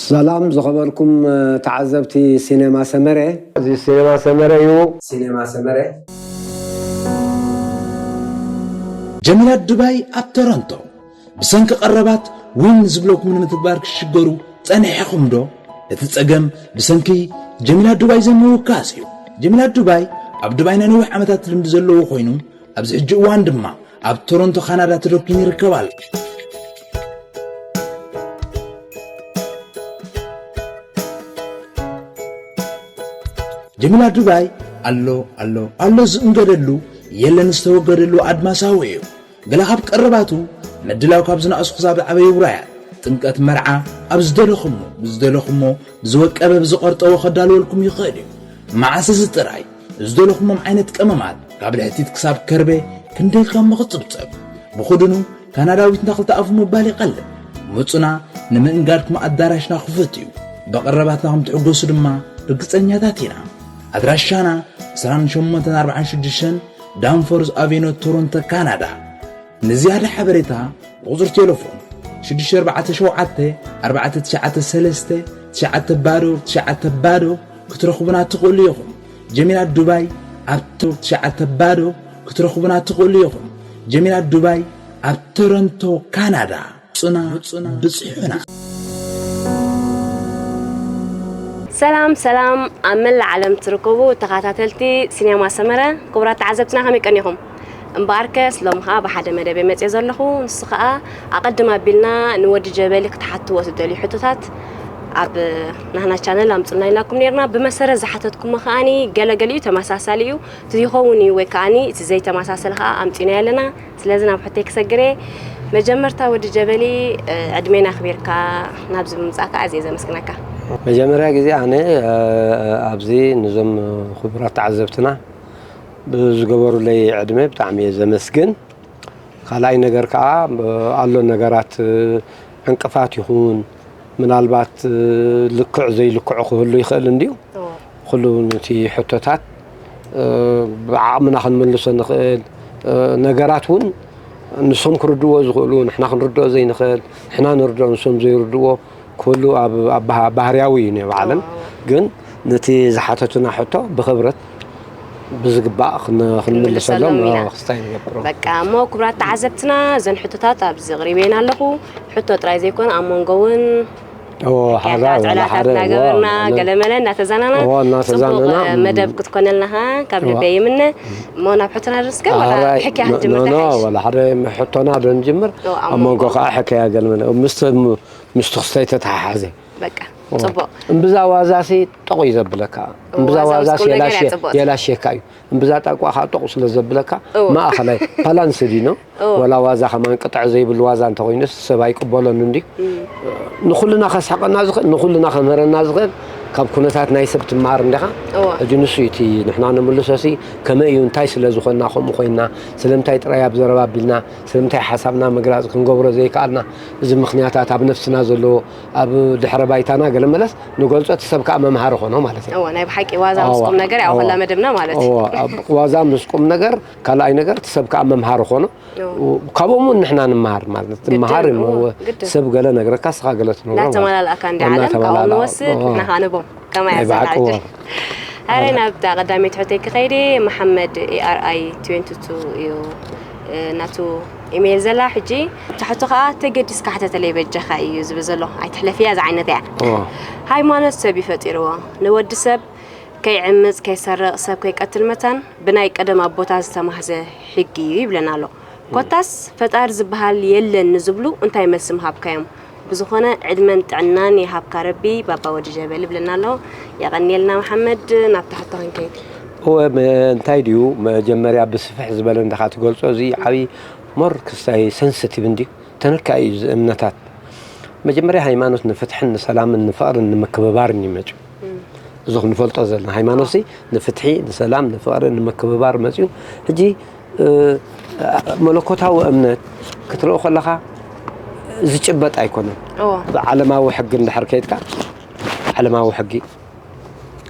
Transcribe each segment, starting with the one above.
ሰላም ዝኸበርኩም ተዓዘብቲ ሲኔማ ሰመረ። እዚ ሲኔማ ሰመረ እዩ። ሲኔማ ሰመረ። ጀሚላ ዱባይ ኣብ ቶሮንቶ ብሰንኪ ቀረባት ዊን ዝብለኩም ንምትግባር ክሽገሩ ጸኒሕኹም ዶ? እቲ ጸገም ብሰንኪ ጀሚላ ዱባይ ዘይምውካስ እዩ። ጀሚላ ዱባይ ኣብ ዱባይ ናይ ነዊሕ ዓመታት ልምዲ ዘለዎ ኮይኑ ኣብዚ ሕጂ እዋን ድማ ኣብ ቶሮንቶ ካናዳ ተደኲኑ ይርከብ ኣሎ። ጀሚላ ዱባይ ኣሎ ኣሎ ኣሎ ዝእንገደሉ የለን ዝተወገደሉ ኣድማሳዊ እዩ። ገለ ካብ ቀረባቱ ምድላው ካብ ዝነኣሱ ክሳብ ዝዓበዩ ውራያት ጥምቀት መርዓ ኣብ ዝደለኹሞ ብዝደለኹሞ ብዝወቀበ ብዝቐርጠዎ ከዳልወልኩም ይኽእል እዩ። መዓስ እዚ ጥራይ ዝደለኹሞም ዓይነት ቀመማት ካብ ልሕቲት ክሳብ ከርቤ ክንደይ ካብ ምቕጽብጽብ ብኹድኑ ካናዳዊትና ክልተ ኣፉ ምባል ይቐልል። ምጹና ንምእንጋድኩም ኣዳራሽና ክፉት እዩ። ብቐረባትና ከም ትሕጎሱ ድማ ርግጸኛታት ኢና። ኣድራሻና ዕስራን ሸሞንተን ኣርባዓን ሽዱሽተን ዳንፎርዝ ኣቬኖ ቶሮንቶ ካናዳ። ንዝያዳ ሓበሬታ ብቑጽሪ ቴሌፎን ሽዱሽተ ኣርባዕተ ሸውዓተ ኣርባዕተ ትሽዓተ ሰለስተ ትሽዓተ ባዶ ትሽዓተ ባዶ ክትረኽቡና ትኽእሉ ኢኹም። ጀሚላ ዱባይ ኣብ ቶ- ትሽዓተ ባዶ ክትረኽቡና ትኽእሉ ኢኹም። ጀሚላ ዱባይ ኣብ ቶሮንቶ ካናዳ። ጽና ብጽሑና። ሰላም ሰላም ኣብ መላእ ዓለም ትርከቡ ተኸታተልቲ ሲኔማ ሰመረ ክቡራት ተዓዘብትና ከመይ ቀኒኹም? እምበኣርከስ ሎም ኸዓ ብሓደ መደብ መፅየ ዘለኹ። ንሱ ኸዓ ኣቐድም ኣቢልና ንወዲ ጀበሊ ክትሓትዎ ትደልዩ ሕቶታት ኣብ ናህና ቻነል ኣምፅልና ኢልናኩም ነርና። ብመሰረት ዝሓተትኩሞ ከዓኒ ገለገሊኡ ተመሳሳሊ እዩ። እቲ ይኸውን እዩ ወይ ከዓኒ እቲ ዘይተመሳሰለ ኸዓ ኣምፂናዮ ኣለና። ስለዚ ናብ ሕቶይ ክሰግር እየ። መጀመርታ ወዲ ጀበሊ ዕድሜና ኣኽቢርካ ናብዚ ብምምፃእካ ኣዝየ ዘመስግነካ። መጀመርያ ግዜ ኣነ ኣብዚ ንዞም ክቡራት ተዓዘብትና ብዝገበሩለይ ዕድመ ብጣዕሚ እየ ዘመስግን። ካልኣይ ነገር ከዓ ኣሎ ነገራት ዕንቅፋት ይኹን ምናልባት ልክዕ ዘይልክዑ ክህሉ ይኽእል እንድዩ። ኩሉ ነቲ ሕቶታት ብዓቕምና ክንምልሶ ንኽእል ነገራት እውን ንሶም ክርድዎ ዝኽእሉ ንሕና ክንርድኦ ዘይንኽእል ንሕና ንርድኦ ንሶም ዘይርድዎ ኩሉ ኣብ ባህርያዊ እዩ ናይ ዓለም ግን ነቲ ዝሓተቱና ሕቶ ብኽብረት ብዝግባእ ክንምልሰሎም ክስታይ ንገብሮ። በቃ እሞ ክቡራት ተዓዘብትና እዘን ሕቶታት ኣብዚ ኣቕሪበየን ኣለኹ። ሕቶ ጥራይ ዘይኮነ ኣብ መንጎ እውን ዕላታት እናገበርና ገለመለ እናተዛናና ጽቡቕ መደብ ክትኮነልና ከዓ ካብ ልበይ ይምነ። እሞ ናብ ሕቶና ድርስከ ሕክያ ክንጅምር ተሓሽ? ወላ ሓደ ሕቶና ዶ ንጅምር ኣብ መንጎ ከዓ ሕክያ ገለመለ ምስቲ ክስታይ ተተሓሓዘ። በቃ ጽቡቕ። እምብዛ ዋዛሲ ጠቑ እዩ ዘብለካ። እምብዛ ዋዛሲ የላሽየካ እዩ። እምብዛ ጣቋ ከዓ ጠቑ ስለ ዘብለካ ማእኸላይ ባላንስ ዲኖ ወላ ዋዛ ከማን ቅጥዕ ዘይብሉ ዋዛ እንተኮይኑስ ሰብ ኣይቅበሎን እንዲ ንኩልና ከስሕቀና ዝኽእል ንኩልና ከምህረና ዝኽእል ካብ ኩነታት ናይ ሰብ ትመሃር እንዲኻ ሕጂ ንሱ እቲ ንሕና ንምልሶሲ ከመይ እዩ እንታይ ስለ ዝኾንና ከምኡ ኮይንና ስለምንታይ ጥራይ ኣብ ዘረባ ኣቢልና ስለምንታይ ሓሳብና ምግላፅ ክንገብሮ ዘይከኣልና እዚ ምኽንያታት ኣብ ነፍስና ዘለዎ ኣብ ድሕረ ባይታና ገለ መለስ ንገልጾ እቲ ሰብ ከዓ መምሃሪ ኾኖ ማለት እዩ። እወ ናይ ብሓቂ ዋዛ ምስ ቁም ነገር ያው ከላ መደብና ማለት እዩ። እወ ኣብ ዋዛ ምስ ቁም ነገር ካልኣይ ነገር እቲ ሰብ ከዓ መምሃሪ ኾኖ ካብኦም እውን ንሕና ንመሃር ማለት ትመሃር እዩ። ሰብ ገለ ነግረካ ስኻ ገለ ትነግሮ ማለት እናተመላልኣካ እንዲ ዓለም ካብኦም ንወስድ ንሕና ከዓ ንቦም ከማይ ናይ ብሓቂ ኣዘናግድ። እወ። ኣረ ናብታ ቀዳመይቲ ሕቶይ ክኸይድ እየ። መሓመድ ኤኣርኣይ ትዌንቲ ቱ እዩ ናቱ ኢሜይል ዘላ። ሕጂ ኣብታ ሕቶ ከዓ ተገዲስካ ሕተተለይ በጃኻ እዩ ዝብል ዘሎ። ኣይትሕለፍያ እዛ ዓይነት እያ። እወ። ሃይማኖት ሰብ እዩ ፈጢርዎ። ንወዲ ሰብ ከይዕምፅ፣ ከይሰርቕ፣ ሰብ ከይቀትል መታን ብናይ ቀደም ኣቦታት ዝተማህዘ ሕጊ እዩ ይብለና ኣሎ። ኮታስ ፈጣሪ ዝበሃል የለን ንዝብሉ እንታይ መልሲ ምሃብካዮም? ብዝኾነ ዕድመን ጥዕናን ይሃብካ ረቢ ባባ ወዲ ጀበሊ ብለና ኣሎ። የቐንየልና መሓመድ። ናብታ ሕቶ ክንከይድ። እወ መ- እንታይ ድዩ መጀመርያ ብስፍሕ ዝበለ እንድኻ ትገልጾ እዚ ዓብዪ ሞር ክስታይ ሰንስቲቭ እንድዩ ተነካኢ እዩ እዚ እምነታት መጀመርያ ሃይማኖት ንፍትሕን ንሰላምን ንፍቕርን ንምክብባርን እዩ መፅዩ እዚ ክንፈልጦ ዘለና ሃይማኖት ሲ ንፍትሒ ንሰላም ንፍቕሪ ንምክብባር መፅዩ ሕጂ መለኮታዊ እምነት ክትርኢ ከለኻ ዝጭበጥ ኣይኮነን። ብዓለማዊ ሕጊ እንድሕር ከይድካ ዓለማዊ ሕጊ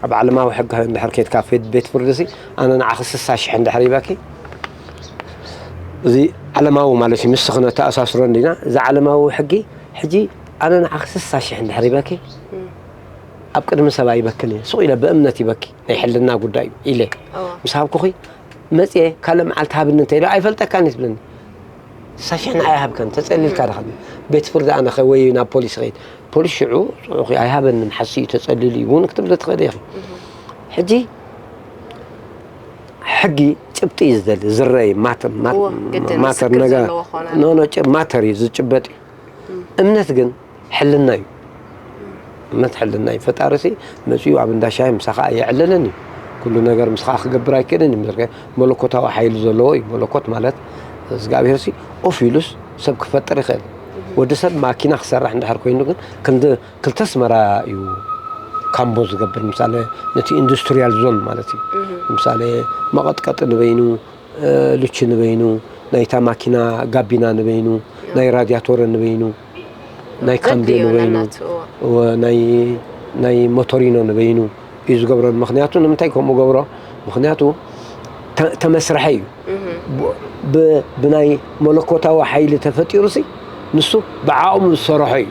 ኣብ ዓለማዊ ሕጊ እንድሕር ከይድካ ቤት ፍርዲ ሲ ኣነ ንዓኺ ስሳ ሽሕ እንድሕር ሂበኪ እዚ ዓለማዊ ማለት እዩ ምስኺ ነተኣሳስሮ እንዲና እዚ ዓለማዊ ሕጊ ሕጂ ኣነ ንዓኺ ስሳ ሽሕ እንድሕር ይበኪ፣ ኣብ ቅድሚ ሰብ ኣይበክን እየ። ሱቕ ኢለ ብእምነት ይበኪ፣ ናይ ሕልና ጉዳይ እዩ ኢለ ምስ ሃብኩኺ፣ መጽየ ካልእ መዓልቲ ሃብኒ እንተ ኢለ ኣይፈልጠካን እዩ ትብለኒ። ስሳ ሽሕ ንዓይ ኣይሃብከን፣ ተጸሊልካ ዲኻ? ቤት ፍርዲ ኣነ ኸ ወይ ናብ ፖሊስ ኸይድ? ፖሊስ ሽዑ ጽዑቕ እዩ፣ ኣይሃበንን፣ ሓሲ እዩ፣ ተጸሊሉ እዩ እውን ክትብሊ ትኽእሊ ኢኺ። ሕጂ ሕጊ ጭብጢ እዩ ዝደሊ፣ ዝረኣይ ማተር፣ ማ-፣ እዎ፣ ግድን ማተር ምስክር ነገር፣ ዘለዎ ክኾን ኣለዎ። ኖ፣ ኖ፣ ጭ-፣ ማተር እዩ፣ ዝጭበጥ እዩ። እምነት ግን ሕልና እዩ። እምነት ሕልና እዩ። ፈጣሪሲ መጺኡ ኣብ እንዳ ሻሂ ምሳኻ ኣየዕልልን እዩ። ኩሉ ነገር ምስኻ ክገብር ኣይክእልን እዩ። ምድርከ መለኮታዊ ሓይሊ ዘለዎ እዩ። መለኮት ማለት እግዚኣብሄርሲ ኦፍ ኢሉስ ሰብ ክፈጥር ይኽእል። ወዲ ሰብ ማኪና ክሰርሕ እንድሕር ኮይኑ ግን ክንዲ ክልተ ኣስመራ እዩ ካምቦ ዝገብር። ምሳሌ ነቲ ኢንዱስትሪያል ዞን ማለት እዩ። ምሳሌ መቐጥቀጢ ንበይኑ፣ እ፣ ልቺ ንበይኑ፣ ናይታ ማኪና ጋቢና ንበይኑ፣ ናይ ራድያቶረ ንበይኑ፣ ናይ ካምብዮ ዘድልዮ ንበይኑ፣ ነናቱ፣ እዎ። እወ፣ ናይ፣ ናይ ሞቶሪኖ ንበይኑ እዩ ዝገብሮ። ምኽንያቱ ንምንታይ ከምኡ ገብሮ? ምኽንያቱ ተ-፣ ተመስርሐ እዩ። ብ-፣ ብ-፣ ብናይ መለኮታዊ ሓይሊ ተፈጢሩሲ ንሱ ብዓቕሙ ዝሰርሖ እዩ።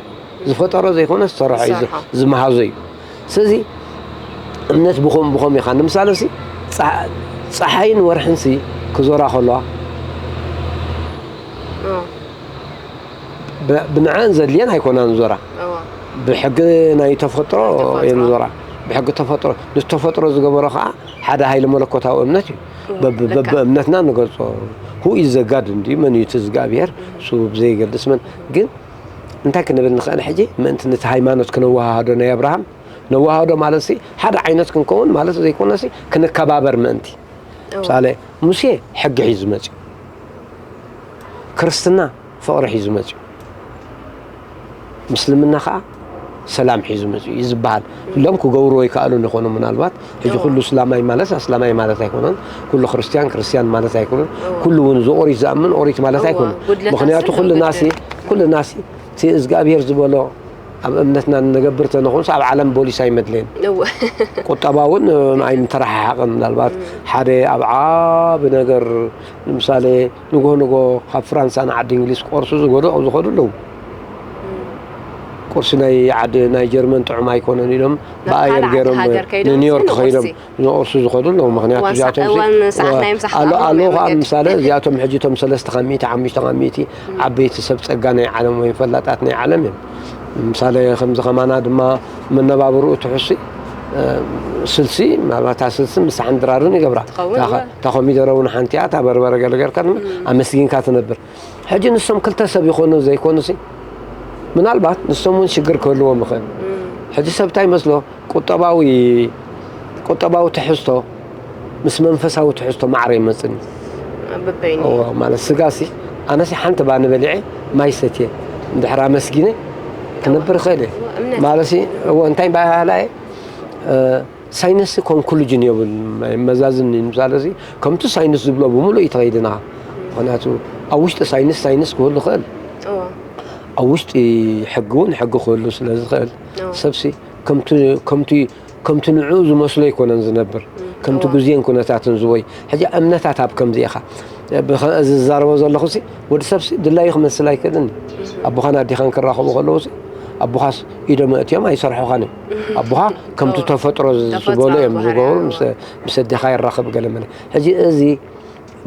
ዝፈጠሮ ዘይኮነ ዝሰርሖ እዩ፣ ዝ-፣ ዝሰርሖ። ዝመሃዞ እዩ። ስለዚ እምነት ብኸም-፣ ብኸም ኢኻ። ንምሳሌ ሲ ጸ-፣ ጸሓይን ወርሕን ሲ ክዞራ ከለዋ እዎ። ብ-፣ ብንዕን ዘድልየን ኣይኮናን ዞራ። እዎ። ብሕጊ ናይ ተፈጥሮ ናይ ተፈጥሮ። እየን ዞራ። ብሕጊ ተፈጥሮ፣ ንተፈጥሮ ዝገበሮ ኸዓ ሓደ ሃይሊ መለኮታዊ እምነት እዩ። እዎ፣ በብ-፣ ልክዕ። በብእምነትና ንገልጾ። Who is the God እንድዩ፣ መን እዩ እቲ እግዚኣብሔር? እሱ ብዘይገልጽ መን? ግን እንታይ ክንብል ንኽእል ሕጂ? ምእንቲ ነቲ ሃይማኖት ክነወሃሃዶ ናይ ኣብርሃም፣ ነወሃሃዶ ማለት ሲ ሓደ ዓይነት ክንከውን ማለት ዘይኮነ ሲ ክንከባበር ምእንቲ። እዎ። ምሳሌ፣ ሙሴ ሕጊ ሒዙ መጽዩ። ክርስትና ፍቕሪ ሒዙ መጽዩ። ምስልምና ኸዓ ሰላም ሒዙ መጽዩ እዩ ዝበሃል። ኩሎም ክገብርዎ ይከኣሉን ይኾኑ ምናልባት። ሕጂ እዎ። ኩሉ እስላማይ ማለት ኣስላማይ ማለት ኣይኮነን። ኩሉ ክርስትያን ክርስትያን ማለት ኣይኮነን። እዎ። ኩሉ እውን ዝኦሪት ዝኣምን ኦሪት ማለት እዎ፣ ኣይኮነን። ጉድለታት ምኽንያቱ ስለ ኩልናሲ፣ ግድን። ኩልናሲ እቲ እግዚኣብሔር ዝበሎ ኣብ እምነትና ንነገብር ተንኾንስ ኣብ ዓለም ቦሊስ ኣይመድለየን። እዎ። ቁጠባ እውን ኣይምተረሓሓቐን። ምናልባት እም። ሓደ ኣብ ዓቢ ነገር ንምሳሌ ንግሆ ንግሆ ካብ ፍራንሳ ንዓዲ እንግሊዝ ቆርሱ ዝጎዶ-፣ ዝኸዱ ኣለዉ። ቁርሲ ናይ ዓዲ፣ ናይ ጀርመን ጥዑም ኣይኮነን ኢሎም ናብ ብኣየር ካልእ ዓዲ ገይሮም ሃገር ከይዶም ንኒውዮርክ ንቁርሲ። ከይዶም ንቁርሲ ዝኸዱ ኣለዉ። ምኽንያቱ እዋን ሰ-፣ እዚኣቶም ሲ-፣ እዋን ሰዓት እዋ-፣ ናይ ምሳሕ ኣሎ፣ ኣለዉ ኣለዉ ኸዓ ምሳሌ እዚኣቶም ሕጂ እቶም ሰለስተ ካብ ሚእቲ፣ ሓሙሽተ ካብ ሚእቲ ዓበይቲ ሰብ ጸጋ ናይ ዓለም ወይ ፈላጣት ናይ ዓለም እዮም። ምሳሌ ከምዚ ከማና ድማ መነባብርኡ ትሑሲ፣ እ፣ ስልሲ፣ ምናልባት እታ ስልሲ ምሳሕን ድራርን ይገብራ። ትኸውን እታ ኸ-፣ እዋ። እታ ኮሚደረ እውን ሓንቲ እያ፣ እታ በርበረ ገለ ጌርካ ድማ እም። ኣመስጊንካ ትነብር። ሕጂ ንሶም ክልተ ሰብ ይኾኑ ዘይኮኑሲ፣ ምናልባት ንሶም እውን ሽግር ክህልዎም ይኽእል። እም። ሕጂ ሰብ እንታይ ይመስሎ? ቁጠባዊ፣ ቁጠባዊ ትሕዝቶ ምስ መንፈሳዊ ትሕዝቶ ማዕረ ይመጽእኒ። በበይኑ። እዎ፣ ማለት ስጋሲ፣ ኣነሲ ሓንቲ ባኒ በሊዐ ማይ ሰትየ፣ እንድሕር ኣመስጊነ ክነብር እኽእል እየ። እዎ፣ እምነት። ማለትሲ፣ እዎ፣ እንታይ ባህላ እየ? እ፣ ሳይንስ ኮንክሉጅን የብሉን፣ ኣይመዛዝን እዩ። ንምሳሌ እዚ፣ ከምቲ ሳይንስ ዝብሎ ብምሉእ እዩ ተኸይድና። ምኽንያቱ፣ ኣብ ውሽጢ ሳይንስ፣ ሳይንስ ክህሉ ይኽእል። እዎ። ኣብ ውሽጢ ሕጊ እውን ሕጊ ክህሉ ስለ ዝኽእል፣ እዎ። ሰብሲ ከምቲ፣ ከምቲ፣ ከምቲ ንዕኡ ዝመስሎ ኣይኮነን ዝነብር። እም፣ ከምቲ እዎ። ግዜን ኩነታትን ዝወይ። ሕጂ እምነታት ኣብ ከምዚ ኢኻ። ብኸ-፣ ዝዛረቦ ዘለኹሲ፣ ወዲ ሰብሲ ድላዩ ክመስል ኣይክእልን እዩ። እም። ኣቦኻን ኣዴኻን ክራኸቡ ከለዉሲ፣ ኣቦኻስ ኢዶም ኣእትዮም ኣይሰርሑኻን እዮም። ኣቦኻ ከምቲ እዎ። ተፈጥሮ ዝ-፣ ተፈጥሮ ዝበሎ እዮም ዝገብሩ። ዝባህርያዊ። ምስ፣ ምስ ኣዴኻ ይራኸብ ገለ መለ። ሕጂ እዚ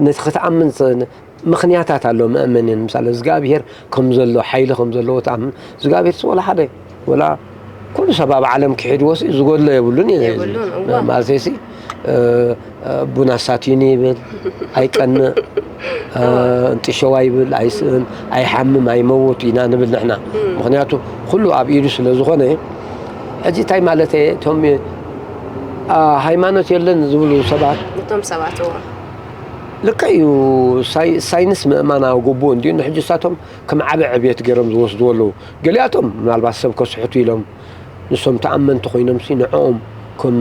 ነቲ ክትኣምን ስ-፣ ምኽንያታት ኣሎ መእመንን። ምሳሌ እግዚኣብሔር ከም ዘሎ፣ ሓይሊ ከም ዘለዎ ትኣምን። እግዚኣብሔር ሲ ወላ ሓደ፣ ወላ ኩሉ ሰብ ኣብ ዓለም ክሒድዎ ሲ ዝጎድሎ የብሉን እዩ። የብሉን፣ እዋ። ማለተይ ሲ፣ እ፣ እ፣ ቡን ኣሳትዩኒ ይብል፣ ኣይቀንእ፣ እ፣ እዋ። እንጥሸዋ ይብል፣ ኣይስእን፣ ኣይሓምም፣ ኣይመውት ኢና ንብል ንሕና። እም። ምኽንያቱ ኩሉ ኣብ ኢዱ ስለ ዝኾነ፣ ሕጂ እንታይ ማለት እየ? እቶም፣ አ፣ ሃይማኖት የለን ዝብሉ ሰባት እቶም ሰባት፣ እዋ። ልክዕ እዩ፣ ሳይ-፣ ሳይንስ ምእማን ኣብ ግቡእ እንድዩ። ንሕጂ ንሳቶም ከም ዓቢ ዕብየት ገይሮም ዝወስድዎ ኣለዉ። ገሊኣቶም ምናልባት ሰብ ከስሕቱ ኢሎም፣ ንሶም ተኣመንቲ ኮይኖምሲ ንዕኦም ከም፣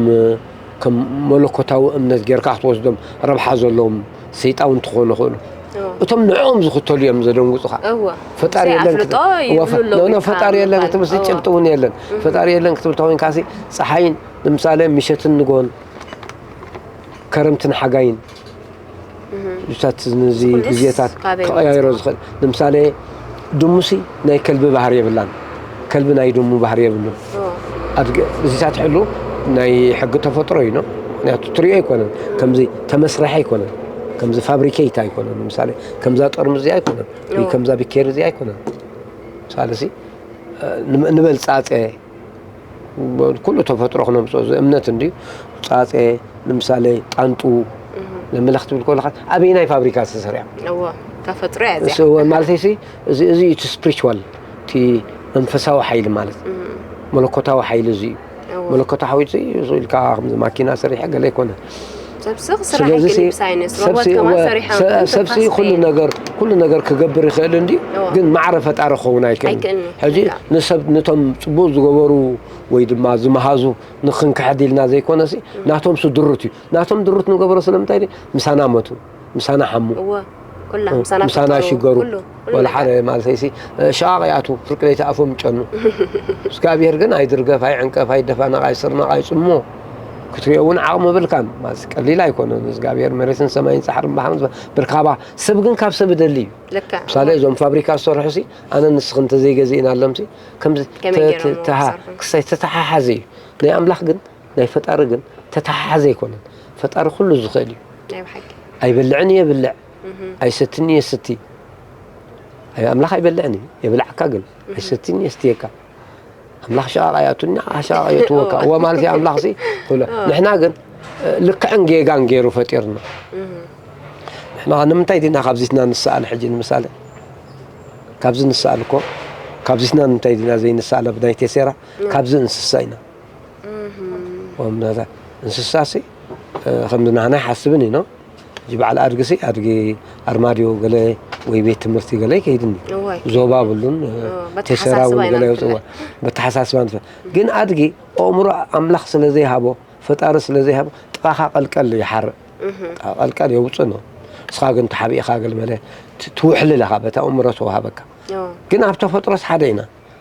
ከም መለኮታዊ እምነት ጌርካ ክትወስዶም ረብሓ ዘለዎም ሰይጣውንቲ ክኾኑ ይኽእሉ። እዎ። እቶም ንዕኦም ዝኽተሉ እዮም ዘደንግጹኻ። እዎ። ፈጣሪ ብዘይ የለን ኣፍልጦ ክት-፣ ይብሉ እወ፣ ፈ-፣ ኣለዉ ኖ፣ ኖ፣ ኢልካ ፈጣሪ የለን ምባል። ክትብል ሲ እዎ። ጭብጢ እውን የለን። እም። ፈጣሪ የለን ክትብል ተኾይንካ ሲ ጸሓይን ንምሳሌ ምሸትን ንግሆን ከረምትን ሓጋይን እህ። እሳት ነዚ ኩሉስ ግዜታት ካበይ ክቐያየሮ መጽኡ? ዝኽእል። ንምሳሌ፣ ድሙሲ ናይ ከልቢ ባህሪ የብላን። ከ-፣ ከልቢ ናይ ድሙ ባህሪ የብሉን። ኣድጊ እዚታት ሕሉ ናይ ሕጊ ተፈጥሮ እዩ ነው። ምክንያቱ ትሪኦ ኣይኮነን፣ ከምዚ ተመስረሐ ኣይኮነን፣ ከምዚ ፋብሪኬት ኣይኮነን። ምሳሌ ከምዛ ጠርሙዝ እዚኣ ኣይኮነን ወይ ከምዛ ቢኬር እዚኣ ኣይኮነን። ምሳሌ ሲ ንበል ፃፀ ኩሉ ተፈጥሮ ክነምፅኦ እዚ እምነት እንድዩ። ፃፀ ንምሳሌ ጣንጡ ለምለኽ ትብል ከለኻ ኣበይናይ ፋብሪካ ዝተሰርያ እዎ ተፈጥሮ እያ እዚኣ። እሱ ማለት ሲ እዚ እዚ እቲ ስፕሪቹዋል እቲ መንፈሳዊ ሓይሊ ማለት መለኮታዊ ሓይሊ እዚ እዩ። መለኮታዊ ሓይሊ እዚ ኢልካ ከምዚ ማኪና ሰሪሐ ገለ ኣይኮነ። ሰብሲ ክስራሕ ይክእል ብሳይንስ ሮቦት ከማ ሰሪሖም ሰብሲ ኩሉ ነገር ኩሉ ነገር ክገብር ይኽእል እንዲ ግን ማዕረ ፈጣሪ ክኸውን ኣይክእል። ሕጂ ንሰብ ነቶም ጽቡቅ ዝገበሩ ወይ ድማ ዝመሃዙ ንክንክሕድ ኢልና ዘይኮነሲ ናቶም ሱ ድሩት እዩ። ናቶም ድሩት ንገብሮ ስለምንታይ ድዩ? ምሳና መቱ፣ ምሳና ሓሙ፣ እወ፣ ኩላ፣ ምሳና ምሳና ፈጠሩ፣ ሽገሩ። ኩሉ፣ ኩሉ ወላ ነገር። ሓደ ማለት ሲ ሸቓቕ ይኣትዉ፣ ፍርቂ ለይቲ ኣፎም ይጨኑ። እግዚኣብሔር ግን ኣይድርገፍ፣ ኣይዕንቀፍ፣ ኣይደፋነቕ፣ ኣይስርናቕ፣ ኣይጽሞ። ክትሪኦ እውን ዓቕሚ የብልካን። ማለት ቀሊል ኣይኮነን። እግዚኣብሔር መሬትን ሰማይን ጻሕርን ባሕርን ዝበ-፣ ብርካባ ሰብ ግን ካብ ሰብ ይደሊ እዩ። ልክዕ። ምሳሌ እዞም ፋብሪካ ዝሰርሑ ሲ ኣነ ንስኺ እንተዘይገዚእናሎም ሲ ከምዚ ከመይ ተ-፣ ገይሮም ተ-፣ ተሃ-፣ ክሰርሑ? ክሳይ ተተሓሓዘ እዩ። ናይ ኣምላኽ ግን ናይ ፈጣሪ ግን ተተሓሓዘ ኣይኮነን። ፈጣሪ ኩሉ ዝኽእል እዩ። ናይ ብሓቂ። ኣይበልዕን እየ ብልዕ፣ ኣይሰትን እየ ስቲ። ኣይ-፣ ኣምላኽ ኣይበልዕን እዩ፣ የብልዓካ ግን ኣይሰትን እየ ስትየካ። ኣምላኽ ሸቓቕ ኣይኣቱን፣ ንዓ ሸቓቕ የእትወካ። እወ ማለት እዩ ኣምላኽ ሲ ኩሉ። ንሕና ግን ልክዕን ጌጋን ገይሩ ፈጢርና። ንሕና ንምንታይ ዲና ካብዚትና ንሰኣል ሕጂ ንምሳሌ? ካብዚ ንሰኣል እኮ፣ ካብዚትና ንምንታይ ዲና ዘይንሰኣል ኣብ ናይ ቴሴራ? ካብዚ እንስሳ ኢና። እም። ወምናዛ እንስሳሲ፣ እ፣ ከምዚ ናህና ይሓስብን እዩ፣ ኖ? እዚ በዓል ኣድግሲ፣ ኣድጊ ኣርማድዮ ገለ ወይ ቤት ትምህርቲ ገለ ይከይድን እዩ። እዋይ። ዞባ ብሉን፣ እ፣ ኦ፣ በተሓሳስባ ቴሰራ እውን ኢና ገለ ንፍለ። የውፅዋ። በተሓሳስባ ንፈ-፣ ግን ኣድጊ ኣእምሮ ኣምላኽ ስለ ዘይሃቦ፣ ፈጣሪ ስለ ዘይሃቦ፣ ጥቓኻ ቀልቀል ይሓርእ። እህ። ጥቓ ቀልቀል የውፅእ ነው። ንስኻ ግን ተሓቢእኻ ገለ መለ ት-፣ ትውሕልል ኢኻ፣ በታ ኣእምሮ ተዋሃበካ። ኦ። ግን ኣብ ተፈጥሮስ ሓደ ኢና።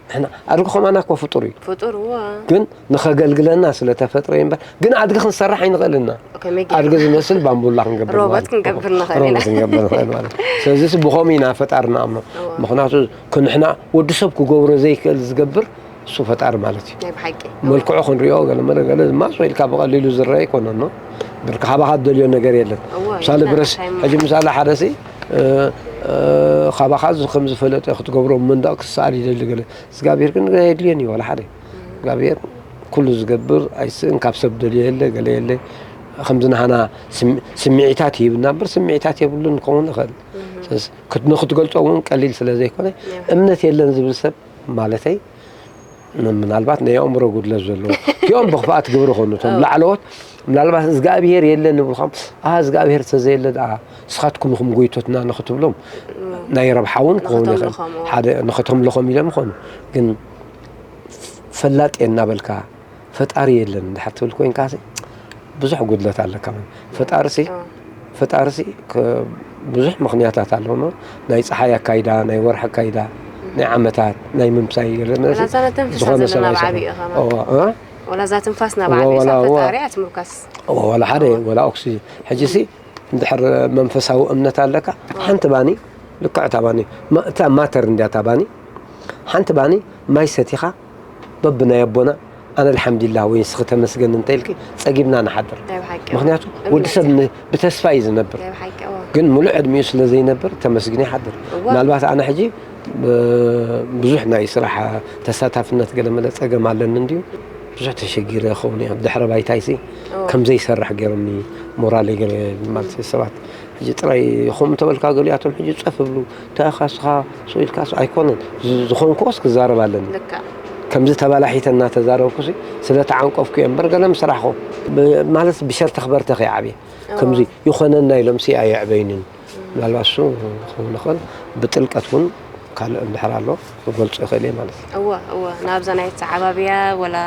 ንሕና ኣድጊ ከማና እኮ ፍጡር እዩ። ፍጡር፣ እዋ። ግን ንኸገልግለና ስለ ተፈጥረ እዩ እምበር፣ ግን ኣድጊ ክንሰርሕ ኣይንኽእልና። ከመይ ገይሩ? ኣድጊ ዝመስል ባምቡላ ክንገብር ሮቦት ማለት እዩ። ክንገብር ንኽእል ኢና። ሮቦት ክንገብር ንኽእል ማለት እዩ። ስለዚ ሲ ብኸምኡ ኢና ፈጣሪ ንኣምኖ። እዋ። ምኽንያቱ ክ-፣ ንሕና ወዲ ሰብ ክገብሮ ዘይክእል ዝገብር እሱ ፈጣሪ ማለት እዩ። ናይ ብሓቂ። መልክዑ ክንሪኦ ገለ መለ ገለ ድማ እሱ ኢልካ ብቐሊሉ ዝረአ ኣይኮነን፣ ኖ? ብር-፣ ካባኻ ትደልዮ ነገር የለን። እዋ፣ ምሳሌ የለን፣ ብረስ-፣ እንታይ እሞ? ሕጂ ምሳሌ ሓደ ሲ፣ እ፣ እ፣ ካባኻ ዝ-፣ ከም ዝፈለጠ ክትገብሮ መንደቕ ክሰኣል ይደሊ ገለ። እግዚኣብሔር ግን የድልየን እዩ፣ ዋላ ሓደ። እግዚኣብሔር ኩሉ ዝገብር ኣይስእን፣ ካብ ሰብ ደልዮ የለ፣ ገለ የለ። ከምዚ ናህና ስም-፣ ስምዒታት ይህብና እምበር፣ ስምዒታት የብሉን ክኸውን ይኽእል። ስለዚ ክት-፣ ንክትገልጾ እውን ቀሊል ስለ ዘይኮነ፣ እምነት የለን ዝብል ሰብ ማለተይ፣ ም-፣ ምናልባት ናይ ኣእምሮ ጉድለት ዘለዎ። እቲኦም ብኽፍኣት ግብሪ ኾኑ፣ እቶም ላዕለዎት፣ ምናልባት እግዚኣብሔር የለን ንብልኹም፣ "ኣ፣ እግዚኣብሔር ተዘየለ ደኣ፣ ንስኻትኩም ኢኹም ጎይቶትና" ንኽትብሎም፣ ናይ ረብሓ እውን ክኸውን ይኽእል። ንኸተምልኾም፣ እዎ። ሓደ ንኸተምልኾም ኢሎም ይኾኑ። ግን ፈላጥ እየ እናበልካ፣ ፈጣሪ የለን እንድሕር ትብል ኮይንካ ሲ፣ ብዙሕ ጉድለት ኣለካ ማለት። ፈጣሪ ሲ፣ እዎ። ፈጣሪ ሲ፣ ከ-፣ ብዙሕ ምኽንያታት ኣለዎ። ናይ ፀሓይ ኣካይዳ፣ ናይ ወርሒ ኣካይዳ፣ ናይ ዓመታት፣ ናይ ምምሳይ ገለ መለ ሲ፣ ወላ እዛ ነተንፍሳ ዝኾነ ዘለና ሰብኣይ ብዓቢኡ ሰብኣይ። ከማን። እዎ፣ እ? ወላ እዛ ትንፋስ ናብ እዎ፣ ዓቢሳ ወላ፣ እዎ። ፈጣሪ እያ ትምርካስ። እዎ፣ ወላ ሓደ፣ እዎ። ወላ ኦክሲጅን። ሕጂ ሲ፣ እንድሕር መንፈሳዊ እምነት ኣለካ፣ እዎ። ሓንቲ ባኒ፣ ልክዕ እታ ባኒ፣ ማ-፣ እታ ማተር እንድያ እታ ባኒ፣ ሓንቲ ባኒ ማይ ሰቲኻ፣ በብናይ ኣቦና፣ ኣነ ኣልሓምዱሊላህ ወይ ንስኺ ተመስገን እንተኢልኪ፣ ጸጊብና ንሓድር። ናይ ብሓቂ። ምኽንያቱ፣ እምነት። ወዲ ሰብ ን-፣ ብተስፋ እዩ ዝነብር። ናይ ብሓቂ፣ እዎ። ግን ሙሉእ ዕድሚኡ ስለ ዘይነብር፣ ተመስግኑ ይሓድር። እዋ። ምናልባት ኣነ ሕጂ፣ ብ-፣ ብዙሕ ናይ ስራሕ ተሳታፍነት ገለ መለ ጸገም ኣለኒ እንድዩ። ብዙሕ ተሸጊረ ክኸውን እየ። ድሕረ ባይታይሲ እዎ። ከም ዘይሰርሕ ገይሮምኒ ሞራለይ ገለ ማለት ሰባት። ሕጂ ጥራይ ከምኡ እንተበልካ ገሊኣቶም ሕጂ ጸፍ ይብሉ። እንታይ ኢኻ ንስኻ ስቕ ኢልካስ ኣይኮነን። ዝ-፣ ዝኾንኩዎስ ክዛረብ ኣለኒ። ልክዕ። ከምዚ ተባላሒተ እናተዛረብኩሲ ስለ ተዓንቀፍኩ እየ እምበር ገለ ምሰራሕኹ። ብ-፣ ማለት ብሸርተኽ በርተኽ እየ ዓብየ። እዎ። ከምዚ ይኾነና ኢሎምሲ ኣየዕበዩንን። ምናልባት እሱ ክኸውን ይኽእል። ብጥልቀት እውን ካልእ እንድሕር ኣሎ ክገልጾ ይኽእል እየ ማለት እዩ። እወ፣ እወ። ናብዛ ናይ ኣተዓባብያ ወላ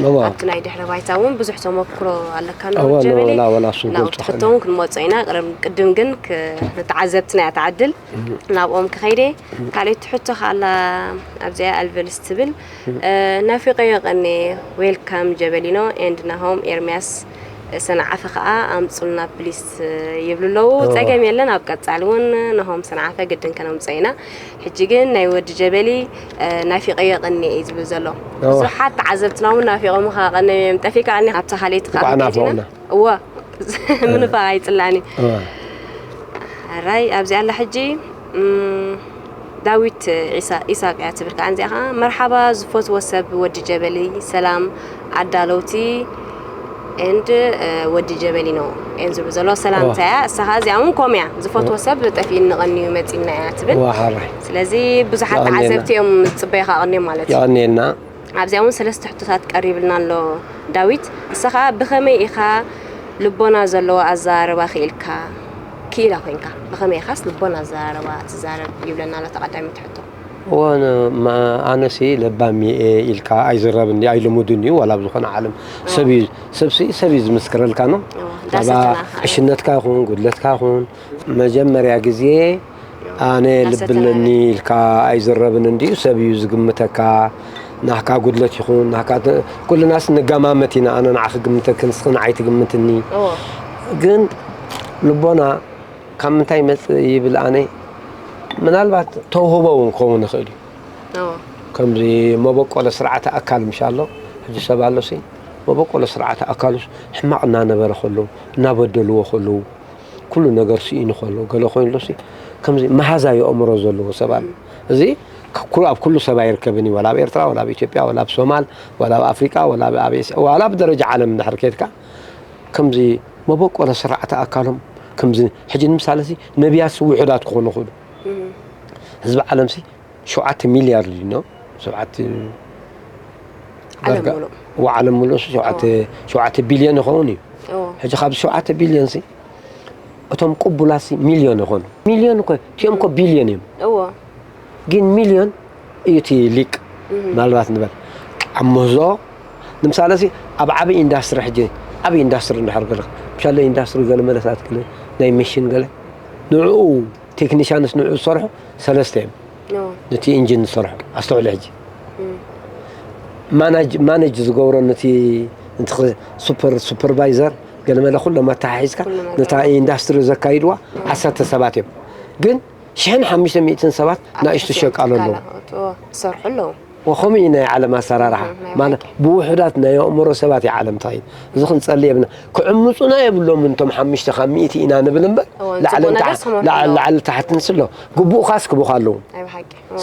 እወ። ኣብቲ ናይ ድሕረ ባይታ እውን ብዙሕ ተመክሮ ኣለካ እወ፣ ንውጀበሊ። ወላ፣ ወላ እሱ ናብኡ ክገልጾ ትሕቶ ይኽእል። እውን ክንመጾ ኢና። ቅድም፣ ቅድም ግን ክ-፣ ንተዓዘብትና እያ ትዓድል። እም። ናብኦም ክኸይደ። እም። ካልኣይቲ ሕቶ ከኣ ኣላ ኣብዚኣ ኣልቨልስ ትብል። እም። እ፣ ናፊቐዮ ቀኔ፣ ዌልካም ጀበሊኖ ኤንድ ናሆም ኤርምያስ፣ ሰንዓፈ ከኣ ኣምጹልና ፕሊስ ይብሉ ኣለዉ። ጸገም የለን፣ ኣብ ቀጻሊ እውን ነሆም ሰንዓፈ ግድን ከነምጾ ኢና። ሕጂ ግን ናይ ወዲ ጀበሊ ናፊቐዮ ቀኒ እዩ ዝብል ዘሎ። ብዙሓት ተዓዘብትና እውን ናፊቖምኻ ቀኒ እዮም፣ ጠፊእካ ቀኒ ኣብታ ካልኣይቲ ከኣ ክንከይድ ኢና። እዋ ምንፋቕ ኣይጽላእን እዩ። ኣራይ ኣብዚ ኣላ ሕጂ ዳዊት ኢሳቅ እያ ትብል። ከኣ እዚኣ ከኣ መርሓባ ዝፈትዎ ሰብ ወዲ ጀበሊ፣ ሰላም ኣዳለውቲ ኤንድ ወዲ ጀበሊ ነው ኤን ዝብሉ ዘሎ ሰላምታ እያ። እሳ ከኣ እዚኣ እውን ከምኡ እያ፣ ዝፈትዎ ሰብ ጠፊእኒ ቀንዩ መጺና እያ ትብል። ስለዚ ብዙሓት ተዓዘብቲ እዮም ዝጽበዩኻ ቀንዮም ማለት እዩ። የቐንየልና። ኣብዚኣ እውን ሰለስተ ሕቶታት ቀሪብልና ኣሎ ዳዊት። ንሳ ከኣ ብኸመይ ኢኻ ልቦና ዘለዎ ኣዘራርባ ክኢልካ ክኢላ ኮይንካ? ብኸመይ ኢኻስ ልቦና ኣዘራርባ ትዛረብ ይብለና ኣሎ ተቐዳሚት ሕቶ። እወ፣ ኣነሲ ለባም እየ ኢልካ ኣይዝረብን እዩ፣ ኣይልሙድን እዩ። ዋላ ኣብ ዝኾነ ዓለም ሰብ እዩ፣ ሰብሲ ሰብ እዩ ዝምስክረልካ ነው። ዕሽነትካ ይኹን ጉድለትካ ይኹን መጀመርያ ግዜ ኣነ ልቢ ኣለኒ ኢልካ ኣይዝረብን እንድዩ፣ ሰብ እዩ ዝግምተካ። ናህካ ጉድለት ይኹን ናህካ ኩልናስ ንገማመት ኢና። ኣነ ንዓኺ ግምተኪ ንስኺ ንዓይ ትግምትኒ። ግን ልቦና ካብ ምንታይ ይመጽእ ይብል ኣነ ምናልባት ተውህቦ እውን ክኸውን ይኽእል እዩ። ከምዚ መበቆለ ስርዓተ ኣካል ምሽ ኣሎ ሕጂ ሰብ ኣሎሲ መበቆለ ስርዓተ ኣካሉስ ሕማቕ እናነበረ ከሎ እናበደልዎ ከለዉ ኩሉ ነገር ስኢኑ ከሎ ገለ ኮይኑሎሲ ከምዚ መሃዛ የእምሮ ዘለዎ ሰብ ኣሎ። እዚ ኣብ ኩሉ ሰብ ኣይርከብን እዩ። ዋላ ኣብ ኤርትራ ዋላ ኣብ ኢትዮጵያ ዋላ ኣብ ሶማል ዋላ ኣብ ኣፍሪቃ ዋላ ኣብ ኤስያ ዋላ ኣብ ደረጃ ዓለም እንድሕር ከድካ ከምዚ መበቆለ ስርዓተ ኣካሎም ከምዚ ሕጂ ንምሳለሲ ነቢያትሲ ውሑዳት ክኾኑ ይኽእሉ። ህዝቢ ዓለምሲ ሸውዓተ ሚልያርድ እዩ ነው ሰብዓት ዓለም ሙሉእ ሸውዓተ ቢልዮን ይኸውን እዩ። ሕጂ ካብዚ ሸውዓተ ቢልዮን ሲ እቶም ቅቡላት ሲ ሚልዮን ይኾኑ። ሚልዮን እኮ እቲኦም እኮ ቢልዮን እዮም። ግን ሚልዮን እዩ እቲ ሊቅ ምናልባት ንበል ኣብ ምህዞ ንምሳለ ሲ ኣብ ዓበይ ኢንዳስትሪ ሕጂ ዓበይ ኢንዳስትሪ እንድሕር ገለ ምሻለ ኢንዳስትሪ ገለ መለሳት ገለ ናይ መሽን ገለ ንዕኡ ቴክኒሻንስ ንዕኡ ዝሰርሑ ሰለስተ እዮም። ነቲ ኢንጂን ዝሰርሑ ኣስተውዕሊ ሕጂ ማናጅ ዝገብሮ ነቲ ሱፐር ሱፐርቫይዘር ገለመለ ኩሎም ኣተሓሒዝካ ነታ ኢንዳስትሪ ዘካይድዋ ዓሰርተ ሰባት እዮም። ግን ሽሕን ሓሙሽተ ሚእትን ሰባት ናእሽቱ ሸቃሎ ኣለዉ። ዝሰርሑ ኣለዉ። ወኸምኡ እዩ ናይ ዓለም ኣሰራርሓ ማለት ብውሑዳት ናይ ኣእምሮ ሰባት እዩ ዓለም ትኸይድ። እዚ ክንጸሊ የብልና። ክዕምጹና የብሎም እንቶም ሓሙሽተ ካብ ሚእቲ ኢና ንብል እምበር ላዕልን ታሕትን ስሎ ግቡእካስ ክቡኻ ኣለዉ።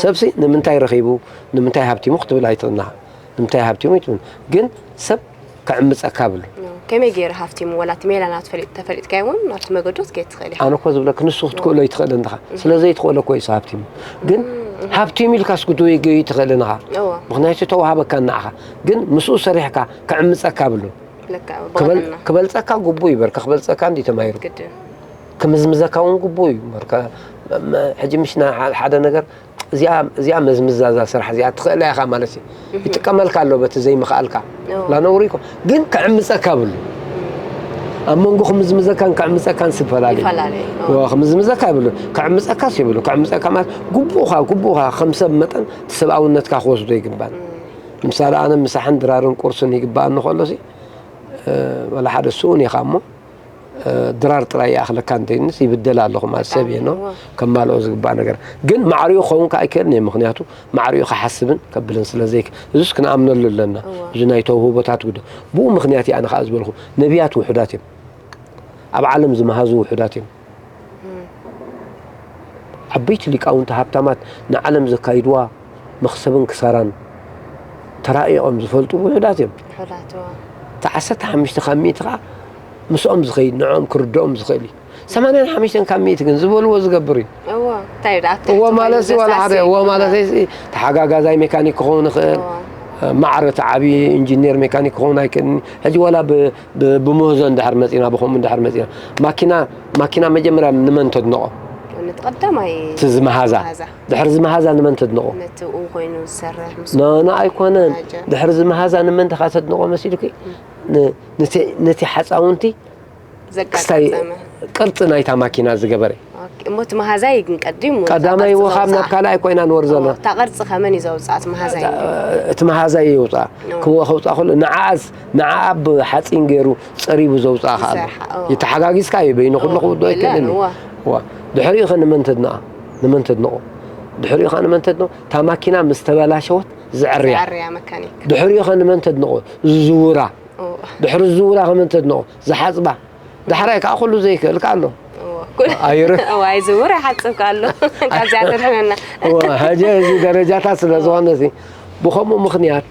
ሰብሲ ንምንታይ ረኺቡ ንምንታይ ሃብቲሙ ክትብል ኣይትኽእልናኻ። ንምንታይ ሃብቲሙ ኣይትብል ግን ሰብ ክዕምጸካ ብሉ። ከመይ ገይሩ ሃብቲሙ ወላ እቲ ሜላ ናቱ ተፈሊጥካዮ እውን ናብቲ መገዱ ክትከይድ ትኽእል ኢኻ። ኣነ እኮ ዝብለክ ንሱ ክትክእሎ ይትኽእል እንድኻ ስለ ዘይትኽእሎ እኮ እዩ ሃብቲሙ። ግን ሃብቲሙ ኢልካስ ክትወይገዩ ይትኽእል እንኻ። ምክንያቱ ተዋሃበካ ንዓኻ ግን ምስኡ ሰሪሕካ ክዕምጸካ ብሉ። ክበልጸካ ግቡእ እዩ በርካ ክበልጸካ እንዲ ተማሂሩ ክምዝምዘካ እውን ግቡእ እዩ በርካ። ሕጂ ምሽ ሓደ ነገር እዚኣ መዝምዛዛ ስራሕ እዚኣ ትኽእላ ኢኻ ማለት እዩ። ይጥቀመልካ ኣሎ በቲ ዘይምኽኣልካ ላነውሩ ይኮ ግን ክዕምፀካ ብሉ ኣብ መንጎ ክምዝምዘካን ክዕምፀካን ስፈላለዩ ክምዝምዘካ ይብሉ ክዕምፀካስ ይብሉ ክዕምፀካ ማለት ግቡእኻ ግቡእኻ ከም ሰብ መጠን ሰብኣውነትካ ክወስዶ ይግባል። ንምሳሌ ኣነ ምሳሕን ድራርን ቁርስን ይግባኣኒ ከሎ ወላ ሓደ ስኡን ኢኻ እሞ ድራር ጥራይ ይኣኽለካ እንተይንስ ይብደል ኣለኹ ማለት ሰብ እየ ነው ከማልኦ ዝግባእ ነገር ግን ማዕሪኡ ክኸውን ከዓ ኣይክእልን እየ ምክንያቱ ማዕሪኡ ክሓስብን ከብልን ስለ ዘይክ እዙስ ክንኣምነሉ ኣለና። እዚ ናይ ተውህቦታት ጉዳይ ብኡ ምክንያት እየ ኣነ ከዓ ዝበልኩ ነቢያት ውሑዳት እዮም። ኣብ ዓለም ዝመሃዙ ውሑዳት እዮም። ዓበይቲ ሊቃውንቲ ሃብታማት ንዓለም ዘካይድዋ መኽሰብን ክሳራን ተራኢቖም ዝፈልጡ ውሑዳት እዮም። እቲ ዓሰርተ ሓሙሽተ ካብ ሚእቲ ከዓ ምስኦም ዝኸይድ ንዕኦም ክርድኦም ዝኽእል እዩ። ሰማንያን ሓሙሽተን ካብ ሚእቲ ግን ዝበልዎ ዝገብር እዩ። እዎ ማለት ዋላ ሓደ እዎ ማለት ተሓጋጋዛይ ሜካኒክ ክኸውን ይኽእል። ማዕረ እቲ ዓብዪ ኢንጂኒር ሜካኒክ ክኸውን ኣይክእልን። ሕጂ ዋላ ብምህዞ እንድሕር መፂና ብኸምኡ እንድሕር መፂና ማኪና ማኪና መጀመርያ ንመን ተድንቖ? እቲ ዝመሃዛ ድሕሪ ዝመሃዛ ንመን ተድንቖ? ንኣና ኣይኮነን ድሕሪ ዝመሃዛ ንመን ተኻ ተድንቖ መሲሉኪ? ነቲ ሓፃውንቲ ክስታይ ቅርፂ ናይታ ማኪና ዝገበረ እሞ እቲ መሃዛይ ግን ቀዲሙ እታ ቀዳማይ ቅርጺ ወኻብ ናብ ዘውፅኣ። ካልኣይ ኮይና ንወር ዘለና። እታ ቅርፂ ከመን እዩ ዘውፅኣ እቲ መሃዛይ? እቲ መሃዛይ ይውፃ። ክወ ከውፃ ከሎ ንዓኣስ ንዓኣ ብሓፂን ገይሩ ፀሪቡ ዘውፅኣ ከኣ ኣሎ። ይሰርሓ፣ እዎ። ይተሓጋጊዝካ እዩ በይኑ ኩሉ እዎ፣ ክውድኦ የለን፣ ኣይክእልን እዩ። እዎ። እዋ። ድሕሪኡ ኸ ንመን ተድንቓ? ንመን ተድንቑ? ድሕሪኡ ኸ ንመን ተድንቑ? እታ ማኪና ምስ ተበላሸወት ዝዕርያ። ዝዕርያ መካኒክ። ድሕሪኡ ኸ ንመን ተድንቑ? ዝዝውራ። እዎ። ድሕሪ ዝዝውራ ከመን ተድንቑ? ዝሓፅባ። ዳሕራይ ከዓ ኩሉ ዘይክእል ከ ኣሎ። እዎ። ኩሉ ኣይረ- እዎ፣ ኣይዝውር ይሓፅብ ከ ኣሎ። ካብዚኣ ተድሕነና። እወ፣ ሕጂ እዚ ደረጃታት ስለ ዝኾነ እዚ ብኸምኡ ምኽንያት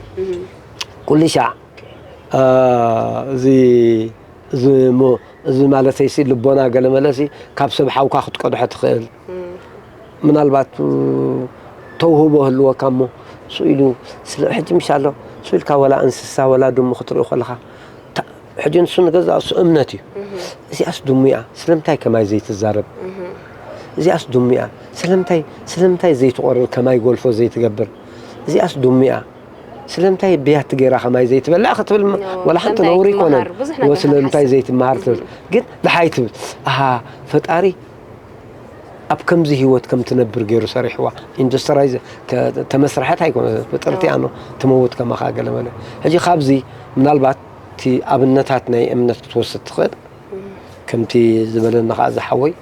ኩሉ ሻዕ እ፣ እዚ እዚ ሞ- እዚ ማለተይሲ ልቦና ገለመለሲ ካብ ሰብ ሓውካ ክትቀድሖ ትኽእል። ምናልባት እ፣ ተውህቦ ህልወካ እሞ እሱ ኢሉ ስለ ሕጂ ምሽ ኣሎ እሱ ኢልካ ወላ እንስሳ ወላ ድሙ ክትርኢ ከለኻ ታ- ሕጂ ንሱ ንገዛ እሱ እምነት እዩ። እዚኣስ ድሙ እያ ስለምንታይ ከማይ ዘይትዛረብ? እዚኣስ ድሙ እያ ስለምንታይ ስለምንታይ ዘይትቆርር ከማይ ጎልፎ ዘይትገብር? እዚኣስ ድሙ እያ ስለምንታይ ብያቲ ገይራ ከማይ ዘይትበልዕ ክትብል ም- ኖ፣ ወላ ሓንቲ ስለምንታይ ነውሪ ኣይኮነን። ዘይትመሃር፣ ብዙሕ ነገር ስለምንታይ ክትሓስብ። ዘይትመሃር ትብል ግን ድሓይ ትብል ኣሃ ፈጣሪ ኣብ ከምዚ ህይወት ከም ትነብር ገይሩ ሰሪሕዋ ኢንዱስትራይዝ ተመስርሐት ኣይኮነ ፍጥርቲ ኣኖ ትመውት ከማኻ ገለመለ ሕጂ ካብዚ ምናልባት እቲ ኣብነታት ናይ እምነት ክትወስድ ትኽእል ከምቲ ዝበለና ከዓ ዝሓወይ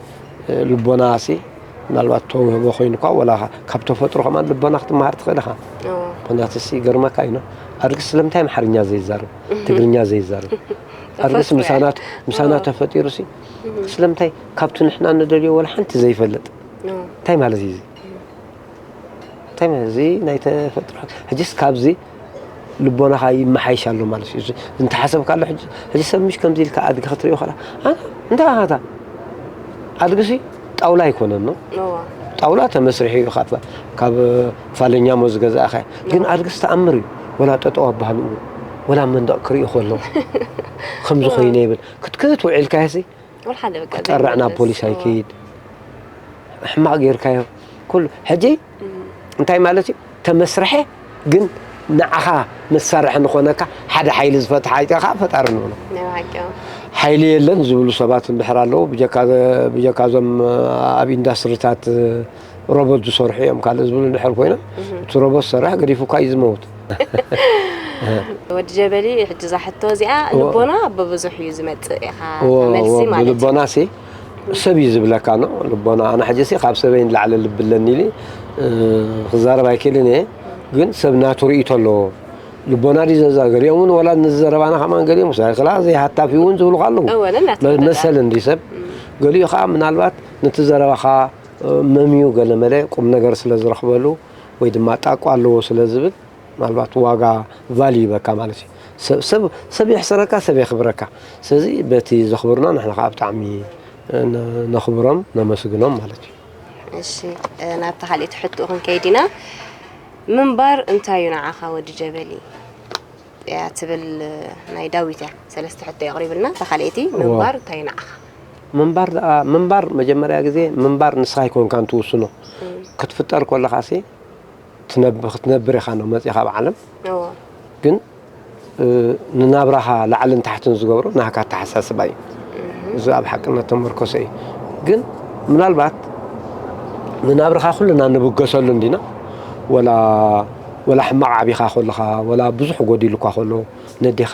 ልቦና ሲ ምናልባት ተውህቦ ኮይኑ እኳ ወላ ካብ ተፈጥሮ ከማን ልቦና ክትመሃር ትኽእል ኢኻ ምክንያቱ ሲ ይገርመካ እዩ ኣድግስ ስለምንታይ ኣምሓርኛ ዘይዛረብ ትግርኛ ዘይዛረብ ኣድግስ ምሳና ተፈጢሩ ሲ ስለምንታይ ካብቲ ንሕና ንደልዮ ወላ ሓንቲ ዘይፈልጥ እንታይ ማለት እዩ እዚ እንታይ ማለት እዚ ናይ ተፈጥሮ ሕጅስ ካብዚ ልቦናኻ ይመሓይሽ ኣሎ ማለት እዩ እንተሓሰብካ ኣሎ ሕጂ ሰብ ምሽ ከምዚ ኢልካ ኣድጊ ክትሪኦ ከላ እንታይ ኻታ ኣድግሲ ጣውላ ኣይኮነን ነው ጣውላ ተመስሪሑ እዩ ካብ ፋለኛሞ ዝገዛእኻ ግን ኣድግስ ተኣምር እዩ ወላ ጠጠው ኣባህልኡ ወላ መንደቕ ክሪኦ ከሎ ከምዚ ኮይነ ይብል ክትክት ውዒልካ ሲ ክትጠርዕ ናብ ፖሊስ ኣይክይድ ሕማቕ ጌርካዮ ኩሉ ሕጂ እንታይ ማለት እዩ ተመስርሐ ግን ንዓኻ መሳርሒ ንኾነካ ሓደ ሓይሊ ዝፈትሓ ኣይጠኻ ፈጣሪ ንብሎ ሓይሊ የለን ዝብሉ ሰባት እንድሕር ኣለዉ ብጀካ ዞም ኣብ ኢንዳስትሪታት ሮቦት ዝሰርሑ እዮም ካልእ ዝብሉ እንድሕር ኮይኖም እቲ ሮቦት ዝሰርሕ ገዲፉካ እዩ ዝመውት ወዲ ጀበሊ ሕጂ እዛ ሕቶ እዚኣ ልቦና ብብዙሕ እዩ ዝመፅእ ኢኻ እታ መልሲ ማለት እዩ። ልቦና ሲ ሰብ እዩ ዝብለካ ኖ ልቦና ኣነ ሕጂ ሲ ካብ ሰበይ ንላዕሊ ልቢ ኣለኒ ኢሊ ክዛረብ ኣይክእልን እየ ግን ሰብ ናቱ ርእይቶ ኣለዎ ልቦና ድዩ ዘዛ ገሊኦም እውን ወላ ንዘረባና ከማን ገሊኦም ሳይክላ ዘይሃታፊ እውን ዝብሉካ ኣለዉ እወ፣ ነናትካ መሰል እንዲ ሰብ ገሊኡ ከዓ ምናልባት ነቲ ዘረባኻ መምዩ ገለ መለ ቁም ነገር ስለ ዝረኽበሉ ወይ ድማ ጣቋ ኣለዎ ስለ ዝብል ምናልባት ዋጋ ቫልዩ ይበካ ማለት እዩ ሰብ ሰብ- ሰብ የሕሰረካ ሰብ የኽብረካ ስለዚ በቲ ዘኽብሩና ንሕና ከዓ ብጣዕሚ ነ- ነኽብሮም ነመስግኖም ማለት እዩ እሺ እ፣ ናብታ ካልእቲ ሕቶ ክንከይድ ኢና ምንባር እንታይ እዩ ንዓኻ ወዲ ጀበሊ እያ ትብል እ፣ ናይ ዳዊት እያ ሰለስተ ሕቶ የቕሪብልና እታ ካልእቲ ምንባር እንታይ እዩ ንዓኻ ምንባር ደኣ ምንባር መጀመርያ ግዜ ምንባር ንስኻ ኣይኮንካን ትውስኖ ክትፍጠር ከለኻ ሲ ትነብ- ክትነብር ኢኻ ነው መፂኻ ኣብ ዓለም እዎ ግን እ፣ ንናብራኻ ላዕልን ታሕትን ዝገብሮ ናህካ ኣተሓሳስባ እዩ እዚ ኣብ ሓቅነት ተመርኮሰ እዩ ግን ምናልባት ንናብርኻ ኩልና ንብገሰሉ እንዲና ወላ ወላ ሕማቕ ዓቢኻ ከለኻ ወላ ብዙሕ ጎዲሉካ ከሎ ነዴኻ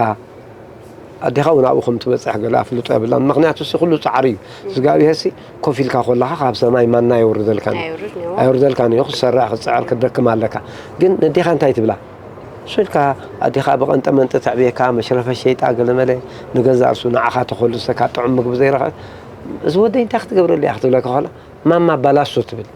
ኣዴኻ እውን ኣብኡ ከም ትበፅሕ ገለ ኣፍልጦ የብላን ምክንያቱ ሲ ኩሉ ፃዕሪ እዩ እግዚኣብሄር ሲ ኮፍ ኢልካ ከለኻ ካብ ሰማይ ማና የውርደልካን እዩ ኣይውርድን እዎ። ኣይወርደልካን እዩ ክትሰርሕ ክትፅዕር ክትደክም ኣለካ ግን ነዴኻ እንታይ ትብላ እሱ ኢልካ ኣዴኻ ብቐንጠ መንጠ ተዕብየካ መሽረፈ ሸይጣ ገለመለ ንገዛእ ርሱ ንዓኻ ተኾልሰካ ጥዑም ምግቢ ዘይረኸበት እዚ ወደይ እንታይ ክትገብረሉ እያ ክትብለካ ከላ ማማ ባላሶ ትብል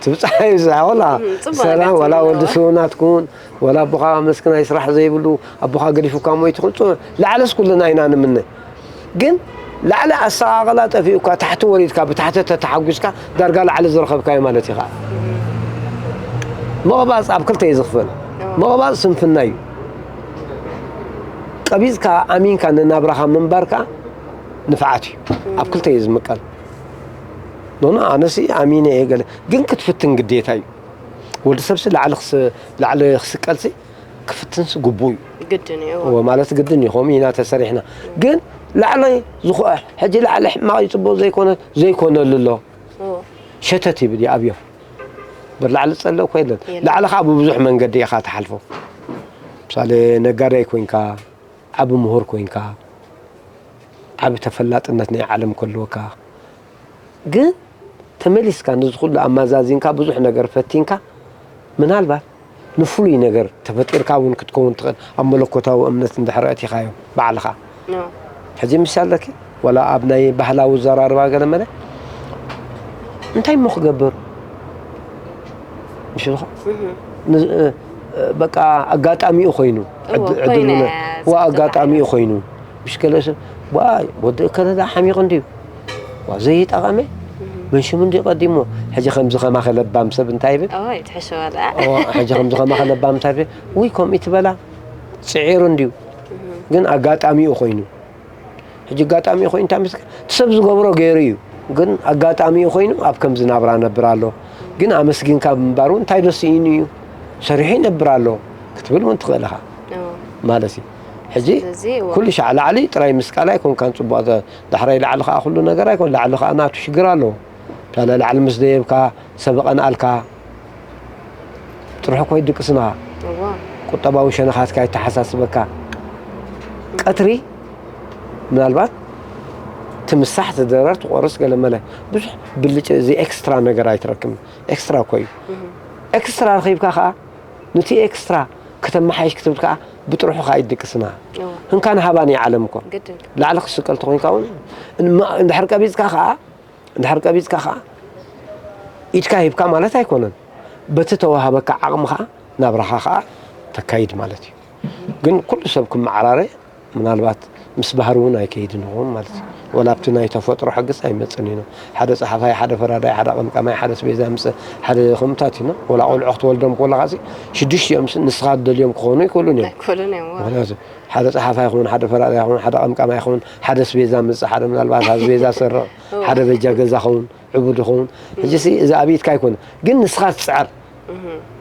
ትብፃሕ እዩ ዝሓወላ ጽቡቕ ሰላም ነገር ወላ ትብሎ። ወዲ ስውናት ኩን ወላ ኣቦኻ መስክናይ ስራሕ ዘይብሉ ኣቦኻ ገዲፉካ ሞይቱ ኩን ላዕለስ ኩልና ኢና ንምነ ግን ላዕሊ ኣሰቓቕላ ጠፊኡካ ታሕቲ ወሪድካ ብታሕቲ ተተሓጒስካ ዳርጋ ላዕሊ ዝረኸብካዮ ማለት ኢኻ ምቕባፅ ኣብ ክልተ እዩ ዝኽፈል ምቕባፅ ስንፍና እዩ ቀቢፅካ ኣሚንካ ንናብራኻ ምንባርካ ንፍዓት እዩ ኣብ ክልተ እዩ ዝምቀል ኖኖ ኣነሲ ኣሚነ እየ ገለ ግን ክትፍትን ግዴታ እዩ ወዲ ሰብሲ ላዕሊ ክስ- ላዕሊ ክስቀልሲ ክፍትንስ ግቡእ እዩ። ግድን እዩ። እዎ፣ ማለት ግድን እዩ። ከምኡ ኢና ተሰሪሕና። ግን ላዕለይ ዝኾ-፣ ሕጂ ላዕሊ ሕማቕ እዩ፣ ጽቡቕ ዘይኮነ፣ ዘይኮነሉ ኣሎ። እዎ። ሸተት ይብል ይኣብዮ። ብር ላዕሊ ዝጸልእ እኮ የለን። የለን። ላዕሊ ኸዓ ብብዙሕ መንገዲ ኢኻ ትሓልፎ። ምሳሌ ነጋዳይ ኮይንካ፣ ዓቢ ምሁር ኮይንካ፣ ዓቢ ተፈላጥነት ናይ ዓለም ከልወካ፣ ግን ተመሊስካ ነዚ ኩሉ ኣመዛዚንካ ብዙሕ ነገር ፈቲንካ፣ ምናልባት ንፍሉይ ነገር ተፈጢርካ እውን ክትከውን ትኽእል፣ ኣብ መለኮታዊ እምነት እንድሕር ኣእቲኻዮ ባዕልኻ። ኖ። ሕጂ ምሳሌ ኣለኪ፣ ዋላ ኣብ ናይ ባህላዊ ዘራርባ ገለ መለ እንታይ እሞ ክገብር? ምሽ ኢልኻ? ን-፣ እ፣ እ፣ በቃ ኣጋጣሚኡ ኮይኑ። እዎ፣ ዕድ-፣ ኮይነ ዕድሉ ነ-፣ እያ ዋ ዝፍጠር ኣጋጣሚኡ ኮይኑ። ምሽ ገለ ሰብ፣ ዋይ፣ ወዲ እከለ ደኣ ሓሚቑ እንድዩ። ዋ፣ ዘይጠቐመ? መን ሽሙ እንድዩ ቀዲሞ? ሕጂ ከምዚ ከማኸ ለባም ሰብ እንታይ ይብል? ኦይ፣ ትሕሸ ዋላ። ኦ፣ ሕጂ ከምዚ ከማኸ ለባም እንታይ ይብል? ውይ፣ ከምኡ ትበላ? ጽዒሩ እንድዩ። ግን ኣጋጣሚኡ ኮይኑ። ሕጂ ኣጋጣሚኡ ኮይኑ እንታይ መስል? እቲ ሰብ ዝገብሮ ገይሩ እዩ። ግን ኣጋጣሚኡ ኮይኑ ኣብ ከምዚ ናብራ ነብር ኣሎ። ግን ኣመስጊንካ ብምንባር እውን እንታይ ዶ ስኢኑ እዩ? ሰሪሑ ይነብር ኣሎ ክትብል እውን ትኽእል ኢኻ። እዎ። ማለት እዩ። ሕጂ ስለዚ እዎ። ኩሉ ሻዕ ላዕሊ ጥራይ ምስቃል ኣይኮንካን ጽቡቕ፣ ተ-፣ ዳሕራይ ላዕሊ ከኣ ኩሉ ነገር ኣይኮን፣ ላዕሊ ከኣ ናቱ ሽግር ኣለዎ። ታዲያ ላዕሊ ምስ ደየብካ፣ ሰብ ቐንኣልካ፣ ጥርሑ እኮ ይድቅስና። እዎ። ቁጠባዊ ሸነኻትካ ይተሓሳስበካ። ቀትሪ ምናልባት ትምሳሕ፣ ትደረር፣ ትቆርስ፣ ገለ መለ ብዙሕ ብልጭ፣ እዚ ኤክስትራ ነገር ኣይትረክብን። ኤክስትራ እኮ እዩ። ኤክስትራ ረኺብካ ከኣ ነቲ ኤክስትራ ከተመሓይሽ ክትብል ከኣ ብጥርሑ ከኣ ይድቅስና። እዎ። ህንካን ሃባን እዩ ዓለም እኮ። ግድን። ላዕሊ ክስቀል ተኾይንካ እውን እማ-፣ እንድሕር ቀቢጽካ ከኣ፣ እንድሕር ቀቢጽካ ከኣ ኢድካ ሂብካ ማለት ኣይኮነን። በቲ ተዋሃበካ ዓቕሚ ከኣ ናብራኻ ከኣ ተካይድ ማለት እዩ። ግን ኩሉ ሰብ ክመዓራረ ምናልባት ምስ ባህሪ እውን ኣይከይድን ይኸውን ማለት እዩ። ወላ ኣብቲ ናይ ተፈጥሮ ሕግስ ኣይመጽን እዩ። ሓደ ጸሓፋይ፣ ሓደ ፈራዳይ፣ ሓደ ቀምቃማይ፣ ሓደ ኣስቤዛ ምጽእ፣ ሓደ ከምታት እዩ። ወላ ቆልዑ ክትወልዶም ከለኻ ሲ ሽዱሽቲኦም ሲ ንስኻ ትደልዮም ክኾኑ ኣይክእሉን እዮም። ኣይክእሉን እዮም፣ እዎ። ምኽንያቱ ሓደ ጸሓፋይ ይኹን፣ ሓደ ፈራዳይ ይኹን፣ ሓደ ቀምቃማይ ይኹን፣ ሓደ ኣስቤዛ ምጽእ፣ ሓደ ምናልባት ኣስቤዛ ሰርቕ፣ ሓደ በጃ ገዛ ኸውን፣ ዕቡድ ይኸውን። ሕጂ ሲ እዚ ኣብይትካ ኣይኮነ፣ ግን ንስኻ ትጽዕር።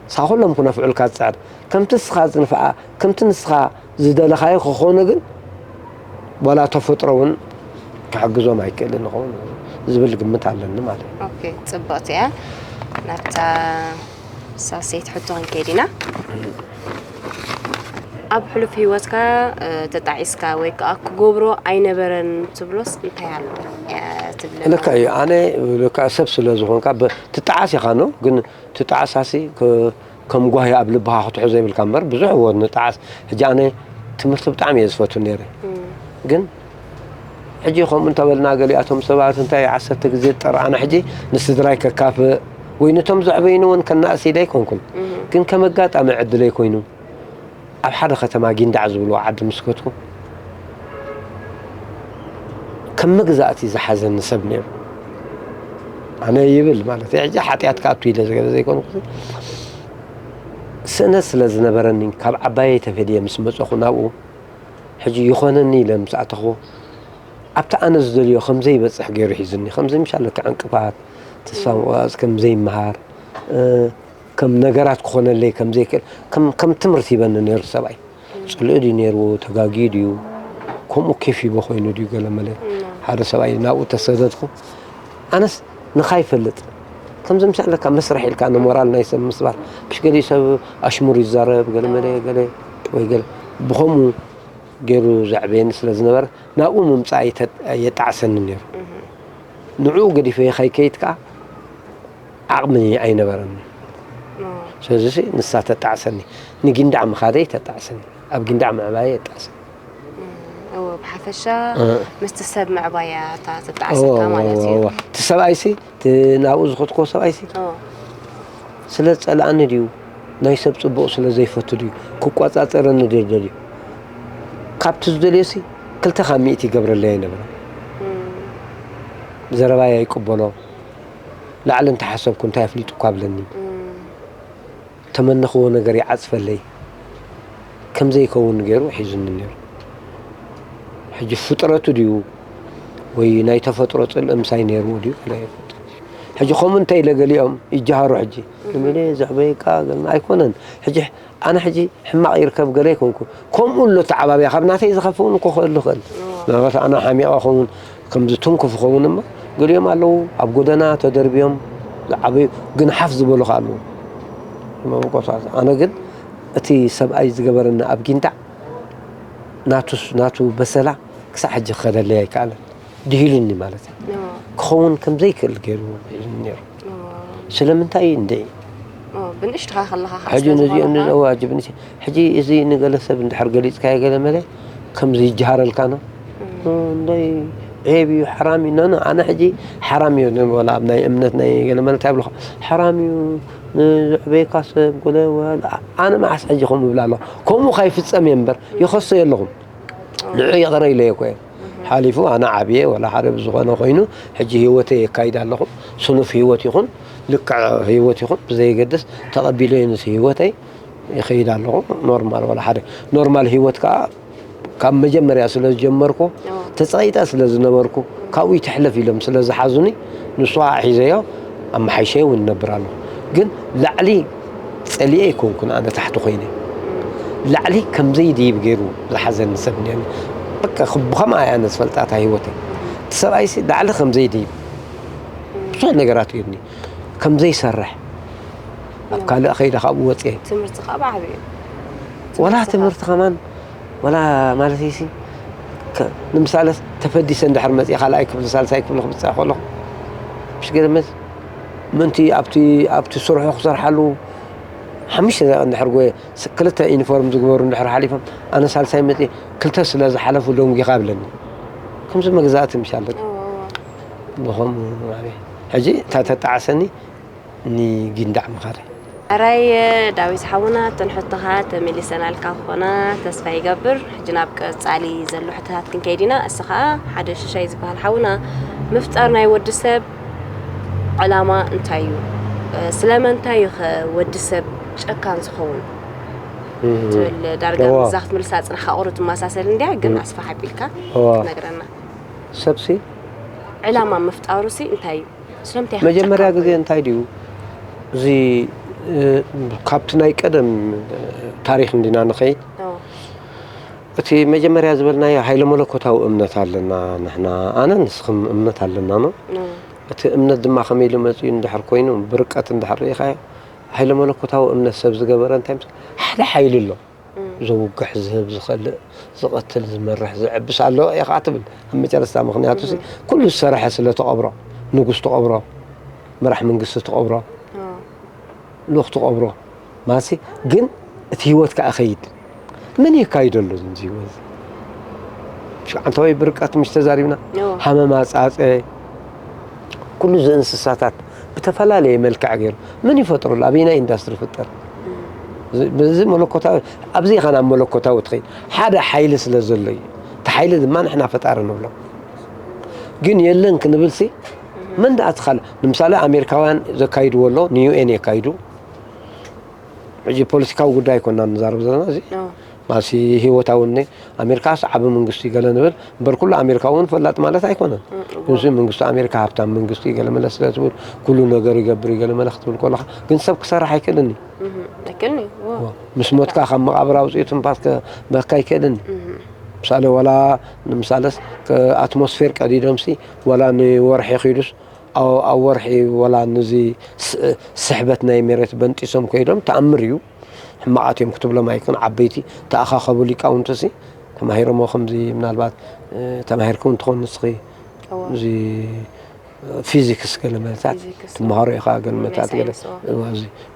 ንስኻ ኩሎም ክነፍዑልካ ትጽዕር። ከምቲ ንስኻ ዝንፍዓ፣ ከምቲ ንስኻ ዝደለኻዮ ክኾኑ ግን ዋላ ተፈጥሮ እውን ክሕግዞም ኣይክእልን ይኸውን ዝብል ግምት ኣለኒ ማለት እዩ። ኦኬ፣ ጽብቕቲ እያ። ናብታ ሳልሰይቲ ሕቶ ክንከይድ ኢና። ኣብ ሕሉፍ ህይወትካ፣ እ፣ ተጣዒስካ ወይ ከኣ ክገብሮ ኣይነበረን ትብሎስ እንታይ ኣሎ? እ፣ ትብለና? ልካ እዩ። ኣነ ልካ ሰብ ስለ ዝኾንካ ብ-፣ ትጠዓስ ኢኻ ነው፣ ግን ትጠዓሳሲ ከ-፣ ከም ጓሂ ኣብ ልብኻ ክትሕዞ ይብልካ እምበር ብዙሕ እዎ ንጠዓስ። ሕጂ ኣነ ትምህርቲ ብጣዕሚ እየ ዝፈቱ ነይረ። ግን ሕጂ ከምኡ እንተበልና ገሊኣቶም ሰባት እንታይ ዓሰርተ ግዜ ዝጠርኣና ሕጂ ንስድራይ ከካፍእ ወይ ነቶም ዘዕበይኒ እውን ከናእስ ኢለ ኣይኮንኩን። ግን ከም ኣጋጣሚ ዕድለይ ኮይኑ ኣብ ሓደ ከተማ ጊንዳዕ ዝብልዎ ዓዲ ምስ ከድኩ ከም መግዛእቲ ዝሓዘኒ ሰብ ነይሩ። ኣነ ይብል ማለት እዩ። ሕጂ ሓጢኣት ክኣቱ ኢለ ዝገለ ዘይኮንኩ፣ ስእነት ስለ ዝነበረኒ ካብ ዓባየይ ተፈልየ ምስ መጸኹ ናብኡ፣ ሕጂ ይኾነኒ ኢለ ምስ ኣተኹ፣ ኣብቲ ኣነ ዝደልዮ ከም ዘይበጽሕ ገይሩ ሒዙኒ። ከምዚ ምሻለካ ዕንቅፋት፣ ተስፋ ምቑራጽ፣ ከም ዘይመሃር፣ እ፣ ከም ነገራት ክኾነለይ ከም ዘይክእል፣ ከም፣ ከም ትምህርቲ ሂበኒ ነይሩ ሰብኣይ። ጽልኢ ድዩ ነይርዎ? ተጋግዩ ድዩ? ከምኡ ኬፍ ሂቦ ኮይኑ ድዩ? ገለ መለ ሓደ ሰብኣይ ናብኡ ተሰደድኩ። ኣነስ ንኻ ይፈልጥ። ከምዚ ምሻለካ መስርሕ ኢልካ ንሞራል ናይ ሰብ ምስባር። ምሽ ገሊኡ ሰብ ኣሽሙር ይዛረብ፣ ገለ መለ፣ ገለ ወይ ገለ። ብኸምኡ ገይሩ ዘዕበየኒ ስለ ዝነበረ፣ ናብኡ ምምጻእ ኣይተ-፣ ኣየጣዕሰኒ ነይሩ። ንዕኡ ገዲፈ ከይከይድ ከኣ ዓቕሚ ኣይነበረኒ። ስለዚ ንሳ ተጣዕሰኒ። ንጊንዳዕ ምኻደይ ተጣዕሰኒ። ኣብ ጊንዳዕ ምዕባየ የጣዕሰኒ። እዎ፣ ብሓፈሻ እ። ምስቲ ሰብ ምዕባያ እታ ተጣዕሰካ እዎ፣ ማለት እዎ፣ እዩ። እዎ። እቲ ሰብኣይሲ፣ እቲ ናብኡ ዝኸድኩዎ ሰብኣይሲ፣ እዎ። ስለ ዝጸልኣኒ ድዩ? ናይ ሰብ ጽቡቕ ስለ ዘይፈቱ ድዩ? ክቆጻጸረኒ ድዩ ደልዩ? ካብቲ ዝደልዮሲ፣ ክልተ ካብ ሚእቲ ይገብረለይ ኣይነበረን። ዘረባይ ኣይቅበሎ። ላዕሊ እንተሓሰብኩ እንታይ ኣፍሊጡኳ ብለኒ። ተመነኽዎ ነገር ይዓጽፈለይ። ከም ዘይከውን ገይሩ ሒዙኒ ነይሩ። ሕጂ ፍጥረቱ ድዩ ወይ ናይ ተፈጥሮ ጽልኢ ምሳይ ነይርዎ ድዩ? ገለ ኣይፈልጥን። ሕጂ ከምኡ እንታይ ኢለ ገሊኦም ይጀሃሩ። ሕጂ ንመለ ዘዕበየካ ገልና ኣይኮነን። ሕጂ ኣነ ሕጂ ሕማቕ ይርከብ ገለ ኣይኮንኩ። ከምኡ ኣሎ ተዓባብያ ካብ ናተይ ዝኸፍእ እውን ክኽእል ይኽእል። ምናልባት ኣነ ሓሚቐ ኸውን ከምዚ ትንኩፍ ኸውን እሞ ገሊኦም ኣለዉ ኣብ ጎደና ተደርብዮም ዝዓበዩ ግን ሓፍ ዝበሉ ከ ኣለዉ። መበቆታት ኣነ ግን እቲ ሰብኣይ ዝገበረኒ ኣብ ጊንዳዕ ናቱስ ናቱ በሰላ ክሳዕ ሕጂ ክኸደለይ ኣይከኣለን። ድሂሉኒ ማለት እዩ። ክኸውን ከም ዘይክእል ገይሩ ሒዙኒ ነይሩ። ስለምንታይ እንደ ብንእሽትኻ ከለኻ ሕጂ ነዚኦም ንዘዋጅብ ንሲ ሕጂ እዚ ንገለ ሰብ እንድሕር ገሊፅካዮ ገለ መለ ከም ዝይጀሃረልካ ነው። እንደይ ዔብ እዩ፣ ሓራም እዩ። ነነ ኣነ ሕጂ ሓራም እዩ ንበላ ኣብ ናይ እምነት ናይ ገለ መለ እንታይ ብለኹ ሓራም እዩ። ንዝዕበየካ ሰብ ጎለ ወል ኣነ መዓስ ሕጂ ከምኡ ብላ ኣለኹ። ከምኡ ካይፍፀም እየ እምበር ይኸሶ የለኹም። ንዑ ይቕረ ኢለዮ እኮ እየ። ሓሊፉ ኣነ ዓብየ ወላ ሓደ ብዝኾነ ኮይኑ ሕጂ ህይወተይ የካይድ ኣለኹ። ስኑፍ ህይወት ይኹን ልክዕ ህይወት ይኹን ብዘየገድስ ተቐቢለዮ ንስ ህይወተይ ይኸይድ ኣለኹ። ኖርማል ወላ ሓደ ኖርማል ህይወት ከዓ ካብ መጀመርያ ስለ ዝጀመርኩ ተፀቒጠ ስለ ዝነበርኩ ካብኡ ይትሕለፍ ኢሎም ስለ ዝሓዙኒ ንሱ ከዓ ሒዘዮ ኣመሓይሸ እውን እነብር ኣለኹ። ግን ላዕሊ ፀሊኤ ኣይኮንኩን ኣነ ታሕቲ ኮይነ ላዕሊ ከም ዘይድይብ ገይሩ ዝሓዘኒ ሰብ እኒአኒ። በቃ ብኸምኣ እያ ኣነ ዝፈልጣ እታ ህይወተይ። እቲ ሰብኣይሲ ላዕሊ ከም ዘይድይብ ብዙሕ ነገራት እዩኒ ከም ዘይሰርሕ ኣብ ካልእ ከይደ ካብኡ ወፅየ ትምህርቲ ካብ ዓብዩ ወላ ትምህርቲ ከማን ወላ ማለት ሲ ንምሳለ ተፈዲሰ እንድሕር መፅእ ካልኣይ ክፍሊ ሳልሳይ ክፍሊ ክብፅእ ከለኹ ሽገርመት ምንቲ ኣብቲ ኣብቲ ስርሑ ክሰርሓሉ ሓሙሽተ ደቂቕ እንድሕር ጎየ ክልተ ዩኒፎርም ዝግበሩ እንድሕር ሓሊፎም ኣነ ሳልሳይ መፅእ ክልተ ስለ ዝሓለፉ ደንጊኻ ብለኒ ከምዚ መግዛእቲ ምሻለት ብኸምኡ ሕጂ እታ ተጣዓሰኒ ንጊንዳዕ ምኻደ። ሕራይ ዳዊት ሓውና እተን ሕቶኻ ተመሊሰናልካ ክኾና ተስፋ ይገብር። ሕጂ ናብ ቀጻሊ ዘሎ ሕቶታት ክንከይድ ኢና። እሱ ኸኣ ሓደ ሽሻይ ዝበሃል ሓውና ምፍጣር ናይ ወዲ ሰብ ዕላማ እንታይ እዩ? ስለመንታይ እዩ ኸ ወዲ ሰብ ጨካን ዝኸውን? ትብል ዳርጋ እዋ። ምዛ ክትምልሳ ጽንሕካ ቁሩብ ትመሳሰል እንድያ ግን እም። ኣስፋሕ ኣቢልካ እዋ። ክትነግረና። ሰብሲ ዕላማ ምፍጣሩሲ እንታይ እዩ? ስለምንታይ መጀመርያ ግዜ እንታይ ድዩ እዚ ካብቲ ናይ ቀደም ታሪክ እንዲና ንኸይድ እቲ መጀመርያ ዝበልናዮ ሃይለ መለኮታዊ እምነት ኣለና ንሕና ኣነ ንስኽም እምነት ኣለና ነው እቲ እምነት ድማ ከመይ ኢሉ መፅኡ እንድሕር ኮይኑ ብርቀት እንድሕር ርኢኻዮ ሃይለ መለኮታዊ እምነት ሰብ ዝገበረ እንታይ ሓደ ሓይሊ ኣሎ ዘውግሕ ዝህብ ዝኸልእ ዝቐትል ዝመርሕ ዝዕብስ ኣሎ ኢኻ ትብል ኣብ መጨረስታ ምክንያቱ ኩሉ ዝሰረሐ ስለ ተቐብሮ ንጉስ ተቐብሮ መራሕ መንግስቲ ተቐብሮ ልኡኽ ተቐብሮ ማሲ ግን እቲ ህይወት ከዓ ኸይድ መን የካይደሉ እዚ ህይወት ሽዓንተወይ ብርቀት ምሽ ተዛሪብና ሃመማ ፃፀ ኩሉ እዚ እንስሳታት ብተፈላለየ መልክዕ ገይሩ መን ይፈጥረሉ ኣበይናይ ኢንዳስትሪ ፍጠር እዚ መለኮታዊ ኣብዚ ኢኻ ናብ መለኮታዊ ትኸይድ ሓደ ሓይሊ ስለ ዘሎ እዩ እቲ ሓይሊ ድማ ንሕና ፈጣሪ ንብሎ ግን የለን ክንብል ሲ መን ደኣ ትኻል ንምሳሌ ኣሜሪካውያን ዘካይድዎ ኣሎ ንዩኤን የካይዱ ሕጂ ፖለቲካዊ ጉዳይ ኮና ንዛረብ ዘለና እዚ ማሲ ህይወታዊ ነ ኣሜሪካስ ዓቢ መንግስቲ ገለ ንብል እምበር ኩሉ ኣሜሪካ እውን ፈላጥ ማለት ኣይኮነን ግን መንግስቲ ኣሜሪካ ሃብታም መንግስቲ ገለ መለ ስለ ትብል ኩሉ ነገር ይገብር ገለ መለ ክትብል ከለካ ግን ሰብ ክሰርሕ ኣይክእልን እዩ ምስ ሞትካ ካብ መቃብር ኣውፅኡ ትንፋስ ከበካ ኣይክእልን እዩ ምሳሌ ዋላ ንምሳለስ ኣትሞስፌር ቀዲዶምሲ ዋላ ንወርሒ ኪዱስ ኣብ ወርሒ ወላ ንዚ ስሕበት ናይ ሜሬት በንጢሶም ከይዶም ተኣምር እዩ ሕማቓት እዮም ክትብሎም ኣይክን ዓበይቲ ተኣኻኸቡ ሊቃውንትሲ ተማሂሮሞ ከምዚ ምናልባት ተማሂርኩም እንትኾን ንስኺ እዚ ፊዚክስ ገለ መለታት ትመሃሮ ኢኻ ገለ መለታት ገለ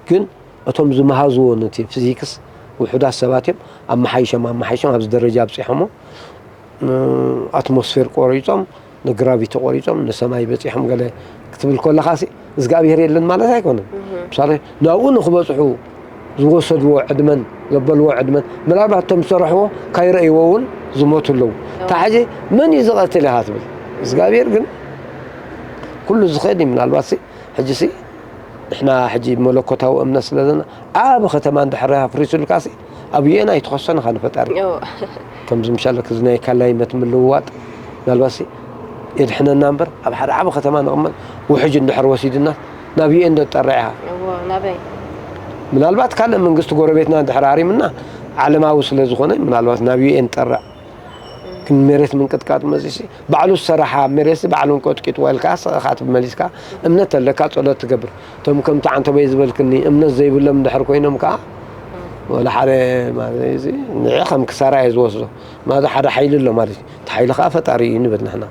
ግን እቶም ዝመሃዝዎ ነቲ ፊዚክስ ውሑዳት ሰባት እዮም ኣመሓይሾም ኣመሓይሾም ኣብዚ ደረጃ ኣብፂሖሞ ኣትሞስፌር ቆሪፆም ንግራቪቲ ቆሪፆም ንሰማይ በፂሖም ገለ ክትብል ከለካ እግዚኣብሄር የለን ማለት ኣይኮነን ምሳሌ ናብኡ ንክበፅሑ ዝወሰድዎ ዕድመን ዘበልዎ ዕድመን ምናልባት እቶም ዝሰርሕዎ ካይረእይዎ እውን ዝሞቱ ኣለዉ እታ ሕጂ መን እዩ ዝቐትል ኢኻ ትብል እግዚኣብሄር ግን ኩሉ ዝኽእል እዩ ምናልባት ሕጂ ሲ ንሕና ሕጂ መለኮታዊ እምነት ስለ ዘለና ዓብ ከተማ እንድሕር ኣፍሪሱልካ ሲ ኣብ ዩኤን ኣይትኸሶን ኢኻ ንፈጣሪ ከምዚ ምሻለክ እዚ ናይ ካላይመት ምልውዋጥ ምናልባት ሲ የድሕነና እምበር ኣብ ሓደ ዓብ ከተማ ንቕመጥ ውሕጅ እንድሕር ወሲድና ናብ ዩ ኤን ዶ ትጠርዕ ኢኻ? እዎ ናበይ? ምናልባት ካልእ መንግስቲ ጎረቤትና እንድሕር ኣሪምና ዓለማዊ ስለ ዝኾነ ምናልባት ናብ ዩ ኤን ጠርዕ። ግን መሬት ምንቅጥቃጥ መፂሲ ባዕሉ ዝሰራሓ መሬት ባዕሉ እንቀጥቂጥዋ ኢልካ ስኻ ትመሊስካ እምነት ኣለካ ጸሎት ትገብር። እቶም ከምቲ ዓንተበይ ዝበልክኒ እምነት ዘይብሎም እንድሕር ኮይኖም ከዓ ወላ ሓደ ማለት እዚ ንዕ ከም ክሳራ እየ ዝወስዶ። ማለት ሓደ ሓይሊ ኣሎ ማለት እዩ። እቲ ሓይሊ ከዓ ፈጣሪ እዩ ንብል ንሕና።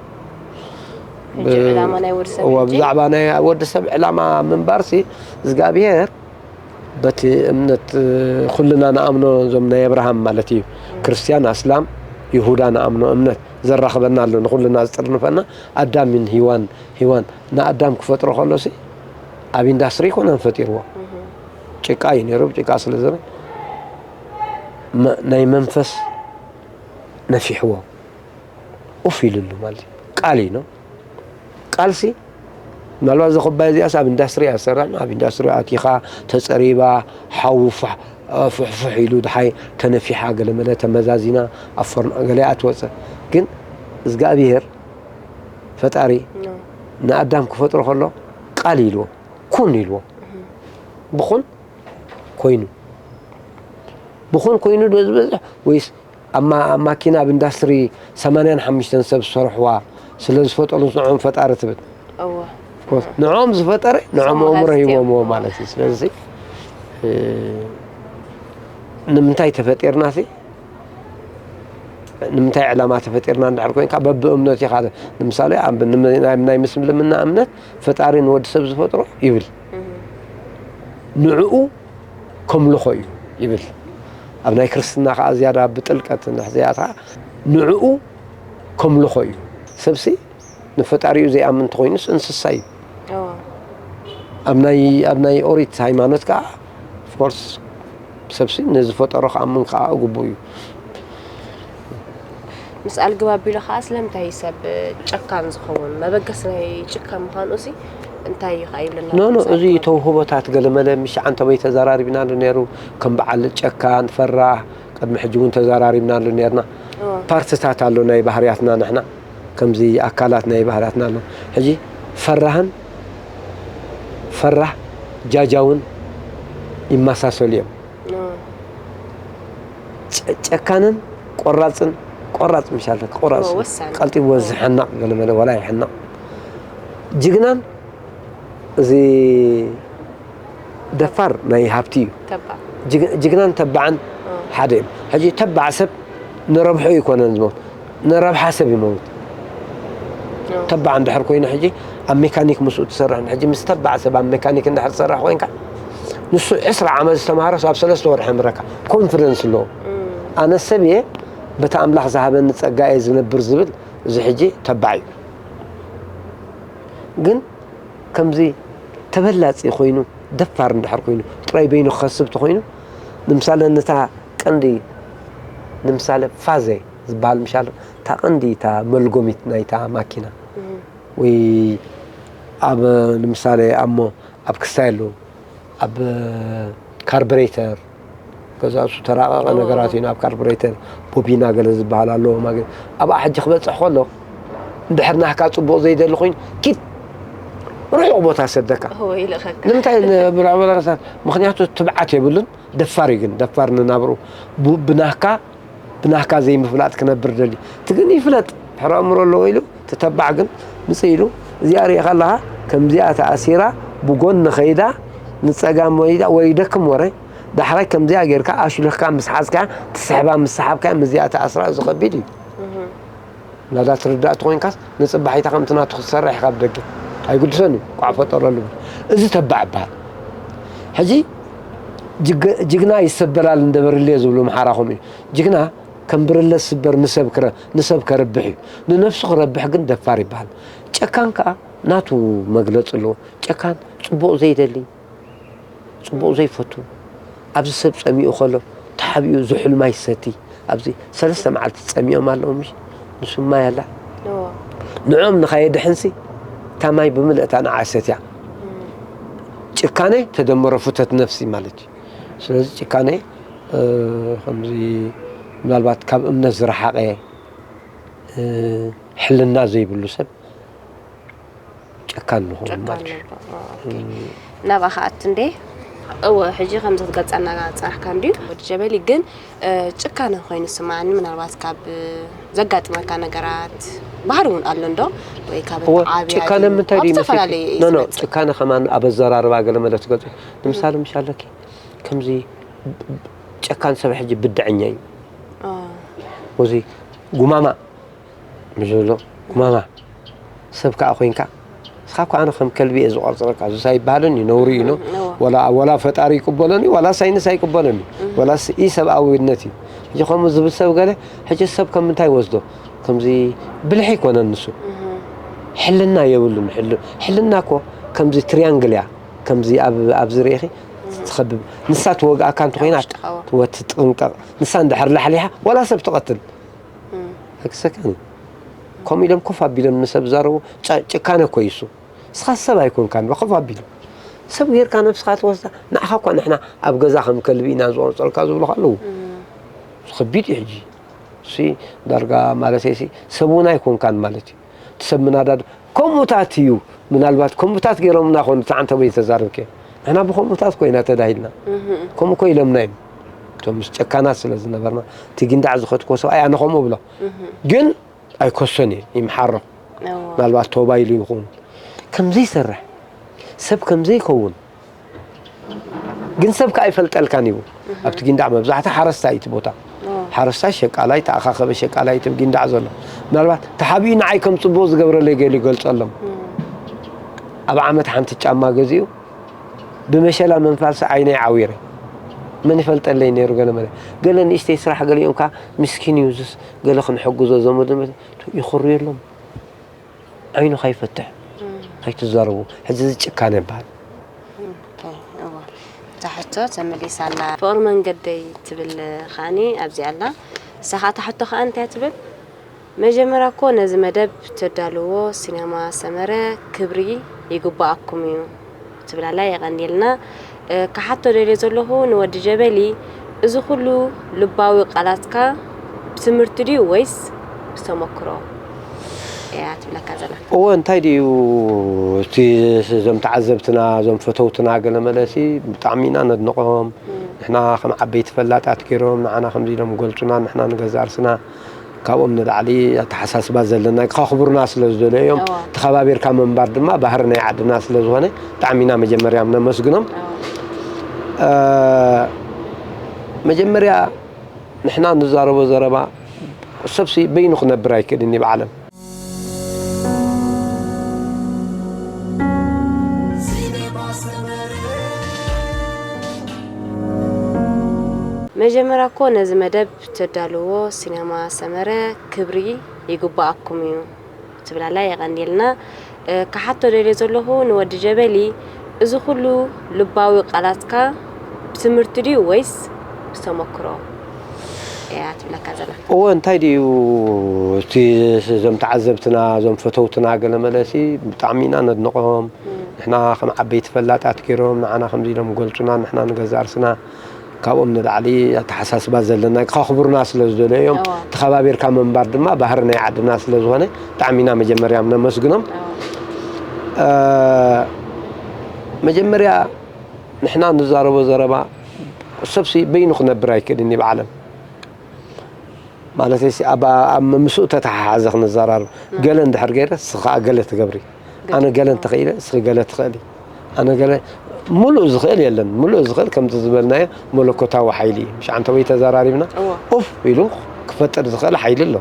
ሕጂ ዕላማ ናይ ወዲ ሰብ እዋ ሕጂ ብዛዕባ ናይ ወዲ ሰብ ዕላማ ምንባርሲ እግዚኣብሔር በቲ እምነት ኩልና ንኣምኖ እዞም ናይ ኣብርሃም ማለት እዩ ክርስትያን ኣስላም ይሁዳ ንኣምኖ እምነት ዘራኽበና ኣሎ ንኩልና ዝጥርንፈና ኣዳምን ሂዋን ሂዋን ንኣዳም ክፈጥሮ ከሎሲ ኣብ ኢንዳስትሪ ይኮነን ፈጢርዎ ጭቃ እዩ ነይሩ ጭቃ ስለ ዝረ ናይ መንፈስ ነፊሕዎ ኡፍ ኢሉሉ ማለት እዩ ቃል እዩ ነው ቃልሲ ምናልባት እዚ ኩባያ እዚኣስ ኣብ ኢንዳስትሪ እያ ዝሰርሕ ኣብ ኢንዳስትሪ ኣቲኻ ተፀሪባ ሓዊ ፍሕፍሕ ኢሉ ድሓይ ተነፊሓ ገለመለ ተመዛዚና ኣብ ፎርኖ ገለ እያ ትወፅእ ግን እግዚኣብሄር ፈጣሪ ንኣዳም ክፈጥሮ ከሎ ቃል ኢልዎ ኩን ኢልዎ ብኹን ኮይኑ ብኹን ኮይኑ ዶ ዝበዝሕ ወይስ ኣብ ማኪና ኣብ ኢንዳስትሪ ሰማንያን ሓሙሽተን ሰብ ዝሰርሕዋ ስለ ዝፈጠሩ ንዕኦም ፈጣሪ ትብል ንዕኦም ዝፈጠረ ንዕኦም ኣእምሮ ሂቦምዎ ማለት እዩ ስለዚ ንምንታይ ተፈጢርና ሲ ንምንታይ ዕላማ ተፈጢርና እንድሕር ኮይንካ በብእምነት ኢኻ ንምሳሌ ናይ ምስልምና እምነት ፈጣሪ ንወዲ ሰብ ዝፈጥሮ ይብል ንዕኡ ከምልኾ እዩ ይብል ኣብ ናይ ክርስትና ከዓ ዝያዳ ብጥልቀት ንሕዘያታ ንዕኡ ከምልኾ እዩ ሰብሲ ንፈጣሪኡ ዘይኣምን እንተኮይኑስ እንስሳ እዩ ኣብ ናይ ኦሪት ሃይማኖት ከዓ ኦፍኮርስ ሰብሲ ንዝፈጠሮ ክኣምን ከዓ ግቡእ እዩ ምስ ኣልግብ ኣቢሉ ከዓ ስለምንታይ ሰብ ጨካን ዝኸውን መበገሲ ናይ ጭካን ምዃኑ ሲ እንታይ እዩ ከዓ ይብለና ኖ ኖ እዚ ተውህቦታት ገለመለ ምሽ ዓንተበይ ተዘራሪብናሉ ነይሩ ከም በዓል ጨካን ፈራህ ቅድሚ ሕጂ እውን ተዘራሪብናሉ ነርና ፓርትታት ኣሎ ናይ ባህርያትና ንሕና ከምዚ ኣካላት ናይ ባህርያትና ኣሎ ሕጂ ፈራህን ፈራህ ጃጃውን ይመሳሰሉ እዮም ጨካንን ቆራፅን ቆራፅ ምሻለ ቆራፅ ቀልጢዎ ዝሕናቕ ገለመለ ዋላ ይሕናቕ ጅግናን እዚ ደፋር ናይ ሃብቲ እዩ ጅግናን ተባዕን ሓደ እዮም ሕጂ ተባዕ ሰብ ንረብሑ ይኮነን ዝሞት ንረብሓ ሰብ ይመውት ተባዕ እንድሕር ኮይኑ ሕጂ ኣብ ሜካኒክ ምስኡ ትሰርሕ ሕጂ ምስ ተባዕ ሰብ ኣብ ሜካኒክ እንድሕር ትሰርሕ ኮይንካ ንሱ ዕስራ ዓመት ዝተምሃረስ ኣብ ሰለስተ ወርሒ ምረካ ኮንፊደንስ ኣለዎ ኣነ ሰብ እየ በቲ ኣምላኽ ዝሃበኒ ጸጋ እየ ዝነብር ዝብል እዚ ሕጂ ተባዕ እዩ ግን ከምዚ ተበላጺ ኮይኑ ደፋር እንድሕር ኮይኑ ጥራይ በይኑ ክኸስብ ተኮይኑ ንምሳለ ነታ ቀንዲ ንምሳለ ፋዘ ዝበሃል ምሻለ እታ ቀንዲ እታ መልጎሚት ናይታ ማኪና ወይ ኣብ ንምሳሌ ኣሞ ኣብ ክስታይ ኣለዉ ኣብ ካርብሬተር ገዛሱ ተራቐቐ ነገራት እዩ ኣብ ካርብሬተር ቦቢና ገለ ዝበሃል ኣለዎ ማገ ኣብኣ ሕጂ ክበፅሕ ከሎ እንድሕር ናህካ ፅቡቕ ዘይደሊ ኮይኑ ኪድ ርሑቕ ቦታ ሰደካ ንምንታይ ብርዕበረሳት ምክንያቱ ትብዓት የብሉን ደፋር እዩ ግን ደፋር ንናብሩ ብናህካ ብናህካ ዘይምፍላጥ ክነብር ደሊ እቲ ግን ይፍለጥ ድሕሪ ኣእምሮ ኣለዎ ኢሉ እቲ ተባዕ ግን ምፅእ ኢሉ እዚኣ ሪኢኻ ኣለኻ ከምዚኣ ተኣሲራ ብጎኒ ከይዳ ንፀጋም ወይዳ ወይ ደክም ወረ ዳሕራይ ከምዚኣ ጌርካ ኣሽልኽካ ምስ ሓዝካ ትስሕባ ምስ ሰሓብካ ምዚኣ ተኣስራ እዚ ከቢድ እዩ ናዳ ትርዳእ ተኮይንካስ ንፅባሒታ ከምቲ ናቱ ክትሰርሕ ካብ ደገ ኣይግድሰን እዩ ቋዕ ፈጠረሉ እዚ ተባዕ ይበሃል ሕጂ ጅግና ይሰበራል እንደበርልየ ዝብሉ ምሓራኹም እዩ ጅግና ከም ብርለ ዝስበር ንሰብ ክረ ንሰብ ከርብሕ እዩ ንነፍሱ ክረብሕ ግን ደፋር ይበሃል ጨካን ከዓ ናቱ መግለፂ ኣለዎ ጨካን ፅቡቕ ዘይደሊ ፅቡቕ ዘይፈቱ ኣብዚ ሰብ ፀሚኡ ከሎ ተሓቢኡ ዝሑል ማይ ሰቲ ኣብዚ ሰለስተ መዓልቲ ፀሚኦም ኣለዉ ምሽ ንሱ ማይ ኣላ ንዖም ንኻየድሕንሲ እታ ማይ ብምልእታ ንዓ ሰትያ ጭካነ ተደመረ ፍተት ነፍሲ ማለት እዩ ስለዚ ጭካነ ከምዚ ምናልባት ካብ እምነት ዝረሓቐ ሕልና ዘይብሉ ሰብ ጨካን ንኸውን ጨካን ማለት እዩ። ነበር። ኦ፣ ኦኬ። እም። ናብኣ ከኣቱ እንዴ? እወ፣ ሕጂ ከምዚ ክትገልጸና ጸናሕካ እንድዩ። ወዲ ጀበሊ ግን፣ እ፣ ጭካነ ኮይኑ ይስምዓኒ። ምናልባት ካብ ዘጋጥመካ ነገራት፣ ባህሪ እውን ኣሎ እንዶ? ወይ ካብ እወ፣ እተዓብያሉ፣ ጭካነ ምንታይ ኣብ ድዩ መሲልኪ? ዝተፈላለዩ እዩ ኖ፣ ኖ፣ ዝመጽእ። ጭካነ ከማን ኣብ ኣዘራርባ ገለ መለ ትገልጹ። ንምሳሌ ምሽ ኣለኪ፣ ከምዚ ጨካን ሰብ ሕጂ ብድዐኛ እዩ። ኦ። ወዚ ጉማማ ምስ ዝብሎ፣ ጉማማ ሰብ ከኣ ኮይንካ፣ ንስኻ እኮ ኣነ ከም ከልቢ እየ ዝቆርጽረካ፣ እዙስ ኣይበሃልን እዩ፣ ነውሪ እዩ፣ ኖ? እም፣ እወ። ወላ፣ ወላ ፈጣሪ ይቅበሎን እዩ፣ ወላ ሳይንስ ኣይቅበሎን እዩ፣ እም። ወላ ስ-፣ ኢ-ሰብኣዊነት እዩ። ሕጂ ከምኡ ዝብል ሰብ ገለ፣ ሕጂ ሰብ ከም ምንታይ ይወስዶ? ከምዚ ብልሒ ኣይኮነን ንሱ። እም። ሕልና የብሉን። ሕል-፣ ሕልና እኮ ከምዚ ትሪያንግል እያ። ከምዚ ኣብ፣ ኣብዚ ርኢኺ እም። ትኸብብ። ንሳ ትወግኣካ እንተኾይና፣ ውሽጢ ኸዋ። ትወ-፣ ትጥንቀቕ። ንሳ እንድሕር ላሕሊሓ፣ ወላ ሰብ ትቐትል። እም። ኣይክሰካን እዩ። ከምኡ ኢሎም ኮፍ ኣቢሎም ንሰብ ዝዛረቡ ጨ-፣ ጭካነ እኮ እዩ እሱ። ንስኻ ሰብ ኣይኮንካን፣ ኮፍ ኣቢሉ። ሰብ ጌርካ ነብስኻ ትወስዳ፣ ንዓኻ እኳ ንሕና ኣብ ገዛ ከም ከልቢ ኢና ዝቆርጸልካ ዝብሉኻ ኣለዉ። እም። ከቢድ እዩ ሕጂ። እሱ ዳርጋ ማለት እሲ ሰብ እውን ኣይኮንካን ማለት እዩ። እቲ ሰብ ምናዳድ ከምኡታት እዩ። ምናልባት ከምኡታት ገይሮምና ኾኑ፣ እቲ ዓንተቦይ ተዛረብከ። ንሕና ብኸምኡታት ኮይና ተዳሂልና። እም። ከምኡ እኮ ኢሎምና እዮም። እቶም ምስ ጨካናት ስለ ዝነበርና፣ እቲ ጊንዳዕ ዝኸድኮ ሰብኣይ ኣነ ከምኡ እብሎ። እም። ግን ኣይኮሶን እየ፣ ይምሓሮ። እዎ። ምናልባት ቶባ ኢሉ ይኸውን። ከም ዘይሰርሕ፣ ሰብ ከም ዘይከውን፣ ግን ሰብ ከኣ ኣይፈልጠልካን እዩ። እህ። ኣብቲ ጊንዳዕ መብዛሕትኡ ሓረስታይ እቲ ቦታ። እዎ። ሓረስታይ ሸቃላይ፣ ተኣኻኸበ ሸቃላይ እቲ ጊንዳዕ ዘሎ። ምናልባት ተሓቢኡ ንዓይ ከም ጽቡቕ ዝገብረለይ ገይሩ ይገልጸሎም። እም። ኣብ ዓመት ሓንቲ ጫማ ገዚኡ፣ ብመሸላ መንፋልሲ ዓይነይ ዓዊረ። መን ይፈልጠለይ ነይሩ ገለ መለ። ገለ ንእሽተይ ስራሕ ገሊኦም ከኣ ምስኪን እዩ፣ እዙስ ገለ ክንሕግዞ ዘመዱ መ-፣ ይኹርየሎም። ዓይኑ ከይፈትሕ እም። ከይትዛረቡ። ሕጂ እዚ ጭካነ ይበሃል። እም፣ ኦኬ፣ እወ። እታ ሕቶ ተመሊሳ ኣላ። ፍቕሪ መንገደይ ትብል ከኣኒ ኣብዚ ኣላ። እሳ ኸኣ እታ ሕቶ ከኣ እንታይ ትብል? መጀመርያ እኮ ነዚ መደብ ተዳልዎ ሲነማ ሰመረ ክብሪ ይግባኣኩም እዩ። ትብል ኣላ፣ የቐንየልና። እ፣ ክሓቶ ደልየ ዘለኹ ንወዲ ጀበሊ፣ እዚ ኩሉ ልባዊ ቃላትካ ብትምህርቲ ድዩ ወይስ ብተመክሮ እያ ትብለካ ዘላ? እወ፣ እንታይ ድዩ እቲ፣ እዞም ተዓዘብትና፣ እዞም ፈተውትና ገለ መለሲ ብጣዕሚ ኢና ነድንቖም። እም። ንሕና ከም ዓበይቲ ፈላጣት ገይሮም ንዓና ከምዚ ኢሎም ገልጹና፣ ንሕና ንገዛእ ርእስና ካብኦም ንላዕሊ ኣተሓሳስባ ዘለና ከኽብሩና ስለ ዝደለዩ እዮም። እዋ። ተኸባቢርካ ምንባር ድማ ባህሪ ናይ ዓድና ስለ ዝኾነ ብጣዕሚ ኢና መጀመርያ ነመስግኖም። እዋ። እ፣ መጀመርያ ንሕና ንዛረቦ ዘረባ ሰብሲ በይኑ ክነብር ኣይክእልን እዩ ብዓለም። መጀመርያ እኮ ነዚ መደብ ተዳልዎ ሲነማ ሰመረ ክብሪ ይግባኣኩም እዩ ትብል ኣላ፣ የቐንየልና። እ፣ ክሓቶ ደልየ ዘለኹ ንወዲ ጀበሊ፣ እዚ ኩሉ ልባዊ ቃላትካ ብትምህርቲ ድዩ ወይስ ብተመክሮ እያ ትብለካ ዘላ? እወ፣ እንታይ ድዩ እቲ፣ እዞም ተዓዘብትና፣ እዞም ፈተውትና ገለ መለሲ ብጣዕሚ ኢና ነድንቖም። እም። ንሕና ከም ዓበይቲ ፈላጣት ገይሮም ንዓና ከምዚ ኢሎም ገልጹና፣ ንሕና ንገዛእ ርእስና ካብኦም ንላዕሊ ኣተሓሳስባ ዘለና ከኽብሩና ስለ ዝደለዩ እዮም። እዋ። ተኸባቢርካ ምንባር ድማ ባህሪ ናይ ዓድና ስለ ዝኾነ ብጣዕሚ ኢና መጀመርያ ነመስግኖም። እዋ። እ፣ መጀመርያ ንሕና ንዛረቦ ዘረባ ሰብሲ በይኑ ክነብር ኣይክእልን እዩ ብዓለም። ማለተይሲ ኣብ፣ ኣብ ምስኡ ተተሓሓዘ ክንዘራረብ። እም። ገለ እንድሕር ገይረ፣ ንስኺ ከኣ ገለ ትገብሪ። ገለ። ኣነ ገለ እንተኽኢለ፣ ንስኺ ገለ ትኽእሊ። ኣነ ገለ፣ ምሉእ ዝኽእል የለን። ምሉእ ዝኽእል ከምቲ ዝበልናዮ መለኮታዊ ሓይሊ እዩ። ምሽ ዓንተቦይ ተዘራሪብና፣ እዎ። ኡፍ ኢሉ ክፈጥር ዝኽእል ሓይሊ ኣሎ።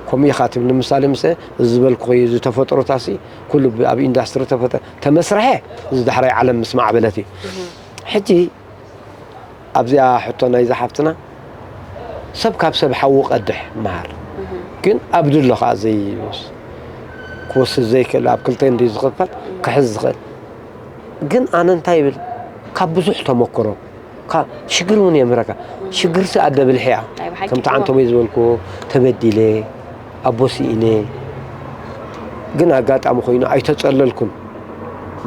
ከምኡ ኢኻ ትብል። ንምሳሌ፣ ምስ እዚ ዝበልኩኺ፣ እዚ ተፈጥሮታሲ፣ ኩሉ ብ-፣ ኣብ ኢንዳስትሪ ተፈጠ-፣ ተመስርሐ፣ እዚ ዳሕራይ ዓለም ምስ ማዕበለት እዩ። እህ። ሕጂ ኣብዚኣ ሕቶ ናይዛ ሓፍትና፣ ሰብ ካብ ሰብ ሓዊ ቀድሕ መሃር። እህ። ግን ኣብ ድሎ ከኣ ዘይወስ-፣ ክወስድ ዘይክእል፣ ኣብ ክልተ እንድዩ ዝኽፈል፣ እህ። ክሕዝ ዝኽእል። ግን ኣነ እንታይ ይብል፣ ካብ ብዙሕ ተመክሮ፣ ካብ ሽግር እውን የምህረካ። እህ። ሽግርሲ ኣደ ብልሒ እያ። ናይ ብሓቂ ከምቲ እኮ። ዓንተቦይ ዝበልኩዎ፣ ተበዲለ፣ ኣቦ ስኢነ፣ ግን ኣጋጣሚ ኮይኑ ኣይተጸለልኩን።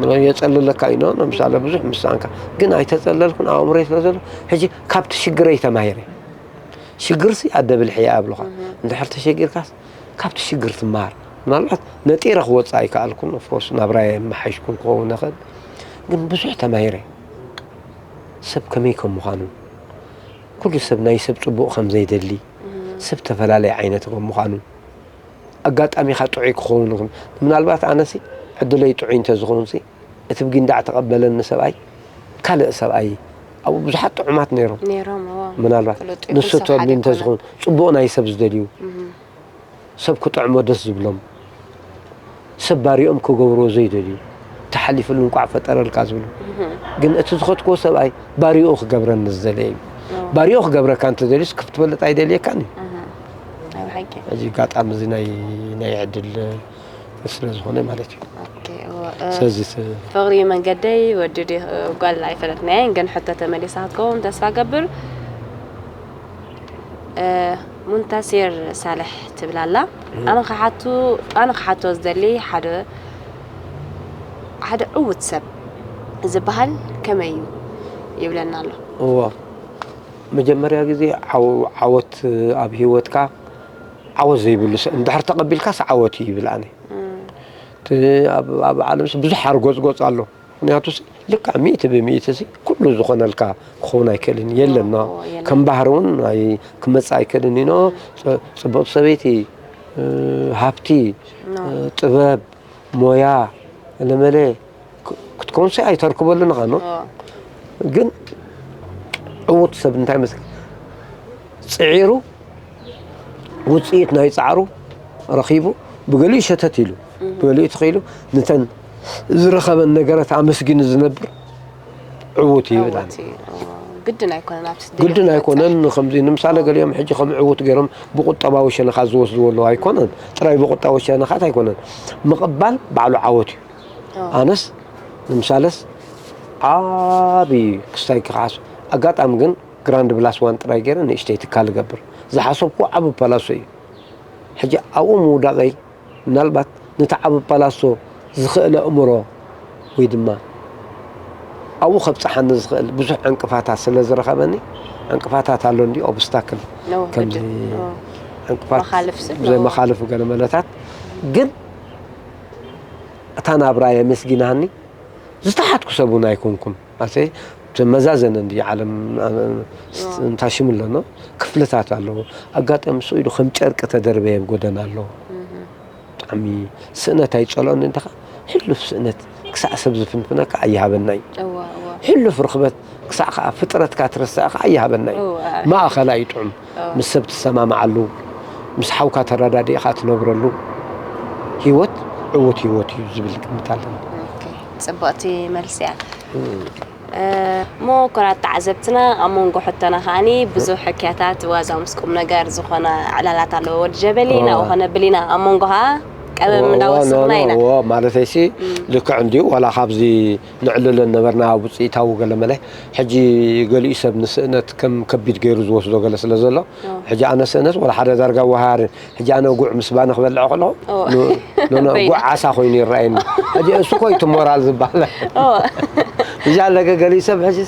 ምሎ የጸልለካ እዩ፣ ኖ፣ ንምሳሌ ብዙሕ ምሳንካ፣ ግን ኣይተጸለልኩን፣ ኣብ ኣእምሮይ ስለ ዘሎ፣ ሕጂ ካብቲ ሽግረይ ተማሂረ። ሽግርሲ ኣደ ብልሒ እያ እብሉኻ። እህ። እንድሕር ተሸጊርካስ፣ ካብቲ ሽግር ትመሃር። ምናልባት ነጢረ ክወፅእ ኣይከኣልኩን፣ ኦፍኮርስ ናብራይ የመሓይሽኩን ክኸውን ይኽእል። ግን ብዙሕ ተማሂረ፣ ሰብ ከመይ ከም ምዃኑ፣ ኩሉ ሰብ ናይ ሰብ ፅቡቕ ከም ዘይደሊ፣ ሰብ ተፈላለየ ዓይነት ከም ምዃኑ፣ ኣጋጣሚኻ ጥዑይ ክኸውን ይኽእል። ምናልባት ኣነሲ ዕድለይ ጥዑይ እንተዝኸውን ሲ፣ እቲ ብጊንዳዕ ተቐበለኒ ሰብኣይ ካልእ ሰብኣይ፣ ኣብኡ ብዙሓት ጥዑማት ነይሮም። ነይሮም። እዎ። ምናልባት ፍሉጥ ንሱ ይኹን ሰብ ተድሊ ሓደ እንተዝኸውን፣ ፅቡቕ ናይ ሰብ ዝደልዩ፣ ሰብ ክጥዕሞ ደስ ዝብሎም፣ ሰብ ባሪኦም ክገብርዎ ዘይደልዩ፣ ተሓሊፍሉ እንቋዕ ፈጠረልካ ዝብሉ። ግን እቲ ዝኸድክዎ ሰብኣይ ባሪኡ ክገብረኒ ዝደለየ እዩ። ባሪኡ ክገብረካ እንተደልዩስ ክትፈልጥ ኣይደልየካን እዩ። ናይ ብሓቂ። እዚ ኣጋጣሚ እዚ ናይ ናይ ዕድል ስለ ዝኾነ ማለት እዩ። ኦኬ፣ እዎ፣ እ፣ ስለዚ ስ- ፍቕሪ መንገደይ ወዲ ድዩ ጓል ኣይፈለጥናየን፣ ግን ሕቶ ተመሊሳ ክትከውን ተስፋ ገብር። እ፣ ሙንታሲር ሳልሕ ትብል ኣላ። ኣነ ክሓቱ ኣነ ክሓቶ ዝደሊ ሓደ ሓደ ዕዉት ሰብ ዝበሃል ከመይ እዩ ይብለና ኣሎ። እዎ፣ መጀመርያ ግዜ ዓው- ዓወት ኣብ ህይወትካ ዓወት ዘይብሉ ሰብ እንድሕር ተቐቢልካስ ዓወት እዩ ይብል ኣነ። እቲ ኣብ ኣብ ዓለምስ ብዙሕ ሓርጎፅጎፅ ኣሎ። ምክንያቱ ሲ ልክዕ ሚእቲ ብሚእቲ ሲ ኩሉ ዝኾነልካ ክኸውን ኣይክእልን፣ የለን። ኖ፣ የለን። ከም ባህሪ እውን ኣይ- ክመፅእ ኣይክእልን እዩ። ኖ፣ ፅ- ፅብቕቲ ሰበይቲ፣ እ፣ ሃብቲ፣ ኖ። እ፣ ጥበብ፣ ሞያ፣ ለመለ ክ- ክትከውን ሲ ኣይተርክበሉን ኢኻ። ኖ፣ ኦ፣ ግን ዕዉት ሰብ እንታይ መስል ፅዒሩ ውፅኢት ናይ ፃዕሩ ረኺቡ ብገሊኡ ሸተት ኢሉ ብገሊኡ ተኸኢሉ ነተን ዝረኸበን ነገራት ኣመስጊኑ ዝነብር ዕዉት እዩ ይብል። ዕወት እዩ። ኦ፣ ግድን ኣይኮነን ኣብቲ ግድን ደሊኻ ኣይኮነን። ከምዚ ንምሳሌ ገሊኦም ሕጂ ከም ዕዉት ገይሮም ብቁጠባዊ ሸነኻት ዝወስድዎ ኣለዉ ኣይኮነን። ጥራይ ብቁጠባዊ ሸነኻት ኣይኮነን። ምቕባል ባዕሉ ዓወት እዩ። ኦ፣ ኣነስ ንምሳሌስ ዓቢ ክስታይ ክሓስ ኣጋጣሚ ግን ግራንድ ብላስ ዋን ጥራይ ገይረ ንእሽተይ ትካል እገብር ዝሓሰብኩ ዓቢ ፓላሶ እዩ። ሕጂ ኣብኡ ምውዳቐይ ምናልባት ነቲ ዓቢ ፓላሶ ዝኽእል ኣእምሮ ወይ ድማ ኣብኡ ከብጽሓኒ ዝኽእል ብዙሕ ዕንቅፋታት ስለ ዝረኸበኒ ዕንቅፋታት ኣሎ እንዲ ኦብስታክል ኖ፣ ከምዚ ግድን። ኦ፣ ዕንቅፋት መኻልፍ ስለ ዘይ መኻልፍ ገለ መለታት ግን እታ ናብራ የመስጊናኒ ዝተሓትኩ ሰብ እውን ኣይኮንኩን። ኣሰ መዛዘነ እንዲ ዓለም እንታሽሙ ኣለኖ ክፍልታት ኣለዎ። ኣጋጣሚ ስኢሉ ከም ጨርቂ ተደርበየ ጎደና ኣለዎ። ብጣዕሚ ስእነት ኣይጸልኦን እንተኻ ሕሉፍ ስእነት ክሳዕ ሰብ ዝፍንፍነካ ኣይሃበናይ። እዋ፣ እዋ። ሕሉፍ ርኽበት ክሳዕ ከዓ ፍጥረትካ ትረስዕ ከዓ ኣይሃበናይ። እዋ። ማእኸላ እዩ ጥዑም። ምስ ሰብ ትሰማማዓሉ፣ ምስ ሓውካ ተረዳዲእኻ ትነብረሉ ህይወት ዕዉት ህይወት እዩ ዝብል ግምት ኣለኒ። ኦኬ፣ ጽብቕቲ መልሲ እያ። እ፣ እሞ ክቡራት ተዓዘብትና ኣብ መንጎ ሕቶና ከዓኒ ብዙሕ ሕክያታት ዋዛ ምስ ቁም ነገር ዝኾነ ዕላላት ኣለዎ። ወዲ ጀበሊ እዋ። ናብኡ ከነብል ኢና። ኣብ መንጎ ከኣ ቀመም እዋ፣ እንዳወሰኽና እዋ፣ ኢና። እዋ፣ ማለተይሲ ልክዕ እንድዩ ዋላ ካብዚ ንዕልለን ነበርና ኣብ ውፅኢታዊ ገለ መለ ሕጂ ገሊኡ ሰብ ንስእነት ከም ከቢድ ገይሩ ዝወስዶ ገለ ስለ ዘሎ ሕጂ ኣነ ስእነት ወላ ሓደ ዳርጋ ወሃር ሕጂ ኣነ ጉዕ ምስ ባኒ ክበልዕ ከለኹ እዎ። ን- ን- ን- በይኑ። ጉዕ ዓሳ ኮይኑ ይረኣየኒ። ሕጂ እሱ ኮይ እቲ ሞራል ዝበሃል እዎ። ብጃ ለገ ገሊኡ ሰብ ሕጂ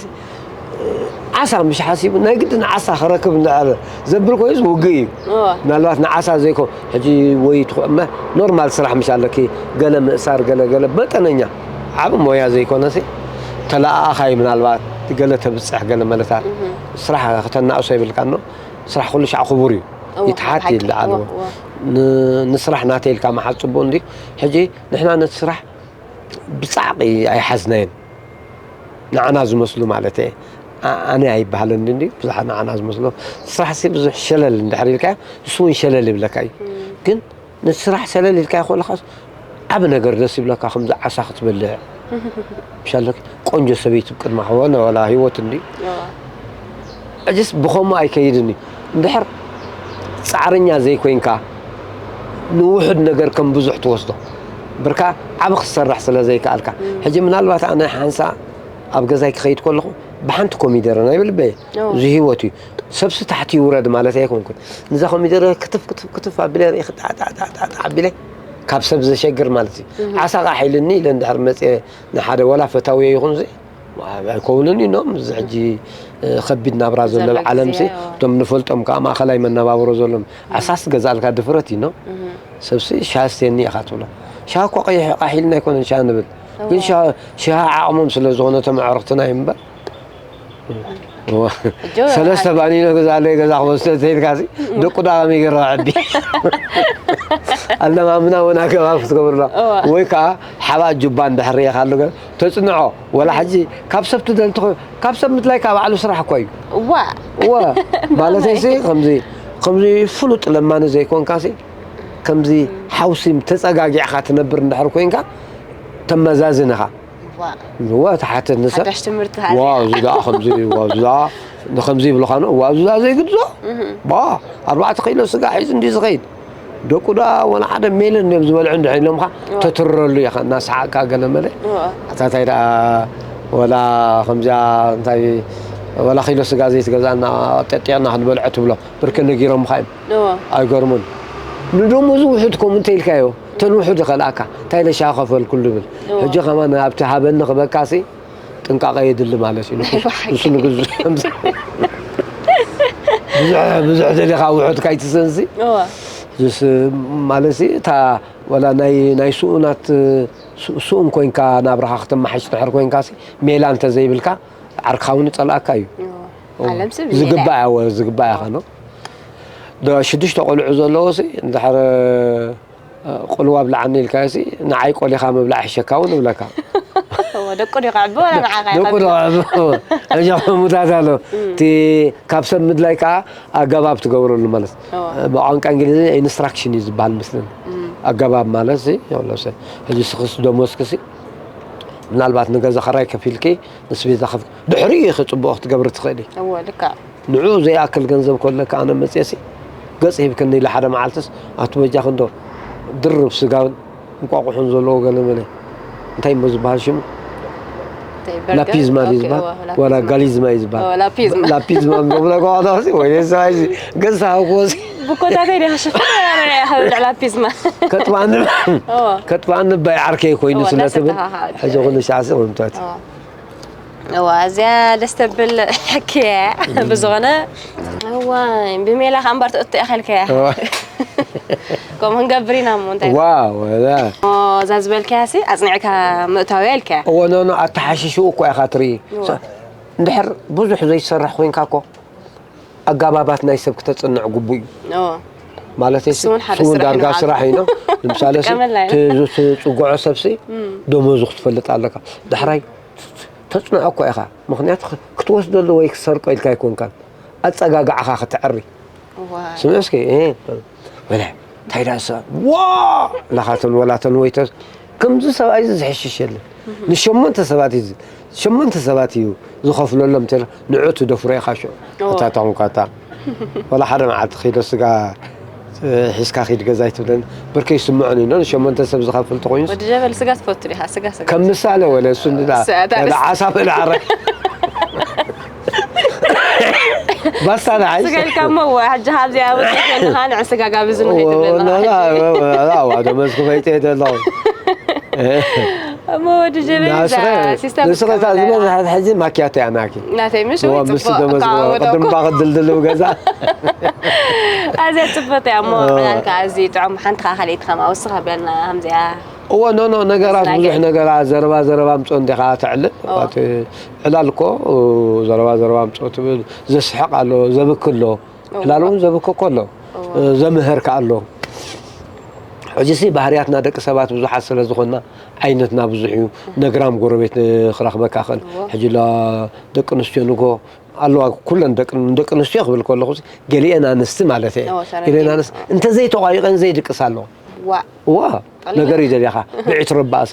ዓሳ ምሽ ሓሲቡ ናይ ግድን ዓሳ ክረክብ እንድሕር ዘብል ኮይኑስ ውግእ እዩ። እዎ። ምናልባት ንዓሳ ዘይኮ ሕጂ ወይ ትኾ- መ- ኖርማል ስራሕ ምሽ ኣለኪ ገለ ምእሳር ገለ ገለ በጠነኛ ዓብ ሞያ ዘይኮነሲ ተለኣኣኻይ ምናልባት ገለ ተብፅሕ ገለ መለታት ስራሕ ከተናእሶ ይብልካ እኖ ስራሕ ኩሉ ሻዕ ክቡር እዩ። እዎ፣ ይትሓት ሓቂ። ይለዓል እዎ፣ እዎ። እዎ። ን- ንስራሕ ናተይ ኢልካ መሓዝ ፅቡቅ እንዲ ሕጂ ንሕና ነቲ ስራሕ ብፃዕቂ ኣይሓዝናየን። ንዓና ዝመስሉ ማለት እየ። ኣ- ኣነ ኣይበሃልን እንዲ ብዙሓት ንዓና ዝመስሉ ስራሕ ሲ ብዙሕ ሸለል እንድሕር ኢልካ ንሱ እውን ሸለል ይብለካ እዩ። ግን ነቲ ስራሕ ሸለል ኢልካ ከለኻስ ዓብ ነገር ደስ ይብለካ ከምዚ ዓሳ ክትበልዕ ምሻለክ ቆንጆ ሰበይቲ ቅድማ ክኾነ ወላ ህይወት እንዲ እዎ። ሕጅስ ብኸምኡ ኣይከይድን እዩ። እንድሕር ፃዕረኛ ዘይኮይንካ ንውሑድ ነገር ከም ብዙሕ ትወስዶ ብርካ ዓብ ክትሰርሕ ስለ ዘይከኣልካ ሕጂ ምናልባት ኣነ ሓንሳ ኣብ ገዛይ ክኸይድ ከለኹ ብሓንቲ ኮሚደረ ናይ ብልበየ ኦ። እዚ ህይወት እዩ። ሰብሲ ታሕቲ ይውረድ ማለት ኣይኮንኩን። ንዛ ኮሚደረ ክትፍ ክትፍ ክትፍ ኣቢለ ርእየ ክጣዕጣዕጣዕጣዕ ኣቢለ ካብ ሰብ ዘሸግር ማለት እዩ። ዓሳ ቃሕ ኢልኒ ኢለ እንድሕር መፅየ ንሓደ ወላ ፈታውየ ይኹን እዚ ኣይኮውንን ኢኖም እዚ ሕጂ ከቢድ ናብራ ዘሎ ዓለምሲ እቶም ንፈልጦም ከዓ ማእኸላይ መነባብሮ ዘሎም ኣሳስ ገዛልካ ድፍረት ኢኖ ሰብሲ ሻሃ ስተየኒ ኢኻ ትብሎ። ሻሃ እኮ ቀይሕ ቃሕ ኢልና ኣይኮነን ሻሃ ንብል፣ ግን ሻሃ ዓቕሞም ስለ ዝኾነ እቶም ኣዕሩኽትና እዮም እምበር ሰለስተ ባኒኖ ገዛ ኣለይ ገዛ ክወስዶ እንተኢልካ ደቁ ዳ ከመይ ገይረ ዕዲ ኣለማምና እውን ኣገባብ ክትገብርሎ ወይ ከዓ ሓባ ጁባ እንድሕር ሪኢኻ ኣሎ ተፅንዖ ወላ ሕጂ ካብ ሰብ ትደሊ ካብ ሰብ ምድላይ ካብ ባዕሉ ስራሕ እኮ እዩ። እዋ እዋ ማለተይሲ ከምዚ ከምዚ ፍሉጥ ለማኒ ዘይኮንካሲ ከምዚ ሓውሲም ተፀጋጊዕካ ትነብር እንድሕር ኮይንካ ተመዛዝን ኢኻ። እዋ ትሓትት ንሰብ ሓዳሽ ትምህርቲ ዋ እዚ ደኣ ከምዚ ዋ እዚ ደኣ ንከምዚ ይብልኻ ነው ዋ እዚ ደኣ ዘይግድዞ ባ ኣርባዕተ ኪሎ ስጋ ሒዙ እንዲ ዝኸይድ ደቁ ደኣ ወላ ሓደ ሜልን እዮም ዝበልዑ እንድሕር ኢሎምኻ ተትረሉ ኢኻ እናሰሓቅካ ገለ መለ ኣታ እንታይ ደኣ ወላ ከምዚኣ እንታይ ወላ ኪሎ ስጋ ዘይትገዛና ጠጢቕና ክንበልዖ ትብሎ ብርክ ነጊሮምኻ እዮም ኣይገርሙን ንደሞዙ ውሑድ ከምኡ እንተ ኢልካዮ እተን ውሑድ ይኸልኣካ እንታይ ኢለ ሻሂ ከፈልኩሉ ይብል ሕጂ ከማን ኣብቲ ሃበኒ ክበካሲ ጥንቃቐ የድሊ ማለት እዩ ንሱ ንግዙ ብዙሕ ደሊኻ ውሑድ ካይትሰንሲ ማለት እታ ወላ ናይ ናይ ስኡናት ስኡን ኮይንካ ናብራኻ ክተመሓሽ ድሕር ኮይንካ ሜላ እንተዘይብልካ ዓርክኻ እውን ይፀልኣካ እዩ ዝግባእ ዝግባእ ኢኻ ነው ሽዱሽተ ቆልዑ ዘለዎ እንድሕር ቁልዋ ብልዓኒ ኢልካዮሲ ንዓይ ቆሊኻ ምብላዕ ይሕሸካ እውን እብለካ። ደቁ ዶ ክዕቢ ወላ ንዓኻ ደቁ ዶ ክዕቢ? ሕጂ ከምኡታት ኣሎ። እቲ ካብ ሰብ ምድላይ ከዓ ኣገባብ ትገብረሉ ማለት ብቋንቋ እንግሊዝኛ ኢንስትራክሽን እዩ ዝበሃል ምስልን ኣገባብ ማለት ሕጂ ስኽስ ደሞዝክሲ ምናልባት ንገዛ ኸራይ ከፊልኪ ንስቤዛ ከፍ ድሕሪኡ ኢኺ ፅቡቕ ክትገብሪ ትኽእሊ። እወ ልክዕ። ንዕኡ ዘይኣክል ገንዘብ ከለካ ኣነ መፅየሲ ገፅ ሂብክኒ ኢለ ሓደ መዓልትስ ኣቱ በጃኺ እንዶ ድርብ ስጋን እንቋቑሖን ዘለዎ ገለ መለ እንታይ እሞ ዝበሃል ሽሙ ላፒዝማ ድዩ ዝበሃል ዋላ ጋሊዝማ እዩ ዝበሃል ላፒዝማ ላፒዝማ ንገብሎ ከዋዳሲ ወይ ሰብኣይ ገንሳ ሃውኮሲ ብኮታተይ ዲኻ ሽፍን ላፒዝማ ከጥባኒ ከጥባኒ ባይ ዓርከይ ኮይኑ ስለ ትብል ሕዚ ኩሉ ሻዕሲ ወምታት እዋ እዚኣ ደስ ተብል ሕክያ ብዝኾነ እዋ ብሜላ ከኣ እምበር ትእቶ ኢኸልከያ ከምኡ ክንገብር ኢና እሞ እንታይ ዋው እዛ ዝበልከያ ሲ ኣፅኒዕካ ምእታውያ ኢልከያ እዎ ኖኖ ኣተሓሽሽኡ እኮ ኢኻ ትርኢ እንድሕር ብዙሕ ዘይትሰርሕ ኮይንካ እኮ ኣጋባባት ናይ ሰብ ክተፅንዕ ግቡእ እዩ ማለት ስውን ዳርጋ ስራሕ እዩ ንምሳሌ ትፅጉዖ ሰብሲ ደሞዙ ክትፈልጥ ኣለካ ዳሕራይ ተፅንዖ እኮ ኢኻ ምክንያቱ ክትወስደሉ ወይ ክሰርቆ ኢልካ ኣይኮንካን ኣፀጋግዓኻ ክትዕሪ ስምዕ እስኪ ወላ እንታይ ዳእሳ ዋ ላኻተን ወላተን ወይተ ከምዚ ሰብኣይ እዚ ዝሕሽሽ የለን ንሸሞንተ ሰባት እዩ ሸሞንተ ሰባት እዩ ዝኸፍለሎም ተ ንዑ ትደፍሮ ኢኻ ሽዑ እታ ተኾንካታ ወላ ሓደ መዓልቲ ኺዶ ስጋ ሒዝካ ኺድ ገዛ ይትብለን ብርከይ ይስምዖን እዩ ሸሞንተ ሰብ ዝኸፍል ተኾይኑ ወዲ ጀበል ስጋ ትፈቱ ዲኻ ስጋ ስጋ ከም ምሳሌ ወለ እሱ ዓሳ በልዓረ ባስታ ንዓይ ስጋ ኢልካ እሞ ሕጂ ካብዚኣ ወፂእ ከለኻ ንዕ ስጋ ጋብዝኒ ከይትብለና ደመዝኩ ፈይጠ ዘለኹ እሞ ወዲ ጀበል ንስኸ እታ ዝበዝሓት ሕጂ ማኪያቶ እያ ናኪ ናተይ ምሽ ወይ ጽቡቕ ቅድም ባቕ ድልድል ገዛ ኣዝያ ጽብቕቲ እያ እሞ ዕላልካ ኣዝዩ ጥዑም ሓንቲ ከዓ ካልኣይቲ ከማ ወስኻ ብለና ከምዚኣ እዎ ኖ ኖ ነገራት ብዙሕ ነገራት ዘረባ ዘረባ ምፅኦ እንዲኻ ተዕልል ዕላል እኮ ዘረባ ዘረባ ምፅኦ ትብል ዘስሕቕ ኣሎ ዘብክ ኣሎ ዕላል እውን ዘብክ እኮ ኣሎ ዘምህር ከዓ ኣሎ ሕጂሲ ባህርያትና ደቂ ሰባት ብዙሓት ስለ ዝኾንና ዓይነትና ብዙሕ እዩ ነግራም ጎረቤት ክረኽበካ ኽእል ሕጂ ደቂ ኣንስትዮ ንጎ ኣለዋ ኩለን ደቂ ኣንስትዮ ክብል ከለኹ ገሊአን ኣንስቲ ማለት እየ ገሊአን ኣንስቲ እንተዘይተቋሪቀን ዘይድቅስ ኣለዋ ዋ ነገር ይደልያኻ ብዒት ረባእሳ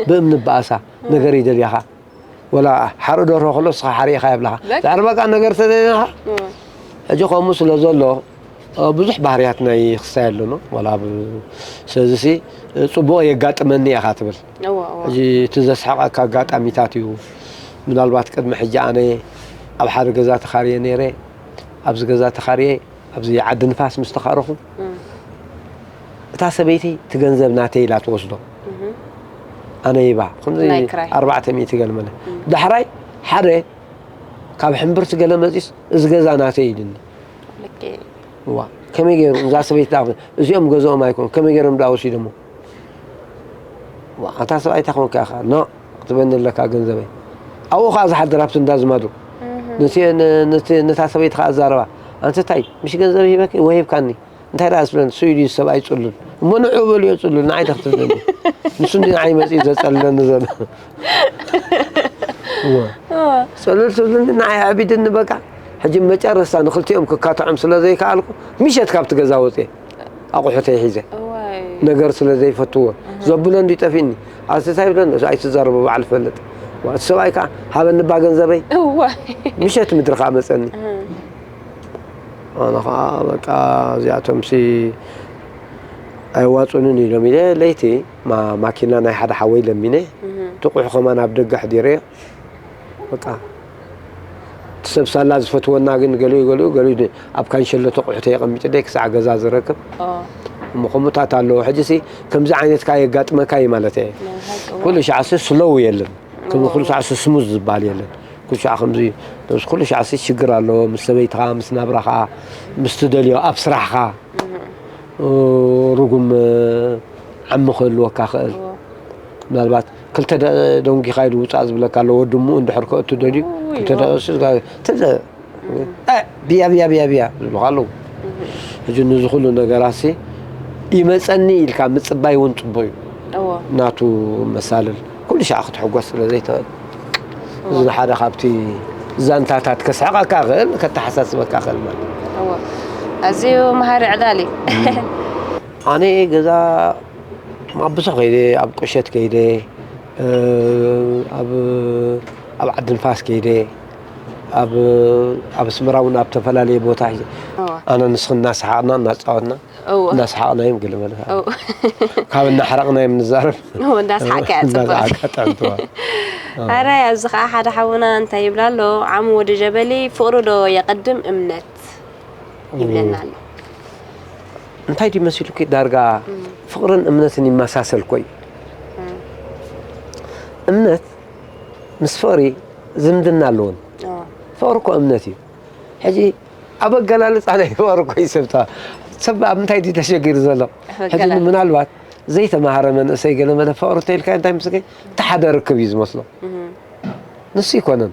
ብእምኒ በኣሳ ነገር ይደልያኻ ወላ ሓርኢ ደርሆ ከሎ እስኻ ሓሪእኻ የብላኻ ዛዕባ በቃ ነገር ተዘይኻ ሕጂ ከምኡ ስለ ዘሎ ብዙሕ ባህርያትና ይኽሳይ ኣለኖ ዋላ ስለዚሲ ፅቡቕ የጋጥመኒ ኢኻ ትብል ሕጂ እቲ ዘስሓቐካ ኣጋጣሚታት እዩ ምናልባት ቅድሚ ሕጂ ኣነ ኣብ ሓደ ገዛ ተኻርየ ነይረ ኣብዚ ገዛ ተኻርየ ኣብዚ ዓዲ ንፋስ ምስ ተኻረኹ እታ ሰበይቲ እቲ ገንዘብ ናተይ ኢላ ትወስዶ ኣነ ይባ ከምዚ ናይ ክራይ። ኣርባዕተ ሚእቲ ገለ መለ ዳሕራይ ሓደ ካብ ሕምብርቲ ገለ መፂስ እዚ ገዛ ናተይ ኢልኒ። ልክ ዋ ከመይ ገይሩ እዛ ሰበይቲ ዳ እዚኦም ገዝኦም ኣይኮኑ ከመይ ገይሮም ዳ ወሲዶሞ? ዋ ኣታ ሰብኣይ እንታይ ኮንካ ኢኻ ኖ ክትበኒ ኣለካ ገንዘበይ ኣብኡ ከዓ ዝሓድር ኣብቲ እንዳ ዝማዱ ነቲ- ነ- ነቲ- ነታ ሰበይቲ ከዓ ኣዛረባ ኣንተ እንታይ ምሽ ገንዘብ ሂበኪ ወይ ሂብካኒ እንታይ ደኣ ዝብለን ስኢሉ እዩ ሰብኣይ ፅሉል እሞ ንዑ በልዮ ፅሉል ንዓይ ዶ ክትብለኒ ንሱ እንዲ ንዓይ መፅኡ ዘፀልለኒ ዘሎ እወ። ፅሉል ትብልኒ ንዓይ ኣዕቢድኒ በቃ ሕጂ መጨረስታ ንክልቲኦም ክካትዖም ስለ ዘይከኣልኩ ምሸት ካብቲ ገዛ ወፅየ ኣቑሑተይ ሒዘ እዋይ ነገር ስለ ዘይፈትዎ ዘብሎ እንዲ ጠፊኒ ኣስታይ ብለን ኣይትዛረቦ ባዕሉ ፈልጥ እቲ ሰብኣይ ከዓ ሃበኒ ባ ገንዘበይ እዋይ ምሸት ምድሪ ከዓ መፀኒ ኣነ ከዓ በቃ እዚኣቶምሲ ኣይዋፁንን ኢሎም ኢለ ለይቲ ማ- ማኪና ናይ ሓደ ሓወይ ለሚነ ጥቑሑ ከማን ኣብ ደገ ኣሕዲረዮ በቃ እቲ ሰብ ሳላ ዝፈትወና ግን ገሊኡ ገሊኡ ገሊኡ ድ- ኣብ ካንሸሎ ተቑሑ ተየቐሚጥለይ ክሳዕ ገዛ ዝረክብ ኦ እሞ ከምኡታት ኣለዎ ሕጂ ሲ ከምዚ ዓይነት ከዓ የጋጥመካ እዩ ማለት እየ ናይ ሓቂ እዋ ኩሉ ሻዕ ሲ ስሎው የለን ከም ኩሉ ሻዕ ሲ ስሙዝ ዝበሃል የለን ኩሉ ሻዕ ከምዚ ኩሉ ሻዕ ሲ ሽግር ኣለዎ ምስ ሰበይትኻ ምስ ናብራኻ ምስ ትደልዮ ኣብ ስራሕኻ ርጉም ዓሚ ክህልወካ ክእል ምናልባት ክልተ ደ- ደንጊኻ ኢሉ ውፃእ ዝብለካ ኣሎ ወዲ እምኡ እንድሕር ከእቱ ደልዩ ውይ፣ ክልተ ደቂሱ ዝጋ- ተዘ- እ፣ ብያ ብያ ብያ ብያ ዝብሉካ ኣለዉ ሕጂ ነዚ ኩሉ ነገራት ሲ ይመፀኒ ኢልካ ምፅባይ እውን ፅቡቅ እዩ እዎ ናቱ መሳልል ኩሉ ሻዕ ክትሕጎስ ስለ ዘይትኽእል እዚ ንሓደ ካብቲ ዛንታታት ከስሕቀካ ክእል ከተሓሳስበካ ክእል ማለት እዩ። እዎ ኣዝዩ መሃሪ ዕላል እዩ ኣነ ገዛ ኣብ ብዙሕ ከይደ ኣብ ቁሸት ከይደ እ፣ ኣብ ኣብ ዓዲ ንፋስ ከይደ ኣብ ኣብ ኣስመራ እውን ኣብ ተፈላለየ ቦታ ሒዘ እዎ ኣነ ንስኽን እናሰሓቕና እናፃወትና እዎ እናሰሓቕና እዮም ገለ መለ እዎ ካብ እናሓረቕና እዮም ንዛረብ እዎ እንዳስሓቀ እያ ፅቡቅ እናሰሓቀ ጥዕምትዋ ኣረ ኣብዚ ከዓ ሓደ ሓውና እንታይ ይብላ ኣሎ ዓሙ ወዲ ጀበሊ ፍቅሪ ዶ የቀድም እምነት ይብለና ኣሎ እንታይ ድዩ መሲሉኪ ዳርጋ ፍቕርን እምነትን ይመሳሰል ኮይ እምነት ምስ ፍቕሪ ዝምድና ኣለዎን ኦ፣ ፍቕሪ እኮ እምነት እዩ ሕጂ ኣብ ኣገላልፃ ናይ ፍቕሪ እኮ ይሰብታ ሰብ ኣብ ምንታይ ድዩ ተሸጊሩ ዘሎ ሕጂ ኣገላል- ምናልባት ዘይተማሃረ መንእሰይ ገለ መለ ፍቕሪ ተይልካ እንታይ ምስከ እቲ ሓደ ርክብ እዩ ዝመስሎ ንሱ ይኮነን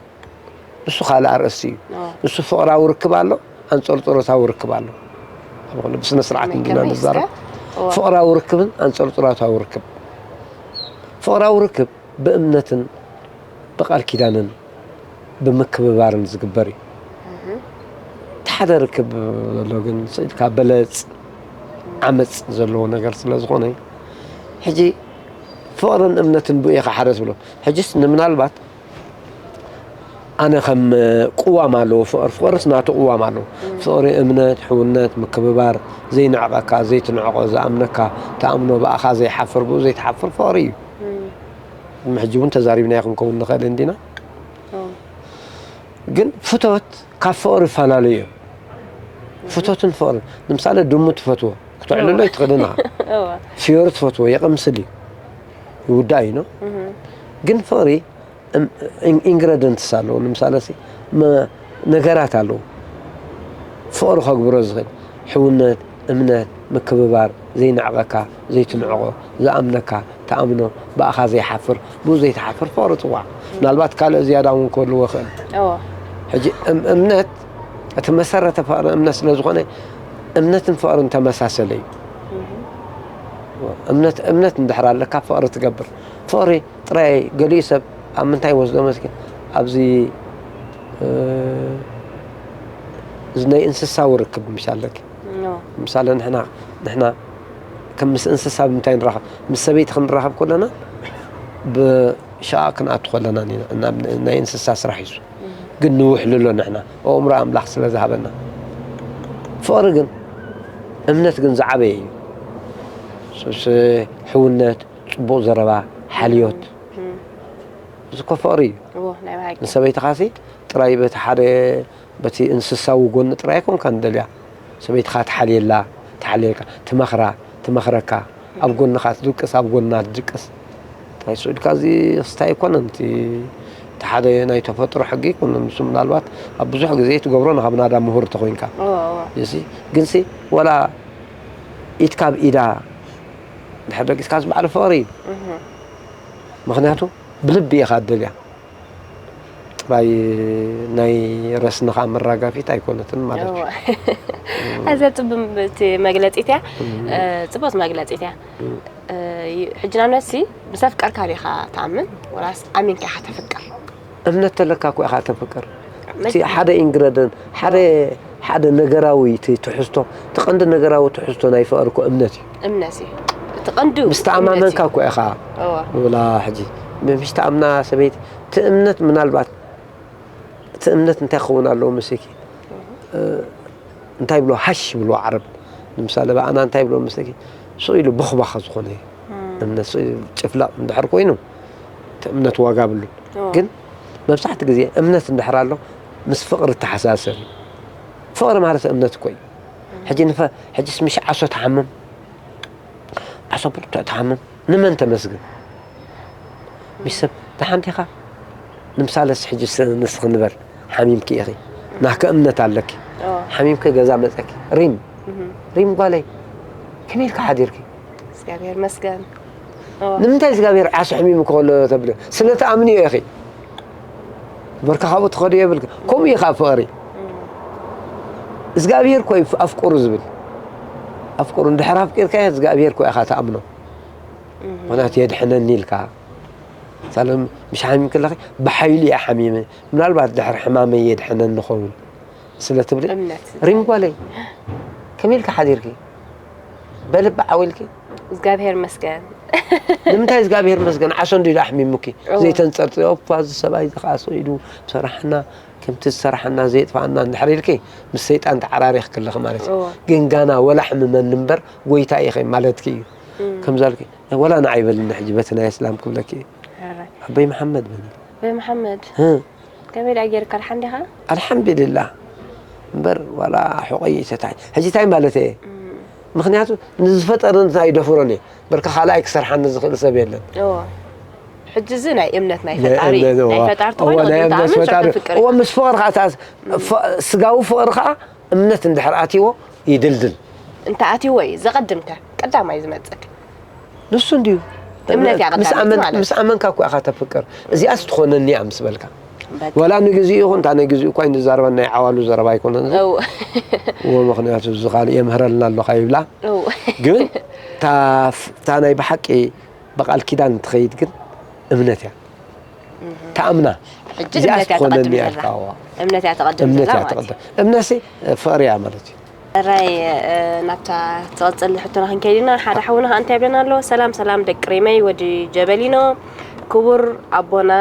ንሱ ካልእ ኣርእስቲ እዩ ኦ፣ ንሱ ፍቕራዊ ርክብ ኣሎ ኣንፀርፅሮታዊ ርክብ ኣሎ ኣብ ኩሉ ብስነ ስርዓት ከመይ- እንዲና ከመይ ንዛረብ እስከ? እዎ። ፍቕራዊ ርክብን ኣንፀርፅሮታዊ ርክብ ፍቕራዊ ርክብ ብእምነትን ብቃል ኪዳንን ብምክብባርን ዝግበር እዩ እቲ ሓደ ርክብ ዘሎ ግን ስኢልካ በለፅ ዓመፅ ዘለዎ ነገር ስለ ዝኾነ ሕጂ ፍቕርን እምነትን ብኡ ኢኻ ሓደ ትብሎ ሕጅስ ንምናልባት ኣነ ከም ቅዋም ኣለዎ ፍቕሪ ፍቕርስ ናቱ ቅዋም ኣለዎ ፍቕሪ እምነት ሕውነት ምክብባር ዘይንዕቐካ ዘይትንዕቆ ዝኣምነካ ተኣምኖ ብኣኻ ዘይሓፍር ብኡ ዘይትሓፍር ፍቕሪ እዩ ሕጂ እውን ተዛሪብናዮ ክንከውን ንኽእል እንዲና ግን ፍቶት ካብ ፍቕሪ ይፈላለዩ እዮም ፍቶትን ፍቕርን ንምሳሌ ድሙ ትፈትዎ ክትዕልሎ ይትኽእልን ኢኻ ፍዮሪ ትፈትዎ የቐምስል እዩ ይውዳእ እዩ ነው ግን ፍቕሪ ኢንግረደንትስ ኣለዎ ንምሳሌ ነገራት ኣለዎ ፍቕሪ ከግብሮ ዝኽእል ሕውነት እምነት ምክብባር ዘይንዕቐካ ዘይትንዕቖ ዝኣምነካ ትኣምኖ ብኣኻ ዘይሓፍር ብኡ ዘይትሓፍር ፍቕሪ ፅዋዕ ምናልባት ካልእ ዝያዳ እውን ክህልዎ ይኽእል ሕጂ እምነት እቲ መሰረተ ፍቕሪ እምነት ስለ ዝኾነ እምነትን ፍቕርን ተመሳሰለ እዩ እምነት እምነት እንድሕር ኣለካ ፍቕሪ ትገብር ፍቕሪ ጥራይ ገሊኡ ሰብ ኣብ ምንታይ ወስዶ መስኪ ኣብዚ እዚ ናይ እንስሳዊ ርክብ ምሽ ኣለኪ ምሳሌ ንሕና ንሕና ከም ምስ እንስሳ ብምንታይ ንራኸብ ምስ ሰበይቲ ክንራኸብ ከለና ብሸቓቕ ክንኣቱ ከለና ኢና ናብ ናይ እንስሳ ስራሕ እዩ ግን ንውሕልሎ ንሕና ኣእምሮ ኣምላኽ ስለ ዝሃበና ፍቕሪ ግን እምነት ግን ዝዓበየ እዩ ሱስ ሕውነት ፅቡቕ ዘረባ ሓልዮት እዚ እኮ ፍቕሪ እዩ ንሰበይትኻሲ ጥራይ በቲ ሓደ በቲ እንስሳዊ ጎኒ ጥራይ ኣይኮንካ ንደልያ ሰበይትኻ ትሓልየላ ትሓልየልካ ትመኽራ ትመኽረካ ኣብ ጎንኻ ትድቅስ ኣብ ጎና ትድቅስ እንታይ ስኢልካ እዚ ክስታይ ኣይኮነን። እቲ እቲ ሓደ ናይ ተፈጥሮ ሕጊ ኣይኮነን። ንሱ ምናልባት ኣብ ብዙሕ ግዜ ትገብሮ ንኻብ ናዳ ምሁር ተኾይንካ። እዎ፣ እዎ። እሺ፣ ግንሲ ወላ ኢድ ካብ ኢዳ ድሕር ደቂስካ ዝበዓል ፍቕሪ እዩ። እህ። ምኽንያቱ ብልቢ ኢኻ እደልያ። ጥራይ ናይ ረስንኻ መራጋፊት ኣይኮነትን ማለት እዩ። እዎ። ኣዝያ ጽብም እቲ መግለጺት እያ። እ፣ ጽብቕቲ መግለጺት እያ። እ፣ ዩ-፣ ሕጂ ንኣብነት ሲ ምስ ኣፍቀርካ ዲኻ ትኣምን ወላስ ኣሚንካ ኢኻ ተፍቅር? እምነት ተለካ እኮ ኢኻ ተፍቅር። እቲ መጀመርያ ሓደ ኢንግረደን ሓደ ሓደ ነገራዊ እቲ ትሕዝቶ እቲ ቀንዲ ነገራዊ ትሕዝቶ ናይ ፍቕሪ እኮ እምነት እዩ። እምነት እዩ። እቲ ቀንዱ ምስ ተኣማመንካ እኮ ኢኻ እዎ። ወላ ሕጂ ምስ ተኣምና ሰበይቲ እቲ እምነት ምናልባት እቲ እምነት እንታይ ክኸውን ኣለዎ መስለኪ? እ፣ እንታይ ብሎ ሃሽ ብሎ ዓረብ ንምሳሌ ብኣና እንታይ ብሎ መስለኪ? ስቕ ኢሉ ቦኽባኻ ዝኾነ እዩ። እምነት ስቕ ኢሉ ጭፍላቕ እንድሕር ኮይኑ እቲ እምነት ዋጋ ብሉን። እዎ። ግን መብዛሕትኡ ግዜ እምነት እንድሕር ኣሎ ምስ ፍቕሪ እተሓሳሰር እዩ። ፍቕሪ ማለት እምነት እኮ እዩ። ሕጂ ንፈ ሕጂስ ምሽ ዓሶ ትሓምም ዓሶ ብርቱዕ ትሓምም ንመን ተመስግን? ሚስ ሰብ ደሓን ዲኻ? ንምሳለስ ሕጂ ስ- ንስኺ ንበል ሓሚምኪ ኢኺ ናህከ እምነት ኣለኪ እዎ። ሓሚምኪ ገዛ መፀኪ ሪም እህ። ሪም ጓለይ ከመይ ኢልካ ሓዲርኪ? እግዚኣብሔር መስገን። እዎ። ንምንታይ እግዚኣብሔር ዓሶ ሕሚሙ ከሎ ተብለ ስለ ትኣምንዮ ኢኺ በርካ ካብኡ ትኸዱ የብልክ ከምኡ እዩ ካብ ፍቕሪ እግዚኣብሔር ኮይ ኣፍቅሩ ዝብል ኣፍቅሩ እንድሕር ኣፍቂርካ እግዚኣብሔር ኮይ ኢኻ ትኣምኖ ምክንያቱ የድሕነኒ ኢልካ ሳለም ምሽ ሓሚም ከለኺ ብሓይሉ እየ ሓሚመ ምናልባት ድሕር ሕማመይ የድሕነኒ ኸውን ስለ ትብሊ እምነት ሪም ጓለይ ከመይ ኢልካ ሓዲርኪ በልቢ ዓው ኢልኪ እግዚኣብሔር መስገን። ንምንታይ እግዚኣብሔር መስገን ዓሶ እንዲ ኣሕሚሙኪ እወ። ዘይተንፀርፅሪ ኦፓ እዚ ሰብኣይ እዚ ከዓ ሰው ኢዱ ሰራሕና ከምቲ ዝሰራሕና ዘየጥፋኣና እንድሕር ኢልኪ ምስ ሰይጣን ተዓራሪኽ ክልኺ ማለት እዩ እወ። ግን ጋና ወላ ሕምመኒ እምበር ጎይታ ኢኸ ማለትኪ እዩ ከምዛልኪ ወላ ንዓይ በልኒ ሕጂ በቲ ናይ እስላም ክብለኪ እዩ ሕራይ። ኣበይ መሓመድ በኒ በይ መሓመድ እ፣ ከመይ ደኣ ጌርካ ድሓን ዲኻ? ኣልሓምዱልላህ እምበር ዋላ ሕቆይ ይሰታይ ሕጂ እንታይ ማለት እየ ምክንያቱ ንዝፈጠረኒ እንታይ ይደፍሮን እየ በርካ ካልኣይ ክሰርሓኒ ዝኽእል ሰብ የለን እዎ። ሕጂ እዚ ናይ እምነት ናይ ናይ ፈጣሪ እምነት፣ እዎ። ናይ ፈጣሪ እዎ፣ ተኾይኑ ናይ እምነት ትኣምን ሰብ ፈጣሪ። ተፍቅር እዎ፣ ኢኻ። ምስ ፍቕርኻ እታ ፍ- ስጋዊ ፍቕርኻ እምነት እንድሕር ኣትይዎ ይድልድል እንተ ኣትይዎ እዩ ዘቐድምከ ቀዳማይ ዝመጽእ ንሱ እንድዩ እምነት እያ ቀዳመይቲ ምስ ኣመን- ማለት። ምስ ኣመንካ እኮ ኢኻ ተፍቅር እዚኣስ ትኾነኒ እያ ምስ በልካ በቃ። ዋላ ንግዚኡ ይኹን እንታ ናይ ግዚኡ እኳ ንዛረባ ናይ ዓዋሉ ዘረባ ኣይኮነን እዚ። እው። እዎ ምክንያቱ እዚ ካልእ የምህረልና ኣለኻ ይብላ እው። ግን እታ ፍ- እታ ናይ ብሓቂ ብቓል ኪዳን እንትኸይድ ግን እምነት እያ ተኣምና ሕጂ እዚኣ እምነት እያ ትኾነኒ ተቐድም እያ ዘላ ኢልካ፣ እዋ። እምነት እያ ተቐድም እምነት ዘላ እያ ማለት እዩ። ተቐድም እምነትሲ ፍቕሪ እያ ማለት እዩ ራይ እ፣ ናብታ ትቐፅል ሕቶና ክንከይድ ኢና ሓደ ሓውና ከዓ እንታይ ይብለና ኣሎ ሰላም ሰላም ደቂ ሪመይ ወዲ ጀበሊኖ ክቡር ኣቦና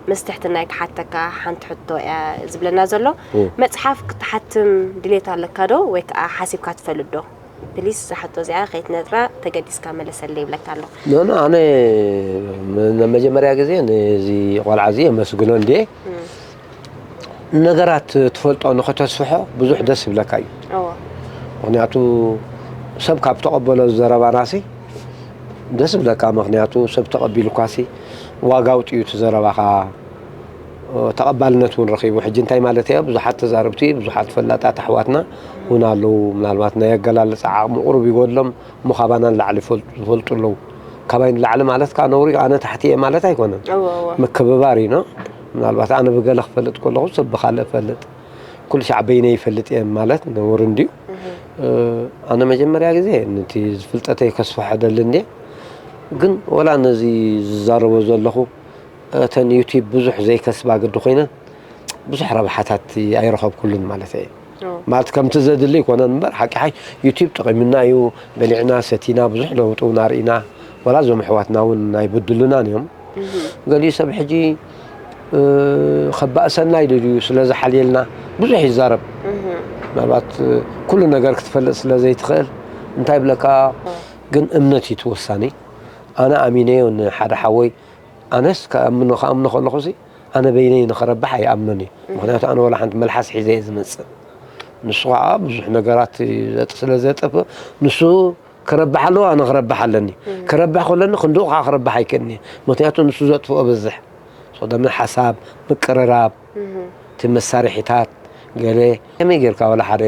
ምስ ትሕትና ክሓተካ ሓንቲ ሕቶ እያ ዝብለና ዘሎ እም። መፅሓፍ ክትሓትም ድሌት ኣለካ ዶ ወይ ከዓ ሓሲብካ ትፈልጥ ዶ ፕሊስ ዝሓቶ እዚኣ ከይትነጥራ ተገዲስካ መለሰለይ ይብለካ ኣሎ ኖኖ ኣነ ም- ንመጀመርያ ግዜ ነዚ ቆልዓ እዚ የመስግኖ እንድየ ነገራት ትፈልጦ ንኸተስፍሖ ብዙሕ ደስ ይብለካ እዩ እዎ ምክንያቱ ሰብ ካብ ተቐበሎ ዘረባናሲ ደስ ይብለካ ምክንያቱ ሰብ ተቐቢሉኳሲ ዋጋ ኣውፅኡ እቲ ዘረባኻ ተቐባልነት እውን ረኺቡ ሕጂ እንታይ ማለት እየ ብዙሓት ተዛረብቲ ብዙሓት ፈላጣት ኣሕዋትና እውን ኣለዉ ምናልባት ናይ ኣገላልፃ ዓቕሚ ቁሩብ ይጎድሎም እሞ ካባና ንላዕሊ ይፈልጡ- ዝፈልጡ ኣለዉ ካባይ ንላዕሊ ማለት ከዓ ነውሪ ኣነ ታሕቲ እየ ማለት ኣይኮነን እዎ እዎ ምክብባር እዩ ነው ምናልባት ኣነ ብገለ ክፈልጥ ከለኹ ሰብ ብካልእ ፈልጥ ኩሉ ሻዕ በይነ ይፈልጥ እየ ማለት ነውር እንድዩ እ፣ ኣነ መጀመርያ ግዜ ነቲ ዝፍልጠተይ ከስፍሖ ደሊ እንድየ ግን ወላ ነዚ ዝዛረቦ ዘለኹ እተን ዩቲብ ብዙሕ ዘይከስባ ግዲ ኮይነን ብዙሕ ረብሓታት ኣይረኸብኩሉን ማለት እየ እዎ ማለት ከምቲ ዘድሊ ይኮነን እምበር ሓቂ ሓይ ዩቲብ ጠቒሙና እዩ በሊዕና ሰቲና ብዙሕ ለውጢ እውን ኣርኢና ወላ እዞም ኣሕዋትና እውን ኣይበድሉናን እዮም ገሊኡ ሰብ ሕጂ እ፣ ከባእሰና ኢሉ ድዩ ስለ ዝሓልየልና ብዙሕ ይዛረብ ምናልባት እ፣ ኩሉ ነገር ክትፈልጥ ስለ ዘይትኽእል እንታይ ብለካ ግን እምነት እዩ ትወሳኒ ኣነ ኣሚነዮ ንሓደ ሓወይ ኣነስ ክኣምኖ ክኣምኖ ከለኹ ሲ ኣነ በይነይ ንኸረብሕ ኣይኣምኖን እዩ ምክንያቱ ኣነ ወላ ሓንቲ መልሓስ ሒዘ እየ ዝመፅእ ንሱ ከዓ ብዙሕ ነገራት ዘጥ- ስለ ዘጥፍ ንሱ ክረብሕ ኣለዎ፣ ኣነ ክረብሕ ኣለኒ። ክረብሕ ከለኒ ክንድኡ ከዓ ክረብሕ ኣይክእልኒ። ምክንያቱ ንሱ ዘጥፍኦ በዝሕ። ሶ ደም ሓሳብ፣ ምቅርራብ፣ እቲ መሳርሒታት፣ ገለ ከመይ ጌርካ ዋላ ሓደ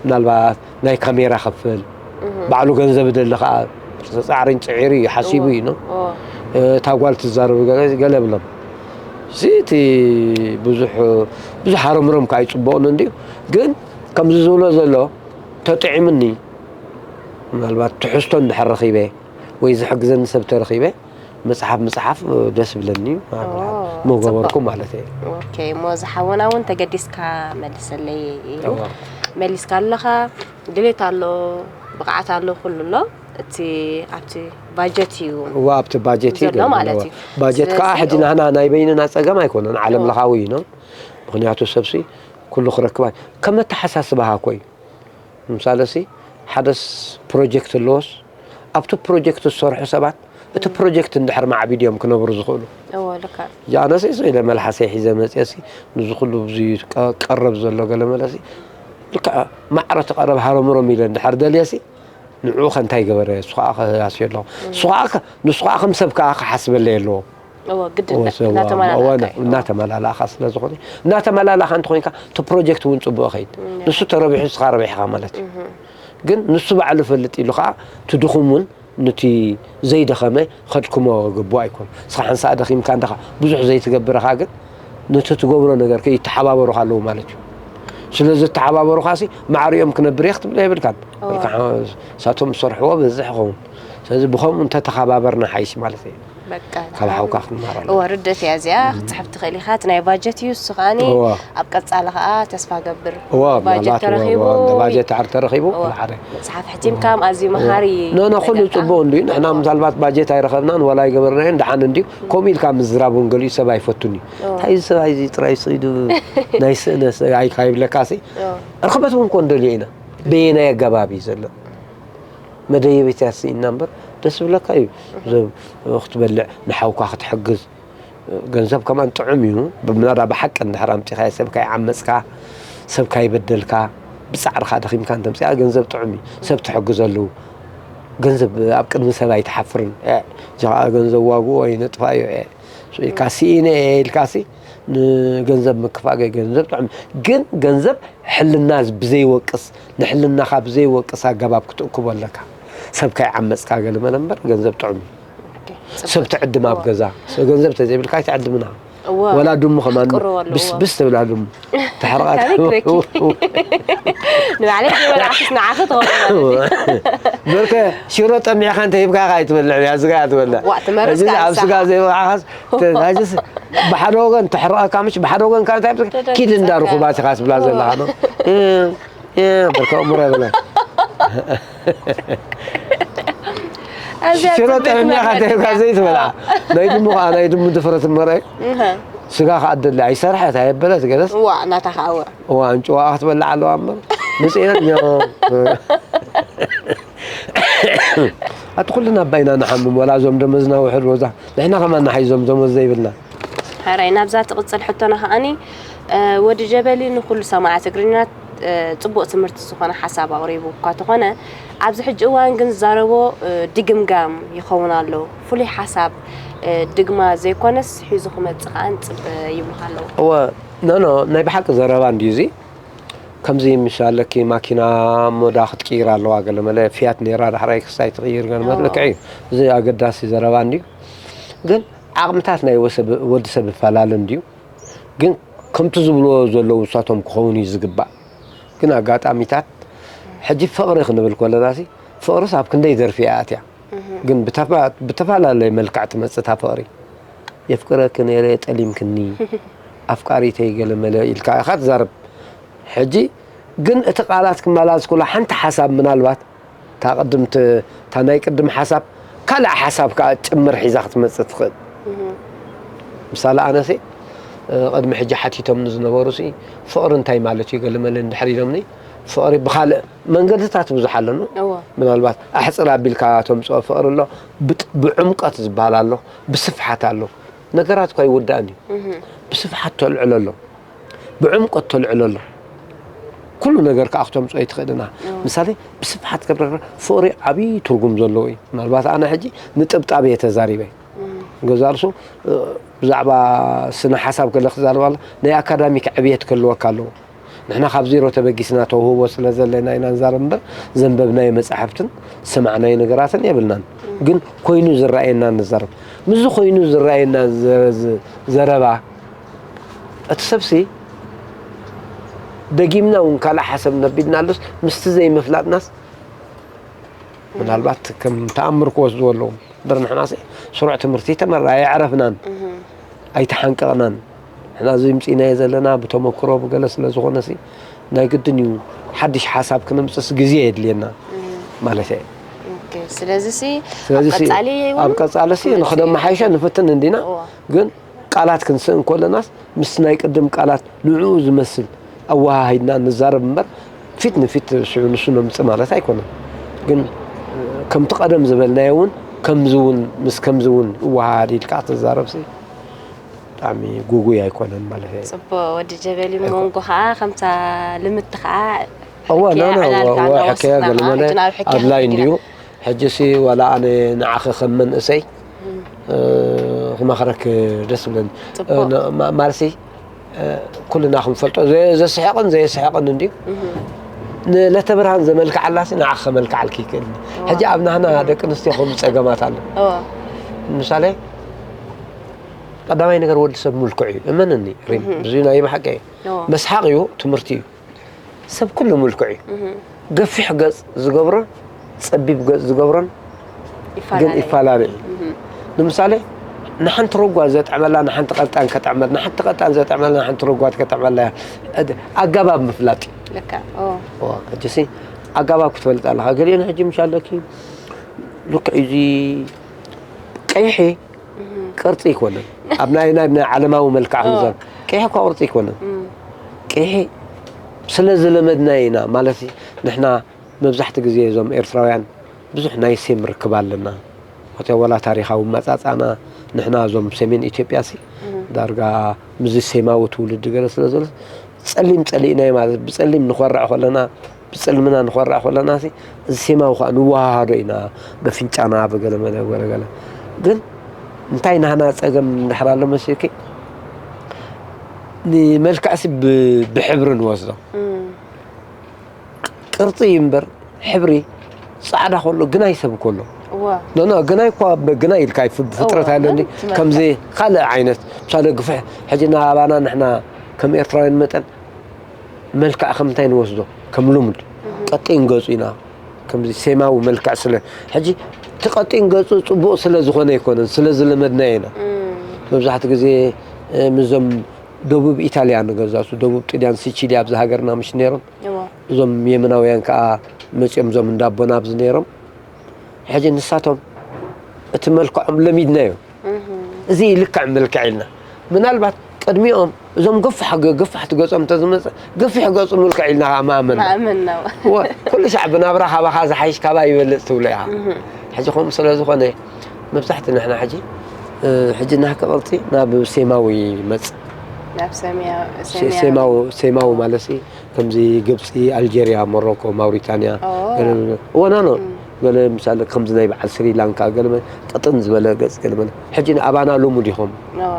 ምናልባት ናይ ካሜራ ክፍል፣ ባዕሉ ገንዘብ ደሊ ከዓ ፃዕሪን ፅዒሩ እዩ፣ ሓሲቡ እዩ፣ ኖ? እታ ጓል ትዛረቡ ገለ፣ ገለ ብሎም። እዚ እቲ ብዙሕ፣ ብዙሕ ሃረምሮም ከዓ ኣይፅቡቕን እንድዩ። ግን ከምዚ ዝብሎ ዘሎ ተጥዒሙኒ፣ ምናልባት ትሕዝቶ እንድሕር ረኺበ ወይ ዝሕግዘኒ ሰብ ተረኺበ፣ መጽሓፍ ምጽሓፍ ደስ ይብለኒ እዩ። ምገበርኩ ማለት እየ። ኦኬ፣ እሞ ዝሓወና እውን ተገዲስካ መልሰለይ ኢሉ። መሊስካ ኣለኻ። ድሌት ኣሎ፣ ብቕዓት ኣሎ፣ ኩሉ ኣሎ። እቲ ኣብቲ ባጀት እዩ። እዋ፣ ኣብቲ ባጀት እዩ ዘሎ ማለት እዩ። ባጀት ከዓ ሕጂ ናህና ናይ በይንና ጸገም ኣይኮነን፣ ዓለም ለኻዊ እዩ። ምክንያቱ ሰብሲ ኩሉ ክረክባ ከም ኣተሓሳስባኻ እኮ እዩ። ምሳሌ ሲ ሓደስ ፕሮጀክት ኣለዎስ ኣብቲ ፕሮጀክት ዝሰርሑ ሰባት እቲ ፕሮጀክት እንድሕር ማዕቢድ እዮም ክነብሩ ዝኽእሉ። እዎ ልካ። ኣነሲ እሱ ኢለ መልሓሰይ ሒዘ መፅየ ሲ ንዚ ኩሉ ብዙ ቀረብ ዘሎ ገለ መለ ሲ ልክዕ ማዕረ ተቐረብ ሃረምሮም ኢለ እንድሕር ደልየ ሲ ንዕኡ ከ እንታይ ገበረ እሱ ከዓ ከህያስዮ ኣለኹ። እሱ ከዓ ከ- ንሱ ከዓ ከም ሰብ ከዓ ክሓስበለይ ኣለዎ። እዎ ግድን ወሰዋ- እናተመላላእካ ወነ- እዩ። እናተመላላእካ ስለ ዝኾነ እናተመላላእካ እንተኮይንካ እቲ ፕሮጀክት እውን ፅቡቅ ይኸይድ። ንሱ ተረቢሑ ንስኻ ረቢሕኻ ማለት እዩ። ግን ንሱ ባዕሉ ፈልጥ ኢሉ ከዓ እቲ ድኹም እውን ንቲ ዘይደኸመ ከድክሞ ግቡእ ኣይኮን። ንስኻ ሓንሳእ ደኺምካ እንተኻ ብዙሕ ዘይትገብር ኢኻ ግን ነቲ ትገብሮ ነገር ከይተሓባበሩኻ ኣለዉ ማለት እዩ። ስለ ዝተሓባበሩኻ ሲ ማዕሪኦም ክነብር እየ ክትብሎ የብልካን። እሳቶም ዝሰርሕዎ በዝሕ ይኸውን። ስለዚ ብኸምኡ እንተተኸባበርና ሓይሽ ማለት እዩ። ካብ ሓውካ ክንመሃር ኣለና። እወ ርድእት እያ እዚኣ ክትፅሕፍ ትኽእል ኢኻ። እቲ ናይ ባጀት እዩ እሱ ከዓኒ እወ። ኣብ ቀፃሊ ከዓ ተስፋ ገብር እወ ባጀት ምናልባት እወ ተረኺቡ እወ እንደ ባጀት ዓር ተረኺቡ እወ። ሓደ መፅሓፍ ሕቲምካ ኣዝዩ መሃሪ እዩ። ኖ ኖ ኩሉ ነገርካ። ፅቡቅ እንድዩ ንሕና ምናልባት ባጀት ኣይረኸብናን ወላ ኣይገበርናዮን ደሓን እንድዩ ከምኡ ኢልካ ምዝራብ እውን ገሊኡ ሰብ ኣይፈቱን እዩ። እንታይ እዚ ሰብኣይ እዚ ጥራይ ስኢዱ ናይ ስእነ ሰብኣይ ካይብለካ ሲ እወ። ርኽበት እውን ኮን ደልዮ ኢና በየናይ ኣገባብ እዩ ዘሎ። መደየቢት እያ ስኢና እምበር ደስ ዝብለካ እዩ። ክትበልዕ ንሓውካ ክትሕግዝ ገንዘብ ከማን ጥዑም እዩ። ብምናዳ ብሓቂ እንድሕር ኣምፂኻዮ ሰብ ካይዓመፅካ ሰብ ካይበደልካ ብፃዕርካ ደኺምካ እንተምፅኣ ገንዘብ ጥዑም እዩ። ሰብ ትሕግዘሉ ገንዘብ ኣብ ቅድሚ ሰብ ኣይትሓፍርን። እዚ ከዓ ገንዘብ ዋግኡ ኣይነጥፋዮ ኢልካ ስኢነ ኢልካ ሲ ንገንዘብ ምክፋእ ገንዘብ ጥዑም ግን ገንዘብ ሕልና ብዘይወቅስ ንሕልናኻ ብዘይወቅስ ኣገባብ ክትእክቦ ኣለካ። ሰብ ካይዓመፅካ ገለ መለ እምበር ገንዘብ ጥዑም እዩ። ሰብ ትዕድም ኣብ ገዛ ገንዘብ ተዘይብልካ ኣይትዕድምና። ወላ ድሙ ከማን ብስብስ ትብላ ድሙ ተሕርቃ በርከ ሽሮ ጠሚዕካ እንተ ሂብካ ኢኻ ኣይትበልዕ እያ ስጋ እያ ትበልዕ። ኣብ ስጋ ዘይበልዓኻስ ብሓደ ወገን ተሕርቐካ ምሽ ብሓደ ወገን ካብ እንታይ ኪድ እንዳ ርኹባት ኢኻ ትብላ ዘለኻ ነው። በርከ እምሮ የብለን። ሽሮ ጠሚዕካ እንተ ሂብካ ዘይትበልዓ ናይ ድሙ ከዓ ናይ ድሙ ድፍረት እምበረ ስጋ ከዓ ደሊ ኣይሰርሐት ኣየበለት ገለስ ዋ ናታ ከዓ ዋ እዋ እንጭዋ ክትበልዕ ኣለዋ እምበር ምፅኤት ኣቲ ኩልና ኣባይና ንሓምም ወላ እዞም ደመዝና ውሕድ ወዛ ንሕና ከማን ንሓይዞም ደመዝ ዘይብልና። ሕራይ ናብዛ ትቕጽል ሕቶና ከዓኒ ወዲ ጀበሊ ንኹሉ ሰማዕቲ ትግርኛ ጽቡቕ ትምህርቲ ዝኾነ ሓሳብ ኣቕሪቡ እኳ ተኾነ ኣብዚ ሕጂ እዋን ግን ዝዛረቦ ድግምጋም ይኸውን ኣሎ። ፍሉይ ሓሳብ ድግማ ዘይኮነስ ሒዙ ክመጽእ ከኣ ንጽበ ይብሉኻ ኣለዉ። እወ ኖ ኖ ናይ ብሓቂ ዘረባ እንድዩ እዚ። ከምዚ ምሽ ኣለኪ ማኪና ሞዳ ክትቅይር ኣለዋ ገለ መለ ፊያት ነይራ ዳሕራይ ክስታይ ትቕይር ገለ መለ ልክዕ እዩ። እዚ ኣገዳሲ ዘረባ እንድዩ። ግን ዓቕምታት ናይ ወሰብ ወዲ ሰብ ይፈላለ እንድዩ። ግን ከምቲ ዝብልዎ ዘለዉ ንሳቶም ክኸውን እዩ ዝግባእ። ግን ኣጋጣሚታት ሕጂ ፍቕሪ ክንብል ከለና ሲ ፍቕርስ ኣብ ክንደይ ዘርፊ እያ ኣትያ። ግን ብተፈላለየ መልክዕ ትመጽእ እታ ፍቕሪ። የፍቅረኪ ነይረ ጠሊምክኒ ኣፍቃሪተይ ገለ መለ ኢልካ ኢኻ ትዛረብ። ሕጂ ግን እቲ ቃላት ክመላለስ ከሎ ሓንቲ ሓሳብ ምናልባት እታ ቅድም እታ ናይ ቅድም ሓሳብ ካልእ ሓሳብ ከኣ ጭምር ሒዛ ክትመጽእ ትኽእል። ምሳሌ ኣነሲ ቅድሚ ሕጂ ሓቲቶም ንዝነበሩ ሲ ፍቕሪ እንታይ ማለት እዩ ገለ መለ እንድሕር ኢሎምኒ ፍቕሪ ብኻልእ መንገድታት ብዙሕ ኣለኑ። ምናልባት ኣሕፅር ኣቢልካ ተምፅኦ ፍቕሪ ኣሎ፣ ብዕምቀት ዝበሃል ኣሎ፣ ብስፍሓት ኣሎ። ነገራት እኳ ይውዳእን እዩ። ብስፍሓት ተልዕሎ ኣሎ፣ ብዕምቀት ተልዕሎ ኣሎ። ኩሉ ነገር ከዓ ክተምፅኦ ኣይትኽእልን ኢኻ። ምሳሌ ብስፍሓት ከብረር ፍቕሪ ዓብዪ ትርጉም ዘለዎ እዩ። ምናልባት ኣነ ሕጂ ንጥብጣብ እየ ተዛሪበ። ገዛ ርእሱ ብዛዕባ ስነ ሓሳብ ገለ ክዛረብ ኣሎ ናይ ኣካዳሚክ ዕብየት ክህልወካ ኣለዎ። ንሕና ካብ ዜሮ ተበጊስና ተውህቦ ስለ ዘለና ኢና ንዛረብ እምበር ዘንበብናዮ መጻሕፍትን ዝሰማዕናዮ ነገራትን የብልናን። ግን ኮይኑ ዝረኣየና ንዛረብ። ምስዚ ኮይኑ ዝረኣየና ዘ- ዘ- ዘረባ እቲ ሰብሲ ደጊምና እውን ካልእ ሓሳብ ነቢድና ኣሎስ ምስቲ ዘይምፍላጥናስ ምናልባት ከም ተኣምር ክወስድዎ ኣለዎም እምበር ንሕናሲ ስሩዕ ትምህርቲ ተመራ ኣየዕረፍናን ኣይተሓንቀቕናን። ንሕና እዚ ምፅኢናዮ ዘለና ብተመክሮ ብገለ ስለ ዝኾነሲ ናይ ግድን እዩ ሓድሽ ሓሳብ ክነምፅስ ግዜ የድልየና ማለት እየ። ስለዚ ኣብ ቀፃሊ ኣብ ቀፃሊ ሲ ንክደመሓይሸ ንፍትን እንዲና ግን ቃላት ክንስእ እንከለናስ ምስ ናይ ቅድም ቃላት ንዕኡ ዝመስል ኣወሃሂድና ንዛረብ እምበር ፊት ንፊት ሽዑ ንሱ ነምፅእ ማለት ኣይኮነን። ግን ከምቲ ቀደም ዝበልናዮ እውን ከምዚ እውን ምስ ከምዚ እውን እወሃሃድ ኢልካ ትዛረብ ሲ ብጣዕሚ ጉጉይ ኣይኮነን ማለት እዩ። ፅቡቅ ወዲ ጀበሊ መንጎ ከዓ ከምታ ልምቲ ከዓ እዋ ሕክያ ናና ዕላል ከዓ እዋ እንዳወሰድና ሕክያ ከዓ ገለመለ ሕጂ ናብ ሕክያ ኣድላይ ክንድና። እንድዩ። ሕጂሲ ዋላ ኣነ ንዓኺ ከም መንእሰይ እ፣ ክመኽረክ ደስ ብለኒ። ፅቡቅ። እ፣ ነ- ማ- ማለትሲ እ፣ ኩልና ክንፈልጦ ዘ- ዘስሕቕን ዘየስሕቕን እንድዩ። ንለተ ብርሃን ዘመልክዓላሲ ንዓኺ ከመልክዓልኪ ይክእል። ሕጂ ኣብ ናህና ደቂ ኣንስትዮ ከምኡ ፀገማት ኣሎ። እዋ። ምሳሌ ቀዳማይ ነገር ወዲ ሰብ ምልክዕ እዩ እመንኒ ሪም ብዙ ናይ ብሓቂ እዩ። እዋ። መስሓቕ እዩ ትምህርቲ እዩ። ሰብ ኩሉ ምልክዕ እዩ። ገፊሕ ገፅ ዝገብሮን ፀቢብ ገፅ ዝገብሮን ግን ይፈላለ እዩ። ይፈላለ እዩ። ንምሳሌ ንሓንቲ ረጓድ ዘጥዕመላ ንሓንቲ ቀጣን ከጥዕመላ ንሓንቲ ቀጣን ዘጥዕመላ ንሓንቲ ረጓድ ከጥዕመላ እያ። እድ- ኣገባብ ምፍላጥ እዩ። ልክዕ። ኦ። ዋ፣ ሕጂሲ ኣገባብ ክትፈልጥ ኣለካ። ገሊአን ሕጂ ምሽ ኣለኪ ልክዕ እዚ ቀይሒ ቅርፂ ኣይኮነን። ኣብ ናይ ናይ ናይ ዓለማዊ መልክዓ ክንዘር ቀይሒ እኳ ቅርፂ ኣይኮነን። ቀይሒ ስለ ዝለመድናዮ ኢና ማለት እዩ። ንሕና መብዛሕቲ ግዜ እዞም ኤርትራውያን ብዙሕ ናይ ሴም ርክብ ኣለና። እቲ ወላ ታሪኻዊ መጻጻና ንሕና እዞም ሰሜን ኢትዮጵያ ሲ ዳርጋ ምዚ ሴማዊ ትውልዲ ገለ ስለ ዘሎ ጸሊም ጸሊእናዮ ማለት ብጸሊም ንኾርዕ ከለና ብጸልምና ንኾርዕ ከለና ሲ እዚ ሴማዊ ከዓ ንወሃሃዶ ኢና በፍንጫና በገለ መለ ገለ ገለ ግን እንታይ ናህና ጸገም እንድሕር ኣሎ መሲልኪ ንመልክዕሲ ብ- ብሕብሪ ንወስዶ ቅርፂ እዩ እምበር ሕብሪ ፃዕዳ ከሎ ግናይ ሰብ ከሎ እዋ ኖ ኖ ግናይ እኳ ግናይ ኢልካ ይፍ- ብፍጥረት እዋ፣ ኣይለኒ ትመልክዕ። ከምዚ ካልእ ዓይነት ምሳሌ ግፍሕ ሕጂ ናባና ንሕና ከም ኤርትራውያን መጠን መልክዕ ከም እንታይ ንወስዶ ከም ልሙድ ቀጢን ገፁ ኢና ከምዚ ሴማዊ መልክዕ ስለ ሕጂ እቲ ቀጢን ገፁ ፅቡቕ ስለ ዝኾነ ኣይኮነን ስለ ዝለመድናዮ ኢና መብዛሕቲ ግዜ እ፣ ምስዞም ደቡብ ኢታልያ ንገዛሱ ደቡብ ጥልያን ሲቺሊ ኣብዚ ሃገርና ምሽ ነይሮም እዋ እዞም የመናውያን ከዓ መፂኦም እዞም እንዳቦና ኣብዚ ነይሮም ሕጂ ንሳቶም እቲ መልክዖም ለሚድናዮ እዚ ልክዕ መልክዕ ኢልና ምናልባት ቅድሚኦም እዞም ገፋሕ ገፋሕቲ ገፆም እንተዝመፅእ ገፊሕ ገፁ ምልክዕ ኢልና ከዓ ማእመን ማእመን ነው። እወ፣ ኩሉ ሻዕ ብናብራ ካባኻ ዝሓይሽ ካባ ይበልፅ ትብሎ ኢኻ ሕጂ ከምኡ ስለ ዝኾነ መብዛሕቲ ንሕና ሕጂ እ፣ ሕጂ ናህኪ ቅርፂ ናብ ሴማዊ ይመፅእ ናብ ሰማያዊ ሴ- ሰማያዊ ሴማዊ ሴማዊ ማለት ሲ ከምዚ ግብፂ ኣልጀርያ ሞሮኮ ማውሪታንያ ኦ። ገለ ገለ- እወ ኖ ኖ ገለ ምሳሌ ከምዚ ናይ በዓል ስሪላንካ ገለ መ- ቅጥን ዝበለ ገፅ ገለ መለ ሕጂ ንኣባና ልሙድ ኢኹም ኦ።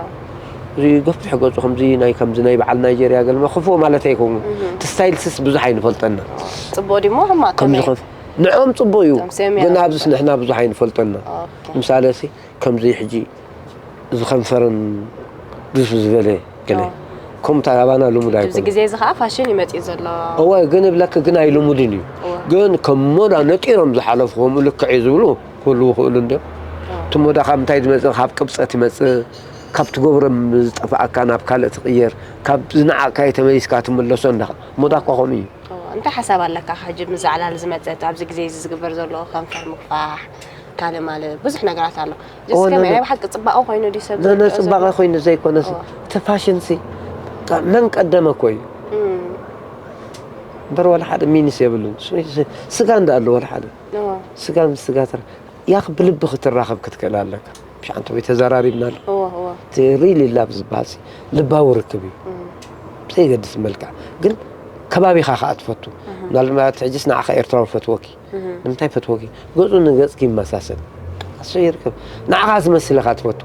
እዚ ገፊሕ ገፁ ከምዚ ናይ ከምዚ ናይ በዓል ናይጀርያ ገለ መ- ክፉእ ማለት ኣይኮኑ እቲ ስታይል ስስ ብዙሕ ኣይንፈልጠና ፅቡቅ ድሞ ሕማቅ ከምዚ ከመይ? ከም ንዖም ፅቡቅ እዩ እቶም ሴምያ ግን ኣብዚ ንሕና ብዙሕ ኣይንፈልጠና ኦኬ። ምሳሌ ሲ ከምዚ ሕጂ እዚ ከንፈረን ግፍ ዝበለ ገለ ከምኡ ኣባና ልሙድ ኣብዚ ኣይኮነ ግዜ እዚ ከዓ ፋሽን ይመፅእ ዘሎ እወ ግን እብለክ ግን ኣይልሙድን እዩ እወ። ግን ከም ሞዳ ነጢሮም ዝሓለፉ ከምኡ ልክዕ እዩ ዝብሉ ክህልዉ ይኽእሉ እንድዮም እቲ ሞዳ ካብ ምንታይ ዝመፅእ ካብ ቅብፀት ይመፅእ ካብ ትገብሮ ዝጠፍኣካ ናብ ካልእ ትቕየር ካብ ዝነዓቕካዮ ተመሊስካ ትምለሶ እንዳኻ ሞዳ እኳ ከምኡ እዩ እወ። እንታይ ሓሳብ ኣለካ ሕጂ ምዛዕላል ዝመፀት ኣብዚ ግዜ እዚ ዝግበር ዘሎ ከንፈር ምግፋሕ ካልእ ማለት ብዙሕ ነገራት ኣሎ ጀስከ ናይ ብሓቂ ፅባቐ ኮይኑ ድዩ ሰብ ንፅባቐ ኮይኑ ዘይኮነሲ እቲ ፋሽንሲ መን ቀደመ እኮ እዩ እምበር ዋላ ሓደ ሚኒስ የብሉን ስጋ እንዳ ኣሎ ዋላ ሓደ ስጋ ምስ ስጋ ተረ ያኽ ብልቢ ክትራኸብ ክትክእል ኣለካ ብሻንተ ወይ ተዘራሪብና ኣሎ ሪሊ ላብ ዝበሃል ልባዊ ርክብ እዩ ዘይገድስ መልክዕ ግን ከባቢኻ ኸኣ ትፈቱ። ምናልባት ሕጅስ ንዓኻ ኤርትራዊ ፈትወኪ። ንምንታይ ፈትወኪ? ገጹ ንገጽኪ ይመሳሰል። ኣሰ ይርከብ። ንዓኻ ዝመስል ኢኻ ትፈቱ።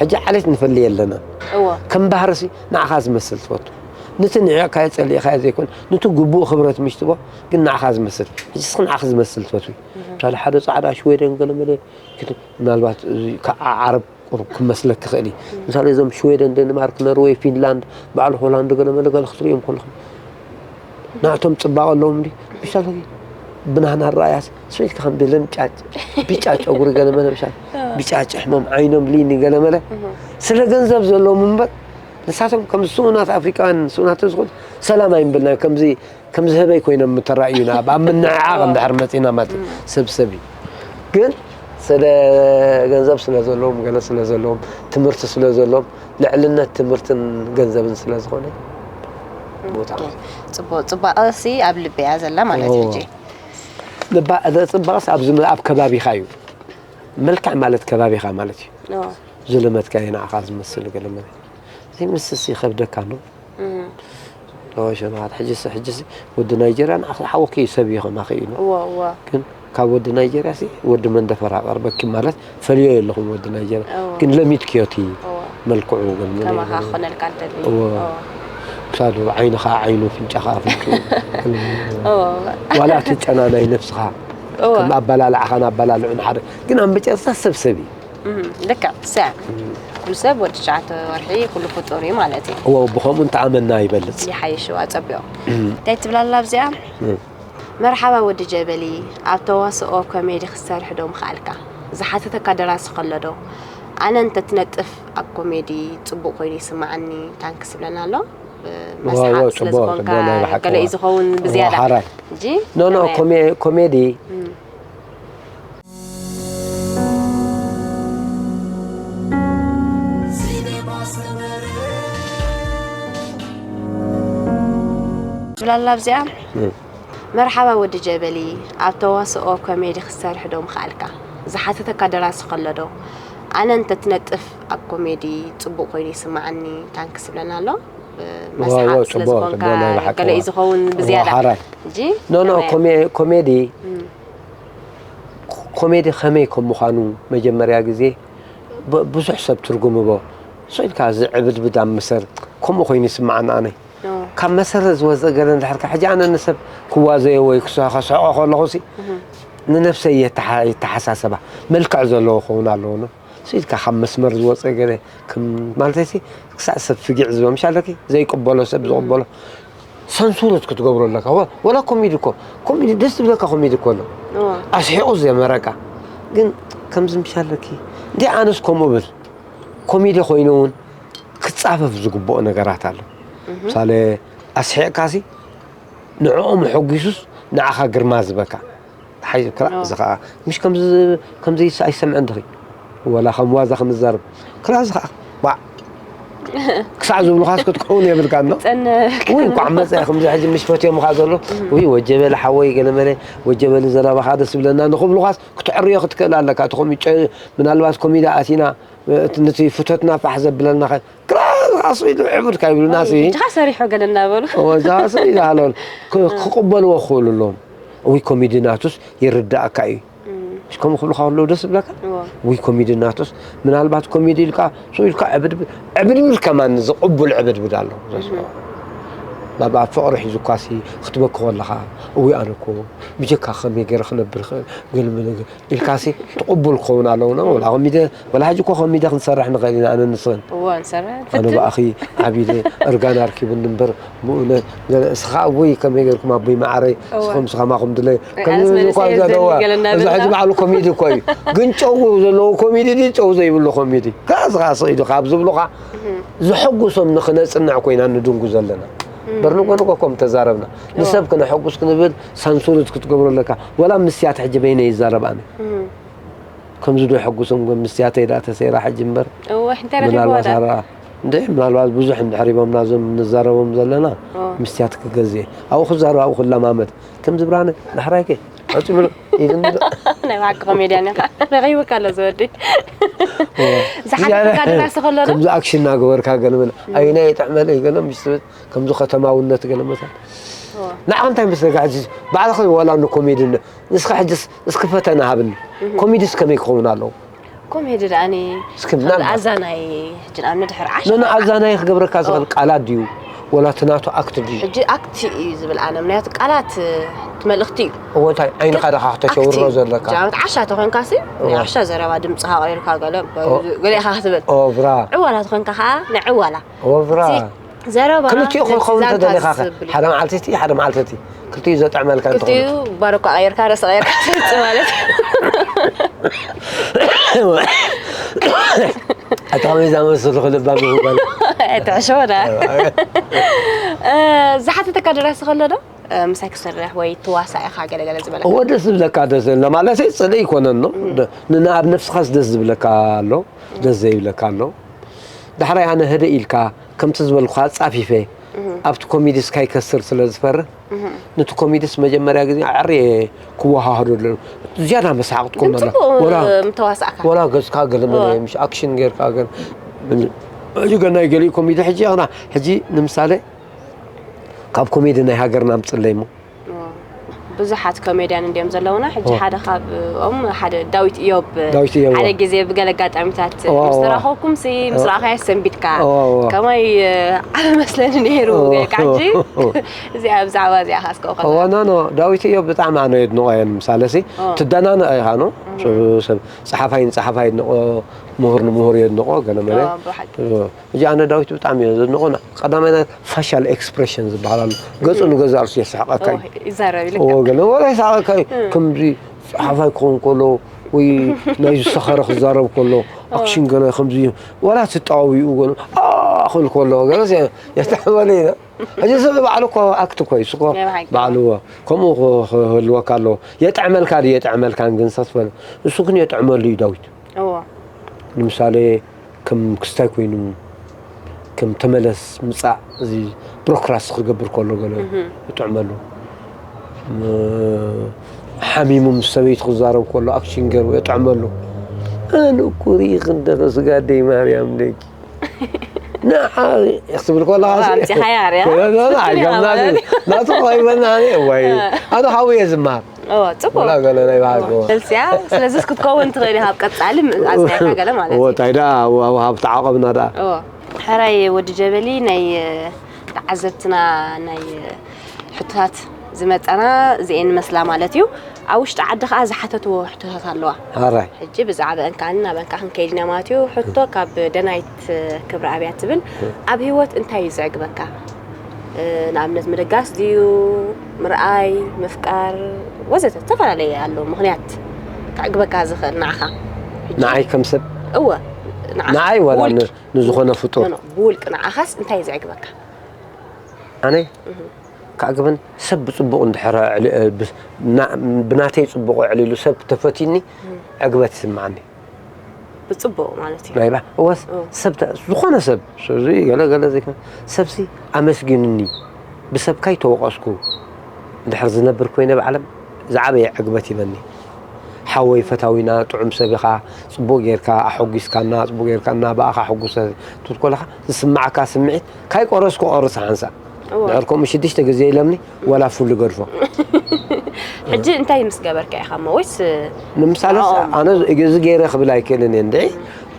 ሕጂ ዓሌት ንፈልይ ኣለና። እወ። ከም ባህርሲ ንዓኻ ዝመስል ትፈቱ። ነቲ ንዕቕካዮ ጸሊእኻዮ ዘይኮነ፣ ነቲ ግቡእ ክብረት ምሽ ትቦ፣ ግን ንዓኻ ዝመስል። ሕጂ እስኺ ንዓኺ ዝመስል ትፈትዊ። ምሳሌ ሓደ ጻዕዳ ሽወደን ገለ መለ፣ ምናልባት እዚ ከኣ ዓረብ ቁሩብ ክመስለኪ ይኽእል እዩ። ምሳሌ እዞም ሽወደን፣ ደንማርክ፣ ኖርወይ፣ ፊንላንድ፣ በዓል ሆላንድ ገለ መለ ገለ ክትርእዮም ከለኹም ናቶም ጽባቐ ኣለዎም እንዲ ምሻለኪ ብናህና ራእያስ ስሚዒትካ ከም ድለን ጫጭ ብጫ ጨጉሪ ገለ መለ ምሻል ብጫ ጭሕሞም ዓይኖም ሊኒ ገለ መለ ስለ ገንዘብ ዘለዎም እምበር ንሳቶም ከም ስኡናት ኣፍሪቃውያን ስኡናት ዝኾኑ ሰላም ኣይምብልናዮ ከምዚ ከም ዝህበይ ኮይኖም ምተራእዩና ኣብ ምንዕዓቕ እንድሕር መጺና ማለት እዩ። ሰብ ሰብ እዩ። ግን ስለ ገንዘብ ስለ ዘለዎም፣ ገለ ስለ ዘለዎም፣ ትምህርቲ ስለ ዘለዎም፣ ልዕልነት ትምህርትን ገንዘብን ስለ ዝኾነ ቦታ። ኦኬ። ጽቡቕ፣ ጽባቐሲ ኣብ ልቢ እያ ዘላ ማለት እዩ እዎ። ሕጂ። ልባ-፣ እዛ ጽባቐስ ኣብ ዝመ-፣ ኣብ ከባቢኻ እዩ። መልክዕ ማለት ከባቢኻ ማለት እዩ። እዎ። ዝለመድካዮ ንዓኻ ዝመስል ገለ መለ። እዚ ምስስ ይኸብደካ ኣሎ። እም። ኦ፣ ሸነኻት፣ ሕጅስ፣ ሕጅስ ወዲ ናይጀርያ ንዓኺ ሓወኪ እዩ፣ ሰብ እዩ ከማኺ ኢሉ። እወ፣ እወ። ግን ካብ ወዲ ናይጀርያ ሲ ወዲ መንደፈራ ቀርበኪ ማለት ፈልዮ የለኹም ወዲ ናይጀርያ። እወ። ግን ለሚድክዮ እቲ እወ። መልክዑ ግን ምን ከማኻ ይበል? ክኾነልካ እንደሊ። እወ። እወ። ክሳዱ ዓይንኻ ዓይኑ፣ ፍንጫኻ ኣፍንጭኡ። እወ፣ እወ። ዋላ እቲ ጨና ናይ ነብስኻ እወ። ከም ኣበላልዓኻን ኣበላልዑን ሓደ። ግን ኣብ መጨረስታ ሰብ ሰብ እዩ። እም፣ ልክዕ፣ ሰ-፣ እም። ኩሉ ሰብ ወዲ ትሽዓተ ወርሒ ኩሉ ፍጡር እዩ ማለት እዩ። እወ፣ ብኸምኡ እንተኣመና ይበልጽ። ይሓይሽ፣ እዋ፣ ጸቢቑ። እም። እንታይ ትብል ኣላ ኣብዚኣ? እም። መርሓባ ወዲ ጀበሊ፣ ኣብ ተዋስኦ ኮሜዲ ክትሰርሕ ዶ ምኸኣልካ? ዝሓተተካ ደራሲ ከሎ ዶ? ኣነ እንተትነጥፍ ኣብ ኮሜዲ ጽቡቕ ኮይኑ ይስምዓኒ፣ ታንክስ ይብለና ኣሎ። ብ-፣ ዋው፣ መስሓቕ ዋው፣ ስለ ጽቡቕ፣ ዝኾንካ ጽቡቕ፣ ናይ ብሓቂ፣ ገለ እዩ ዋው። ዝኸውን ዋው፣ ብዝያዳ። ሓራይ። ሕጂ ኖ፣ ኖ፣ ከመይ? ኮሜ-፣ ኮሜዲ። እም። ትብላላ ኣብዚኣ? እም። መርሓባ ወዲ ጀበሊ፣ ኣብ ተዋስኦ ኮሜዲ ክትሰርሕ ዶ ምኸኣልካ? ዝሓተተካ ደራሲ ከሎ ዶ? ኣነ እንተትነጥፍ ኣብ ኮሜዲ ጽቡቕ ኮይኑ ይስምዓኒ፣ ታንክስ ይብለና ኣሎ። ብ-፣ ዋው፣ መስሓቕ ዋው፣ ስለ ጽቡቕ፣ ዝኾንካ ጽቡቕ፣ ናይ ብሓቂ ገለ እዩ ዋው። ዝኸውን ዋው፣ ብዝያዳ። ሓራይ። ሕጂ ኖ፣ ኖ፣ ከመይ? ኮሜ-፣ ኮሜዲ፣ እም። ኮ-፣ ኮሜዲ ከመይ ከም ምዃኑ መጀመርያ ግዜ ብ-፣ ብዙሕ ሰብ ትርጉም እቦ። ስቕ ኢልካ እዚ ዕብድብድ ኣብ መሰር፣ ከምኡ ኮይኑ ይስምዓኒ ኣነ። ኖ። ካብ መሰረት ዝወጸ ገለ እንድሕር ከ፣ ሕጂ ኣነ ንሰብ ክዋዘዮ ወይ ክስ-፣ ከስሕቖ ከለኹሲ፣ እህ። ንነብሰይ የተሓ-፣ የተሓሳሰባ መልክዕ ዘለዎ ክኸውን ኣለዎ። ስቕ ኢልካ ካብ መስመር ዝወጸ ገለ፣ ከም፣ ማለተይሲ፣ ክሳዕ ሰብ ፍጊዕ ዝበ-፣ ምሽ ኣለኪ? ዘይቅበሎ ሰብ ዝቕበሎ። ሰንሱርት ክትገብሮ ኣለካ። ወ-፣ ወላ ኮሜዲ እኮ፣ ኮሜዲ ደስ ዝብለካ ኮሜዲ እኮ ኣሎ። እዋ። ኣስሒቑ ዘመረካ። ግን ከምዚ ምሽ ኣለኪ? እንዴ ኣነስ ከምኡ ብል። ኮሜዲ ኮይኑ እውን ክጻፈፍ ዝግብኦ ነገራት ኣሎ። እህ። ምሳሌ ኣስሒቕካሲ ንዕኦም ኣሐጒሱስ ንዓኻ ግርማ ዝበካ። ሓይ ክላእ ኣዎ። እዚ ኸኣ፣ ምሽ ከምዚ፣ ከምዚ ኣይሰምዕን ድኺ? ወላ ከም ዋዛ ከም ዝዛረብ። ክላእ እዚ ኸኣ፣ ዋዕ! ክሳዕ ዝብሉኻስ ክትክውን የብልካን ዶ? ጸን-፣ ውይ፣ እንኳዕ መጸ ከምዚ ሕጂ ምሽ ፈትዮምኻ ዘሎ። እም። ውይ፣ ወጀበሊ ሓወይ፣ ገለ መለ፣ ወጀበሊ ዘረባኻ ደስ ይብለና ንኽብሉኻስ ክትዕርዮ ክትክእል ኣለካ። እቲ ኮሚጨ-፣ ምናልባት ኮሚዳ ኣቲና፣ እቲ ነቲ ፍቶትና ፋሕ ዘብለና ኸ-፣ ክላእ፣ ኻሱ ኢሉ ዕቡድ ካይብሉና ኣይ፣ ሲ። ሕጂ ኸኣ ሰሪሖ ገለ እናበሉ። እወ፣ እዛ ኸኣ ሲ ኢላ ሃለል። ክ-፣ እም። ክቕበልዎ ክኽእሉ ኣለዎም። እውይ፣ ኮሜዲ ናቱስ ይርዳእካ እዩ። እም። እሺ፣ ከምኡ ክብሉኻ ከለዉ ደስ ይብለካ? እወ። ውይ፣ ኮሜዲ ናቱስ፣ ምናልባት ኮሜዲ ኢልካ፣ ሱ ኢልካ ዕብድብድ፣ ዕብድብድ ከማን ዝቕቡል ዕብድብድ ኣሎ። እም። ናብ ኣብ ፍቕሪ ሒዙኳሲ ክትበኪ ከለኻ፣ እውይ፣ ኣነ እኮ ብጀካ ከመይ ገይረ ክነብር ይኽእል? ገለ መለ ገ-፣ ኢልካሲ ትቕቡል ክኸውን ኣለዎ። ወላ ኮሚደ፣ ወላ ሕጂ እኮ ኮሚደ ክንሰርሕ ንኽእል ኢና፣ ኣነ ንስኽን። እወ፣ ንሰርሕ። ኣነ ንፍትን። ብኣኺ ዓቢደ እርጋን ኣርኪቡኒ እምበር፣ ብእውነት፣ ገለ እስኻ ኣቦይ ከመይ ጌርኩም ኣቦይ መዓረይ፣ እወ። እስኹም ስኻ ማኹም ድለዩ። ኣነስ ከምዚ መልሰ እኳ እየ ዘለዋ፣ ዝደሊ ገለ እዚ ሕጂ እናበልና። ባዕሉ ኮሚዲ እኮ እዩ። ግን ጨው ዘለዎ ኮሚዲ ድዩ፣ ጨው ዘይብሉ ኮሚዲ? ከኣ እስኻ ስቕ ኢሉ ካብ ዝብሉኻ፣ እህ። ዘሐጉሶም ንኽነጽንዕ ኮይና ንድንጉ ዘለና። እም። እምበር ንጎ ንጎ እኮ ምተዛረብና። እወ። ንሰብ ክነሐጉስ ክንብል ሳንሱርት ክትገብሮ ኣለካ። ወላ ምስያት ሕጂ በይነይ ይዛረብ ኣነ። እም። ከምዚ ዶ የሐጉሶም ግን ምስያተይ ደኣ ተሰይራ ሕጂ እምበር። እወ፣ እንታይ ረኺብዋ ምናልባት ደኣ? ኣራ-፣ እንደ ምናልባት ብዙሕ እንድሕር ሂቦምና እዞም ንዛረቦም ዘለና እወ። ምስያት ክገዝእ። ኣብኡ ክዛረብ ኣብኡ ክለማመድ። ከምዚ ብርሃነ፣ ዳሕራይከ? ዕጹ ብሎ፣ ኢድን ብሎ። ናይ ብሓቂ ኮሜድያን ኢኻ። ረኺብካ ኣሎ ዝወዲ። ዝሓተካ ደራሲ ከሎ ዶ? ከምዚ ኣክሽን እናገበርካ ገለ መለ ኣይና የጥዕመለይ ገለ ምስ ትብል ከምዚ ከተማውነት ገለ መለ። ንዓኻ እንታይ መስለካ ሕጂ ባዕልኻ ዋላ ንኮሜዲ ንስኻ ሕጅስ እስኪ ፈተና ሃብኒ። ኮሜዲስ ከመይ ክኸውን ኣለዎ? ኮሜዲ ደኣኒ እስኪ ምናልባት ኣዛናይ ሕጂ ንኣብነት ድሕሪ ዓሽ ኖ ኖ ኣዛናይ ክገብረካ ዝኽእል ቃላት ድዩ ወላ እቲ ናቱ ኣክት ድዩ? ሕጂ ኣክት እዩ ዝብል ኣነ ምክንያቱ ቃላት እቲ መልእኽቲ እዩ። እዎ እንታይ ዓይንኻ ደኻ ክተሸውሮ ዘለካ? ጃምት ዓሻ ተኾንካ ሲ ናይ ዓሻ ዘረባ ድምፅኻ ቀይርካ ገለ ገለ ኢኻ ክትብል። ኦብራ ዕዋላ ተኾንካ ከዓ ናይ ዕዋላ ኦብራ ዘረባ ክልቲኡ ክኸውን ተደሊኻ ሓደ መዓልቲ እቲ ሓደ መዓልቲ እቲ ክልቲኡ ዘጥዕመልካ እንተኾነ ክልቲኡ ባረኳ ቀይርካ ርእሲ ቀይርካ ትምፅእ ማለት እዩ። ኣታ ከመይ ዝኣመሰሉ ክልባም ይህባል። ኣይትሕሸወና። ዝሓተተካ ደራሲ ከሎ ዶ ምሳይ ክሰርሕ ወይ ትዋሳእ ኢኻ ገለገለ ዝበለካ? እወ ደስ ዝብለካ ደስ ዝብለ ማለት ጽልኢ ይኮነን ነው ንኣብነፍስኻስ ደስ ዝብለካ ኣሎ ደስ ዘይብለካ ኣሎ። ዳሕራይ ኣነ ህድእ ኢልካ ከምቲ ዝበልኩኻ ኣጻፊፈ ኣብቲ ኮሚዲስ ካይከስር ስለ ዝፈርህ ነቲ ኮሚዲስ መጀመርያ ግዜ ኣዕርየ ክወሃሃዶ ኣለኹ። ዝያዳ መስሓቕ ትኮን ኣላ። ጽቡቕ ወላ ምተዋሳእካ። ወላ ገጽካ ገለ መለ ምሽ ኣክሽን ጌርካ ገለ ሕጂ ገናይ ገሊኡ ኮሚዲ ሕጂ ኣና ሕጂ ንምሳሌ ካብ ኮሜዲ ናይ ሃገርና ኣምጽለይ እሞ ብዙሓት ኮሜድያን እንዲዮም ዘለውና ሕጂ ሓደ ካብኦም ሓደ ዳዊት እዮብ ዳዊት እዮብ ሓደ ግዜ ብገለ ኣጋጣሚታት ምስ ተራኸብኩም ሲ ምስ ረኣኻዮ ሰንቢድካ ከማይ ዓቢ መስለኒ ነይሩ ጌርካ ሕጂ እዚኣ ብዛዕባ እዚኣ ካስከው ከላ ኖ ኖ ዳዊት እዮብ ብጣዕሚ ኣነ የድንቆ እየ ንምሳሌ ሲ ትደናነቐ ኢኻ ኖ ሰብ ጸሓፋይ ንጸሓፋይ የድንቆ ምሁር ንምሁር የድንቆ ገለ መለ ሕጂ ኣነ ዳዊት ብጣዕሚ እየ ዘድንቆ ቀዳማይ ፋሻል ኤክስፕሬሽን ዝበሃል ኣሎ ገጹ ንገዛእ ርእሱ የስሕቀካ እዩ ይዛረብ ኢልካ ገለ ወላ ይስሕቀካ እዩ ከምዚ ጸሓፋይ ክኸውን ከሎ ወይ ናይ ዝሰኸረ ክዛረብ ከሎ ኣክሽን ገለ ከምዚ ወላ ትጣዋዊኡ ገለ ክብል ከሎ ገለ የስተሕመለ ኢና ሕጂ ሰብ ባዕሉ እኮ ኣክት እኮ እዩ ስኮ ባዕሉ ከምኡ ክህልወካ ኣለዎ የጥዕመልካ ድዩ የጥዕመልካን ግን ሰትፈል እሱ ግን የጥዕመሉ እዩ ዳዊት ንምሳሌ ከም ክስታይ ኮይኑ ከም ተመለስ ምጻእ እዚ ብሮክራስ ክገብር ከሎ ገለ ይጥዕመሉ ሓሚሙ ምስ ሰበይቲ ክዛረብ ከሎ ኣክሽን ገይሩ የጥዕመሉ ኣነ እኮ ርኢኺ እንደረስ ጋደይ ማርያም ደቂ ንዓ ክትብል ከለኻ ናቱ ኮይበና ወይ ኣነ ሓውየ ዝምሃር እዎ ጽቡቅ ወላ ገለ ናይ ባህል እዎ። መልስያ ስለዚስ ክትከውን ትኽእል ኢኻ ኣብ ቀጻሊ ኣጽኒዕካ ገለ ማለት እዩ እንታይ ደኣ ኣብኡ ሃብ ተዓቐብና ደኣ እዎ ሕራይ ወዲ ጀበሊ ናይ ተዓዘብትና ናይ ሕቶታት ዝመጸና እዚኤን መስላ ማለት እዩ ኣብ ውሽጢ ዓዲ ከዓ ዝሓተትዎ ሕቶታት ኣለዋ ሕራይ ሕጂ ብዛዕባ እንካን ናብ እንካ ክንከይድ ኢና ማለት እዩ ሕቶ ካብ ደናይት ክብሪ ኣብያ ትብል ኣብ ህይወት እንታይ እዩ ዘዕግበካ ንኣብነት ምድጋስ ድዩ ምርኣይ ምፍቃር ወዘተ ዝተፈላለየ ኣሎ ምክንያት ከዕግበካ ዝኽእል ንዓኻ ንዓይ ከም ሰብ እወ ንዓይ ዋላ ንዝኾነ ፍጡር ብውልቂ ንዓኻስ እንታይ እዩ ዘዕግበካ ኣነ ከዕግበን ሰብ ብፅቡቕ እንድሕረ ብናተይ ፅቡቕ ኣዕሊሉ ሰብ ተፈትዩኒ ዕግበት ይስምዓኒ ብፅቡቕ ማለት እዩ ናይባ እወስ ሰብ ዝኾነ ሰብ እዚ ገለ ገለ ዘይኮነ ሰብሲ ኣመስጊኑኒ ብሰብካ ይተወቐስኩ እንድሕር ዝነብር ኮይነ ብዓለም ዝዓበየ ዕግበት ይበኒ ሓወይ ፈታዊና ጥዑም ሰብ ኢኻ ጽቡቅ ጌርካ ኣሐጒስካና ጽቡቅ ጌርካ እና ብኣኻ ሕጉሰ ትብል ከለኻ ዝስምዓካ ስምዒት ካይ ቆረስኩ ቆርስ ሓንሳእ ድሕር ከምኡ ሽዱሽተ ግዜ ኢለምኒ ወላ ፍሉ ገድፎ ሕጂ እንታይ ምስ ገበርካ ኢኻ እሞ ወይስ ንምሳሌ ኣነ እዚ ገይረ ክብል ኣይክእልን እየ እንድዒ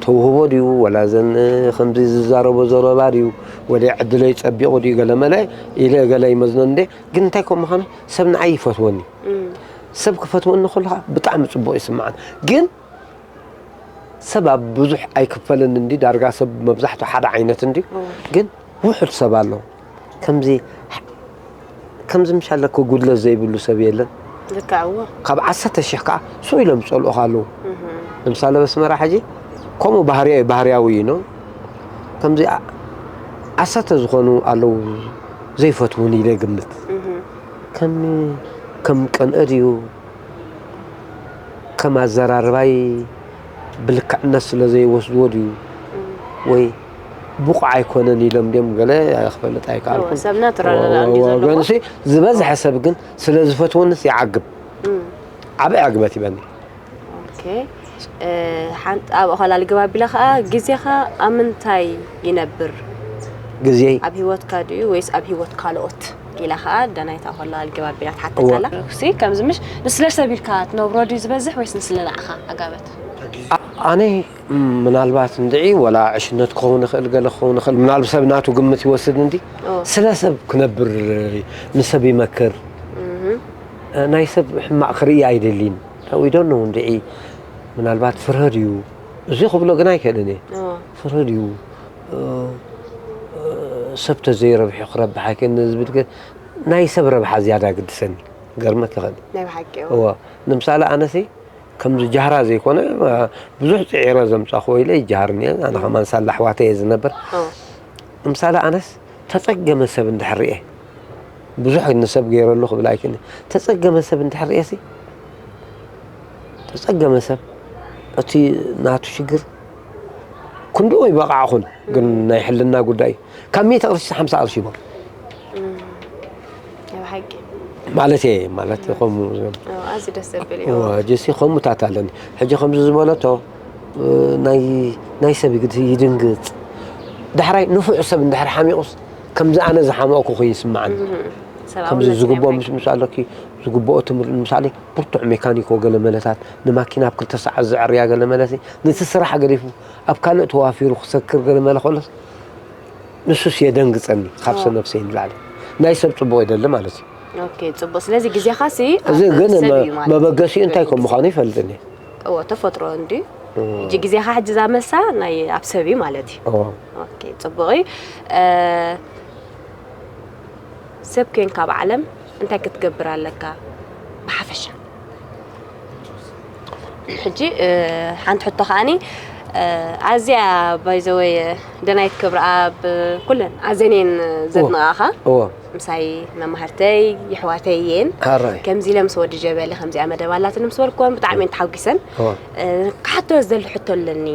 ተውህቦ ድዩ ወላ ዘን ከምዚ ዝዛረቦ ዘረባ ድዩ ወደ ዕድለይ ጸቢቑ ድዩ ገለመለ ኢለ ገለ ይመዝኖ እንደ ግን እንታይ ከም ምዃኑ ሰብ ንዓይ ይፈትወኒ ሰብ ክፈትወኒ ከለኻ ብጣዕሚ ጽቡቕ ይስምዓን ግን ሰብ ኣብ ብዙሕ ኣይክፈልን እንዲ ዳርጋ ሰብ መብዛሕቱ ሓደ ዓይነት እንዲ ግን ውሑድ ሰብ ኣሎ ከምዚ ከምዚ ምሻለ ክጉድለት ዘይብሉ ሰብ የለን ልክዕዎ ካብ ዓሰርተ ሽሕ ከዓ ስቕ ኢሎም ዝፀልኡኻ ኣለዉ ንምሳሌ በስመራ ሕጂ ከምኡ ባህርያ ባህርያዊ እዩ ነው ከምዚ ዓሰርተ ዝኾኑ ኣለዉ ዘይፈትዉን ኢለ ግምት ከም ከም ቀንአ ድዩ ከም ኣዘራርባይ ብልክዕነት ስለ ዘይወስድዎ ድዩ ወይ ብቑዕ ኣይኮነን ኢሎም ድዮም ገለ ክፈልጥ ኣይከኣልኩን። ሰብና ተረዳዳእ እንዲ ዘለዎ። ወገንሲ ዝበዝሐ ሰብ ግን ስለ ዝፈትወንስ ይዓግብ። ዓቢ ዕግበት ይበኒ። ኦኬ። እ፣ ሓንቲ ኣብኡ ከላ ልግብ ኣቢለ ከኣ፣ ግዜኻ ኣብ ምንታይ ይነብር? ግዜይ ኣብ ህይወትካ ድዩ ወይስ ኣብ ህይወት ካልኦት? ኢላ ከኣ ዳናይት ኣብኡ ከላ ልግብ ኣቢላ ትሓተካ እወ። ኣላ። እሲ ከምዚ ምሽ ንስለ ሰብ ኢልካ ትነብሮ ድዩ ዝበዝሕ ወይስ ንስለ ንዓኻ ኣጋበት? ኣነ ምናልባት እንድዒ ወላ ዕሽነት ክኸውን ይኽእል፣ ገለ ክኸውን ይኽእል፣ ምናልባት ሰብ ናቱ ግምት ይወስድ እንዲ ኦ። ስለ ሰብ ክነብር ንሰብ ይመክር። ናይ ሰብ ሕማቕ ክርኢ ኣይደልን። We don't know እንድዒ ምናልባት ፍርሀ ድዩ እዚ ክብሎ ግን ኣይክእልን እየ። ኦ። ፍርሀ ድዩ እ፣ እ፣ ሰብ ተዘይረብሑ ክረብሕ ኣይክእልን ዝብል ግን ናይ ሰብ ረብሓ ዝያዳ ግድሰኒ ገርመክ ይኽእል። ናይ ብሓቂ ኦ። እዋ ንምሳሌ ኣነሲ ከምዚ ጃህራ ዘይኮነ ብዙሕ ፅዒረ ዘምፃኹ ኢለ ይጃሃርን እየ። ኣነ ከማን ሳላ ኣሕዋተ እየ ዝነብር። ኦ። ንምሳሌ ኣነስ ተፀገመ ሰብ እንድሕር ርኤ ብዙሕ ንሰብ ገይረሉ ክብል ኣይክእልን። ተፀገመ ሰብ እንድሕር ርኤሲ ተፀገመ ሰብ እቲ ናቱ ሽግር ክንድኡ ይበቃዕኹን ግን ናይ ሕልና ጉዳይ ካብ ሚእቲ ቅርሺ ሓምሳ ቅርሺ ይቦ ናይ ብሓቂ ማለት እየ ማለት ከምኡ ኦ፣ ኣዝዩ ደስ ዘብል እዩ። እዋ፣ ጀሲ ከምኡታት ኣለኒ ሕጂ ከምዚ ዝበለቶ እ፣ ናይ ናይ ሰብ ይግድ ይድንግፅ ዳሕራይ ንፉዕ ሰብ እንድሕር ሓሚቑስ ከምዚ ኣነ ዝሓመቕኩ ኮይኑ ይስምዓኒ። ሰብኣውነት ከምዚ ዝግብኦ ናይ ምስ ምስ ኣለኪ ዝግብኦ ትምህርቲ ንምሳሌ ብርቱዕ ሜካኒኮ ገለ መለታት ንማኪና ኣብ ክልተ ሰዓት ዘዕርያ ገለ መለሲ ነቲ ስራሕ ገዲፉ ኣብ ካልእ ተዋፊሩ ክሰክር ገለ መለ ከሎስ ንሱስ የደንግፀኒ ካብ ሰብ ነፍሰይ ንላዕሊ ናይ ሰብ ፅቡቕ ይደሊ ማለት እዩ። ኦኬ፣ ጽቡቅ። ስለዚ ግዜኻሲ እዚ ኣብ ግን ሰብ መ- እዩ ማለት መበገሲኡ እዩ። እንታይ ከም ምዃኑ ይፈልጥን እየ። እዎ፣ ተፈጥሮ እንዲ ሕጂ ግዜኻ ሕጂ እዛ መሳ ናይ ኣብ ሰብ እዩ ማለት እዩ። እዎ። ኦኬ፣ ጽቡቅ እዩ። እ፣ ሰብ ኮንካ ኣብ ዓለም እንታይ ክትገብር ኣለካ ብሓፈሻ? ሕጂ እ፣ ሓንቲ ሕቶ ከዓኒ እ፣ ኣዝያ ባይዘወይ ደናይት ክብረኣብ ኩለን ኣዘኔን ዘድንቓኻ እዎ። ምሳይ መማህርተይ የሕዋተይ እየን። ሓራይ። ከምዚ ኢለ ምስ ወዲ ጀበሊ ከምዚኣ መደብ ኣላትኒ ምስ በልክወን ብጣዕሚ እየን ተሓጒሰን። እዎ። እ፣ ክሓቶ ዝደሊ ሕቶ ኣለኒ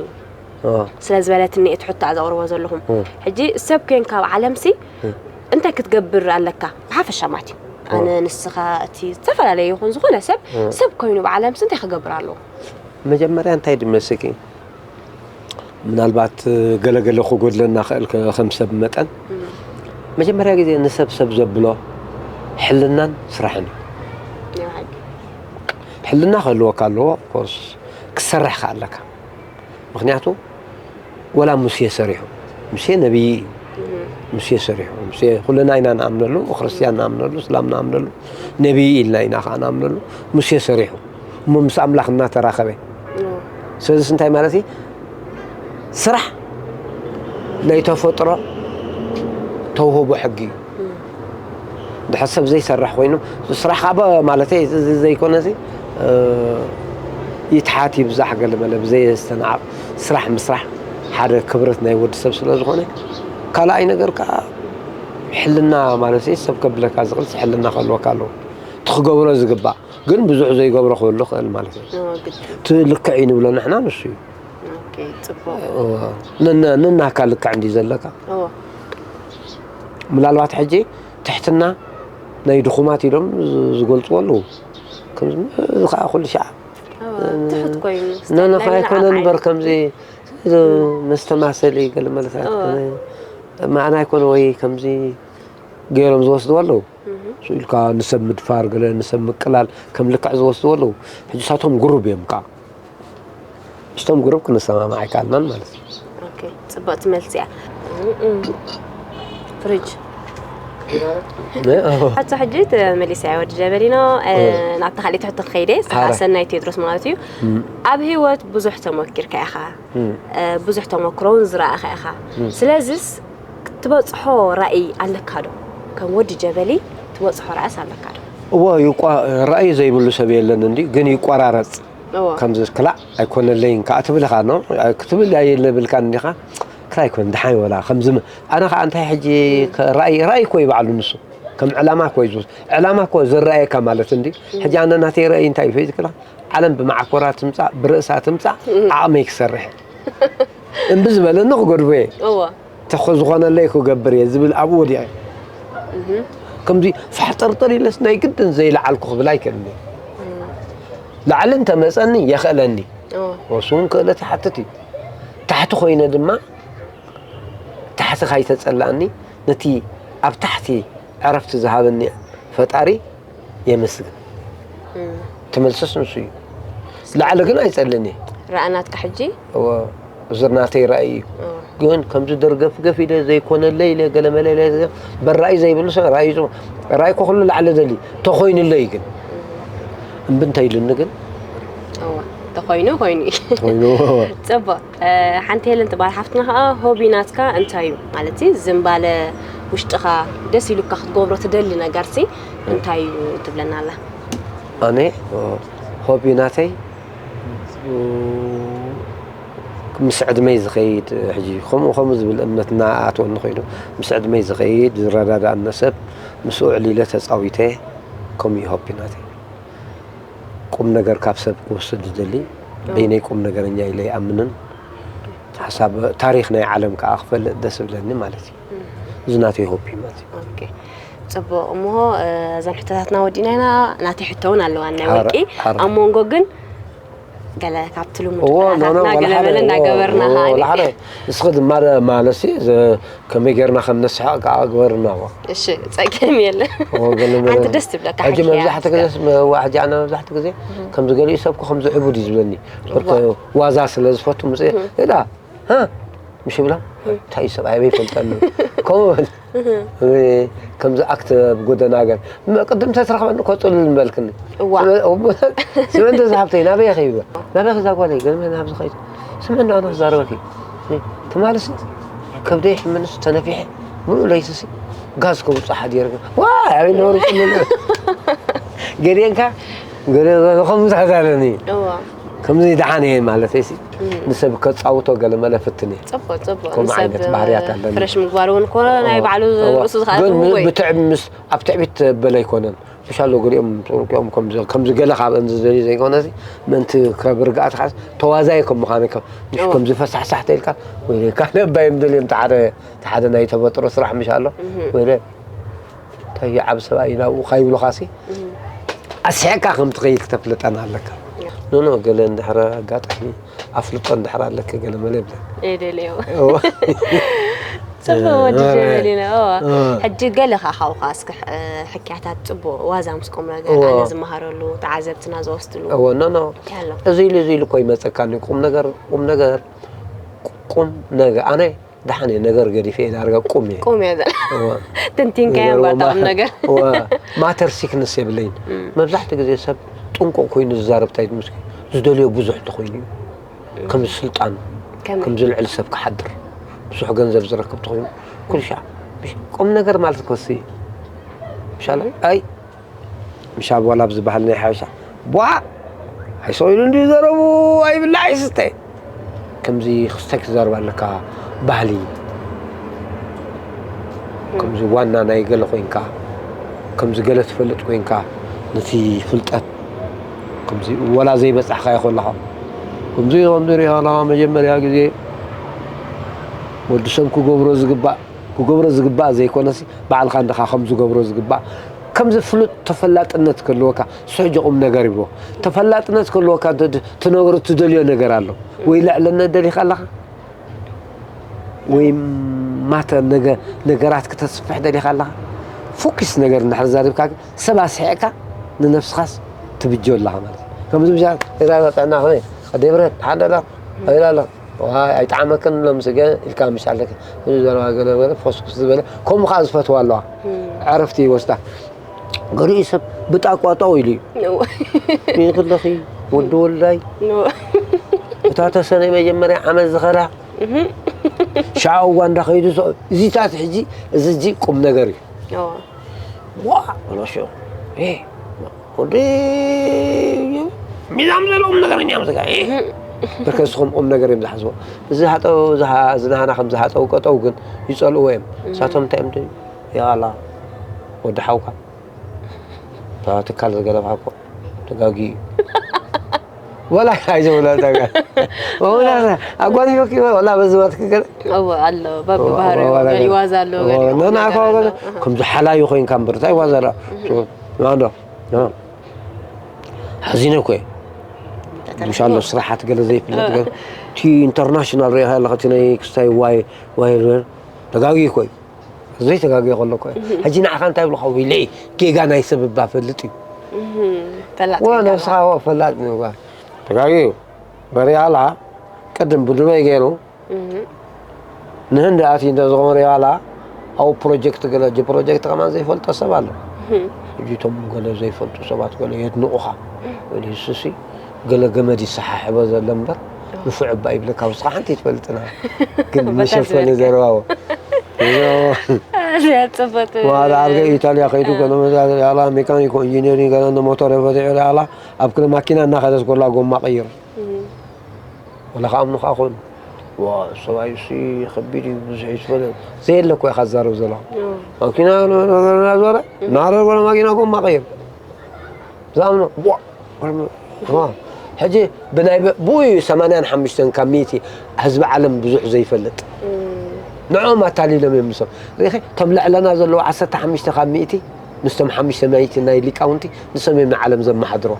እዎ። ስለ ዝበለትኒ እቲ ሕቶ ዘቕርቦ ዘለኹም። እዎ። ሕጂ ሰብ ኮንካ ኣብ ዓለምሲ እንታይ ክትገብር ኣለካ ብሓፈሻ ማለት እዩ? ኣነ ንስኻ እቲ ዝተፈላለየ ይኹን ዝኾነ ሰብ ሰብ ኮይኑ ብዓለምሲ እንታይ ክገብር ኣለዎ? መጀመርያ እንታይ ድመስኪ ምናልባት ገለገለ ክጎድለና ክእል ከ- ከም ሰብ መጠን መጀመርያ ግዜ ንሰብ ሰብ ዘብሎ ሕልናን ስራሕን እዩ። ሕልና ክህልወካ ኣለዎ ኮርስ ክሰርሕ ከ ኣለካ ምክንያቱ ወላ ሙሴ ሰሪሑ ሙሴ ነቢይ እዩ። ሙሴ ሰሪሑ ሙሴ ኩልና ኢና ንኣምነሉ ክርስትያን ንኣምነሉ እስላም ንኣምነሉ ነቢይ ኢልና ኢና ከዓ ንኣምነሉ ሙሴ ሰሪሑ እሞ ምስ ኣምላኽ እናተራኸበ ስለዚ እንታይ ማለት እዩ ስራሕ ናይ ተፈጥሮ ተውህቦ ሕጊ እዩ ድሕር ሰብ ዘይሰርሕ ኮይኑ ስራሕ ካብ ማለት ዘይኮነ ይትሓት ይብዛሕ ገለ መለ ብዘየስተናዓቕ ስራሕ ምስራሕ ሓደ ክብረት ናይ ወዲ ሰብ ስለ ዝኾነ ካልኣይ ነገር ከዓ ሕልና ማለት ሰብ ከብለካ ዝኽእል ሕልና ክህልወካ ኣለዎ ትክገብሮ ዝግባእ ግን ብዙሕ ዘይገብሮ ክህሉ ክእል ማለት እዩ እቲ ልክዕ እዩ ንብሎ ንሕና ንሱ እዩ ጽቡቅ ነናካ ልክዕ እንዲ ዘለካ ምናልባት ሕጂ ትሕትና ናይ ድኹማት ኢሎም ዝገልፅዎ ኣለዉ ከምዚ ከዓ ኩሉ ሸዓ ትሑት ኮይኑ ነነኻ ኣይኮነን እምበር ከምዚ መስተማሰሊ ገለ መለታት ማዕና ኣይኮነ ወይ ከምዚ ገይሮም ዝወስድዎ ኣለዉ ኢልካ ንሰብ ምድፋር ገለ ንሰብ ምቅላል ከም ልክዕ ዝወስድዎ ኣለዉ ሕጂ ሳቶም ጉሩብ እዮም ከዓ ምስቶም ጉሩብ ክንሰማማዕ ኣይከኣልናን ማለት እዩ ጽቡቕቲ መልሲ እያ ፍሪጅ ሓቶ ሕጂ ተመሊሰ ወዲ ጀበሊኖ ናብታ ካልእ ትሕቶ ክኸይደ ሰናይ ቴድሮስ ማለት እዩ ኣብ ህይወት ብዙሕ ተመኪርካ ኢኻ ብዙሕ ተመክሮውን ዝረኣኻ ኢኻ ስለዚስ ትበፅሖ ራእይ ኣለካ ዶ ከም ወዲ ጀበሊ ትበፅሖ ራእስ ኣለካ ዶ እዎ ራእይ ዘይብሉ ሰብ የለን እንዲ ግን ይቆራረፅ ከምዚ ክላእ ኣይኮነለይን ከዓ ትብል ኢኻ ክትብል ኣይለብልካን እንዲኻ ክራይ ኮን ድሓይ ወላ ከምዚ ኣነ ከዓ እንታይ ሕጂ ራእይ ራእይ ኮ ይባዕሉ ንሱ ከም ዕላማ ኮ እዩ ዕላማ ኮ ዝረኣየካ ማለት እንዲ ሕጂ ኣነ ናተይ ራእይ እንታይ እዩ ፌዝክላ ዓለም ብማዕኮራ ትምፃእ ብርእሳ ትምፃእ ዓቕመይ ክሰርሕ እምቢ ዝበለኒ ክገድፎ እየ ተኾ ዝኾነለይ ክገብር እየ ዝብል ኣብኡ ወዲቐ ከምዚ ፋሕጠርጠር ኢለስ ናይ ግድን ዘይለዓልኩ ክብል ኣይክእልን እየ ላዕሊ እንተመጸኒ የኽእለኒ። ኦ፣ ወሱ እውን ክእለት ይሓትት እዩ። ታሕቲ ኮይነ ድማ፣ ታሕቲ ካይተጸላእኒ፣ ነቲ ኣብ ታሕቲ ዕረፍቲ ዝሃበኒ ፈጣሪ የመስግን። እም። ትመልስስ ንሱ እዩ። ላዕሊ ግን ኣይጸልን እየ። ረኣናትካ ሕጂ? እወ፣ እዚ ናተይ ራእይ እዩ። ኦ፣ ግን ከምዚ ደርገፍገፍ ኢለ ዘይኮነለይ ኢለ ገለመለ ኢለ በራእይ ዘይብሉ ሰብ ራእዩ ጽቡቕ። ራእይ እኮ ኩሉ ላዕሊ ደሊ ተኾይኑለይ ግን እምቢ እንታይ ኢሉኒ ግን እዋ፣ ተኾይኑ ኮይኑ እዩ። ኮይኑ ጽቡቕ። እ፣ ሓንቲ ሄለን ትበሃል ሓፍትና ከዓ ሆቢ ናትካ እንታይ እዩ? ማለት ዝምባለ ውሽጥኻ ደስ ኢሉካ ክትገብሮ ትደሊ ነገርሲ እንታይ እዩ ትብለና ኣላ? ኣነ ሆቢ ናተይ ምስ ዕድመይ ዝኸይድ ሕጂ ከምኡ ከምኡ ዝብል እምነት እናኣትወኒ ኮይኑ ምስ ዕድመይ ዝኸይድ ዝረዳዳእነ ሰብ ምስኡ ዕሊለ ተፃዊተ ከምኡ እዩ ሆቢ ናተይ። ቁም ነገር ካብ ሰብ ክወስድ ዝደሊ በይነይ ቁም ነገረኛ ኢለ ይኣምንን ሓሳብ ታሪኽ ናይ ዓለም ከዓ ክፈልጥ ደስ ዝብለኒ ማለት እዩ። እዚ ናተይ ሆቢ ማለት እዩ። ኦኬ፣ ጽቡቕ እሞ፣ እ፣ እዘን ሕቶታትና ወዲና ኢና። ናተይ ሕቶ እውን ኣለዋ ናይ ሓረ- ወርቂ። ሓረ። ኣብ መንጎ ግን ገለ ካብቲ ልሙድ እዎ፣ ኖ፣ ኖ፣ ሕቶታትና ወላ ገለ ሓደ፣ መለ እዎ፣ እናገበርና እዎ፣ ኸኣ ወላ ሓደ። እስኺ ድማ ማለሲ፣ ከመይ ጌርና ከም ነስሓቕ ከዓ ግበርና እዎ። እሺ፣ ጸገም የለ። እዎ፣ ገለ መለ። ሓንቲ ደስ ትብለካ ሕጂ ሓኪያ መብዛሕቲ እስከ። ግዜ፣ እዋ፣ ሕጂ ኣነ መብዛሕቲ ግዜ ከምዚ ገሊኡ ሰብ እኮ ከምዚ ዕቡድ እዩ ዝብለኒ። በርከ ዋዛ ስለ ዝፈቱ ምጽእ፣ እዳ፣ ሃ? ምሽ ይብላ? እንታይ እዩ ሰብኣይ ኣበይ ይፈልጠኒ? ከምኡ በል። ከምዚ ኣክት ኣብ ጎደና ሃገር። ም-፣ ቅድም ተትረኽበኒ እኮ ጽሉል ምበልክኒ። እዋ። ስመ-፣ እሞ-፣ ስመን ተዛሃብተይ ናበይ ኢኺ ይብል? ናበይ እዛ ጓለይ? ገለ መን ኣብዚ ኸይዱ? ስመን ንዓና ክዛረበኪ። ትማልስ ከብደይ ሕምንስ ተነፊሐ። ሙሉእ ለይትሲ ጋዝ ከውጽእ ሓዲረ። ዋይ፣ ኣበይ ነበሩ ጽሉል። ገዲአንካ፣ ገለ ከምኡ ተዛረኒ። እዋ። ከምዚ ደሓን እየ ማለት እየ ሲ። ንሰብ ከጻውቶ ገለ መለ ፍትን እየ። ጽቡቕ፣ ጽቡቕ። ከምኡ ንሰብ ዓይነት ባህርያት ኣለኒ። ፍረሽ ምግባር እውን ኮነ ናይ ባዕሉ እዋ። ርእሱ ዝኸኣለ ግን ምንጎ እዩ። ብትዕብ-፣ ምስ-፣ ኣብ ትዕቢት በለ ኣይኮነን። ምሽ ኣሎ ገሊኦም ጽቡቕ እዮም ከምዚ፣ ከምዚ ገለ ካብ እንዚ ዘሊ ዘይኮነ ሲ፣ ምእንቲ ከብርግኣትካ ተዋዛይ ከም ምዃነ ከም፣ ምሽ እዋ። ከምዚ ፈሳሕሳሕ ተኢልካ፣ ወይ ካልእ ኣባይ ምደልዮም ተሓደ፣ ተሓደ ናይ ተፈጥሮ ስራሕ ምሽ ኣሎ። ወይ እንታይ ዓብ ሰብኣይ ናብኡ ካይብሉኻ ሲ፣ ኣስሒቕካ ከም ትኸይድ ክተፍልጠና ኣለካ። ኖ፣ ኖ፣ ገለ እንድሕረ ኣጋጣሚ ኣፍልጦ እንድሕር ኣለኪ ገለ መለ ይብለኒ። የደልዮ። እዋ። ጽቡቕ ወዲ እዋ። ጀለሊና፣ እዋ። እዋ። ሕጂ ገለ ከኣ ካብኻ እስኪ፣ እ፣ ሕክያታት ጽቡቕ ዋዛ ምስ ቁም ነገር እዋ። ኣነ ዝመሃረሉ፣ ተዓዘብትና ዝወስድሉ። እዎ፣ ኖ፣ ኖ። እንታይ ኣሎ? እዚ ኢሉ፣ እዚ ኢሉ እኮ ይመጸካኒ። ቁም ነገር፣ ቁም ነገር፣ ቁም ነገር። ኣነ ደሓን እየ፣ ነገር ገዲፈ እየ፣ ዳርጋ ቁም እየ። ቁም እየ ዘላ። እዎ። ትንቲንካዮ ነገር እምበር ማ-፣ ቁም ነገር። እዎ። ማተር ሲክነስ የብለይን። መብዛሕትኡ ግዜ ሰብ ጥንቁቕ ኮይኑ ዝዛረብ እንታይ ምስ ዝደልዮ ብዙሕ ተኾይኑ እዩ። ከም ስልጣን፣ ከመይ? ከም ዝልዕል ሰብ ክሓድር፣ ብዙሕ ገንዘብ ዝረክብ ተኾይኑ፣ ኩሉ ሻዕ፣ ምሽ-፣ ቁም ነገር ማለት ኮሲ፣ ምሻለ፣ ኣይ፣ ምሻ ዋላ ኣብዚ ባህል ናይ ሓበሻ፣ ቧ፣ ኣይሰው ኢሉ እንዲዩ ዘረቡ፣ ኣይብላዕ ኣይስተ። ከምዚ ክስታይ ክዛረብ ኣለካ፣ ባህሊ። ከምዚ ዋና ናይ ገለ ኮይንካ፣ ከምዚ ገለ ትፈልጥ ኮይንካ፣ ነቲ ፍልጠት፣ ከምዚ ወላ ዘይበጻሕካዮ ከለኻ፣ ከምዚ፣ ከምዚ ሪኢኻ ኣለኻ፣ መጀመርያ ግዜ ወዲ ሰብ ክገብሮ ዝግባእ፣ ክገብሮ ዝግባእ ዘይኮነሲ፣ ባዕልኻ እንድኻ ከም ዝገብሮ ዝግባእ፣ ከምዚ ፍሉጥ ተፈላጥነት ክህልወካ፣ ስሕጂ ቁም ነገር ይብሎ። ተፈላጥነት ክህልወካ፣ ድ-፣ ድ-፣ ትነግሮ ትደልዮ ነገር ኣሎ። ወይ ልዕልነት ደሊኻ ኣለኻ? ወይ ማተ ነገ-፣ ነገራት ክተስፍሕ ደሊኻ ኣለኻ? ፎኪስ ነገር እንድሕር ዛሪብካ ግን ሰብ ኣስሒቕካ ንነብስኻስ ትብጀ ኣለኻ ማለት እዩ። ከምዚ ብሻ፣ እዛ ጥዕና ከመይ? ኣደይ ብረት፣ ሓንደ ኣሎ? ኣበይ ኣሎ? ዋይ፣ ኣይጠዓመክን ሎም ስገ ኢልካ ምሽ ኣለክ። እዚ ዘለዋ ገለ ገለ ፎስኩስ ዝበለ፣ ከምኡ ከዓ ዝፈትዋ ኣለዋ። ዕረፍቲ ይወስዳ። ገሊኡ ሰብ ብጣቋጣው ኢሉ እዩ። ይኽለኺ፣ ወዲ ወልዳይ፣ ኖ። እታ ተሰነይ መጀመርያ ዓመት ዝኸዳ፣ ሻዕ እዋ እንዳኸይዱ ሰ-፣ እዚታት ሕጂ፣ እዚ ሕጂ ቁም ነገር እዩ። ኦ። ዋ፣ በሎ ሸው። ኤ፣ ወዲ ሚዛም ዘለዎም ነገረኛ ምስ ጋር፣ ኤ። ብርከ ንስኹም ቁም ነገር እዮም ዝሓስቡ። እዚ ሃጠው፣ እዚ ሃ-፣ እዚ ናህና ከም ዝሃጠው ቀጠው ግን ይጸልእዎ እዮም። ንሳቶም እንታይ እዮም ትብሉ? ያላ፣ ወዲ ሓውካ። እታ ትካል ዝገለብካ እኮ ተጋጊ እዩ። ወላ ኣይዘውላ ተጋ-፣ ወላ ኣጓኒፎኪ፣ ወላ በዚ ባትኪ ገለ። እወ፣ ኣሎ። በብባህሪኡ ወላ ገሊኡ ገለ። ዋዛ ኣለዎ፣ እወ፣ ገሊኡ ቁም ኖ፣ ኖ፣ ነገር ኣኮ ኣለዎ። ገለ። ኣሃ። ከምዚ ሓላዩ ኮይንካ እምበር እንታይ ዋዛ ደኣ? ኖ፣ ኖ። ሓዚነ እኮ እየ። ምሻሎ ስራሓት ገለ ዘይፍለጥ ገለ እቲ ኢንተርናሽናል ሪኢኻ ኣለኻ እቲ ናይ ክስታይ ዋይ ዋይ ተጋጊ እኮ እዩ። ዘይተጋጊ ከሎ እኮ እዩ። ሕጂ ንዓኻ እንታይ ይብልኻ ወይለይ ጌጋ ናይ ሰብ እባ ፈልጥ እዩ። ፈላጥ ወ ጌጋ ነብስኻ ወ ፈላጥ ንባ ተጋጊ እዩ። በሪሃላ ቅድም ብዱበይ ገይሩ ንህንዲ ኣትዩ እንተ ዝኾነ ያላ ኣብኡ ፕሮጀክት ገለ እጅ ፕሮጀክት ከማን ዘይፈልጦ ሰብ ኣሎ። ሕጂ እቶም ገለ ዘይፈልጡ ሰባት ገለ የድንቑኻ። ወዲ ንሱሲ ገለ ገመድ ይሰሓሕቦ ዘሎ እምበር ንፉዕ እባ ይብለካ ውስኻ ሓንቲ ይትፈልጥና ግን በታ መሸፈኒ ዝበልካ። ዘረባዎ እዚኣ ጽቡቅ ዋላ ኣርገ ኢታልያ ከይዱ ገለ መዛሪ ያላ ሜካኒኮ ኢንጂነሪንግ ገለ ሞተር የፈትሑ ያላ ኣብ ክለ ማኪና እናኸደት ኮላ ጎማ ቀይር ወላ ከኣምኑኻ ኾኑ ዋ ሰብኣይ ሲ ከቢድ እዩ ብዙሕ እዩ ዝፈለ ዘየለ እኮ ኢኻ ትዛረብ ዘለኻ ማኪና ነበረ ናረ ጎለ ማኪና ጎማ ቀይር ዝኣምኖ ዋ ሕጂ ብናይ ብኡ እዩ ሰማንያን ሓሙሽተን ካብ ሚእቲ ህዝቢ ዓለም ብዙሕ ዘይፈልጥ ንዕኦም ኣታሊሎም እዮም ንሶም ሪኸ እቶም ልዕለና ዘለዉ ዓሰርተ ሓሙሽተ ካብ ሚእቲ ምስቶም ሓሙሽተ ሚእቲ ናይ ሊቃውንቲ ንሶም እዮም ንዓለም ዘመሓድሮ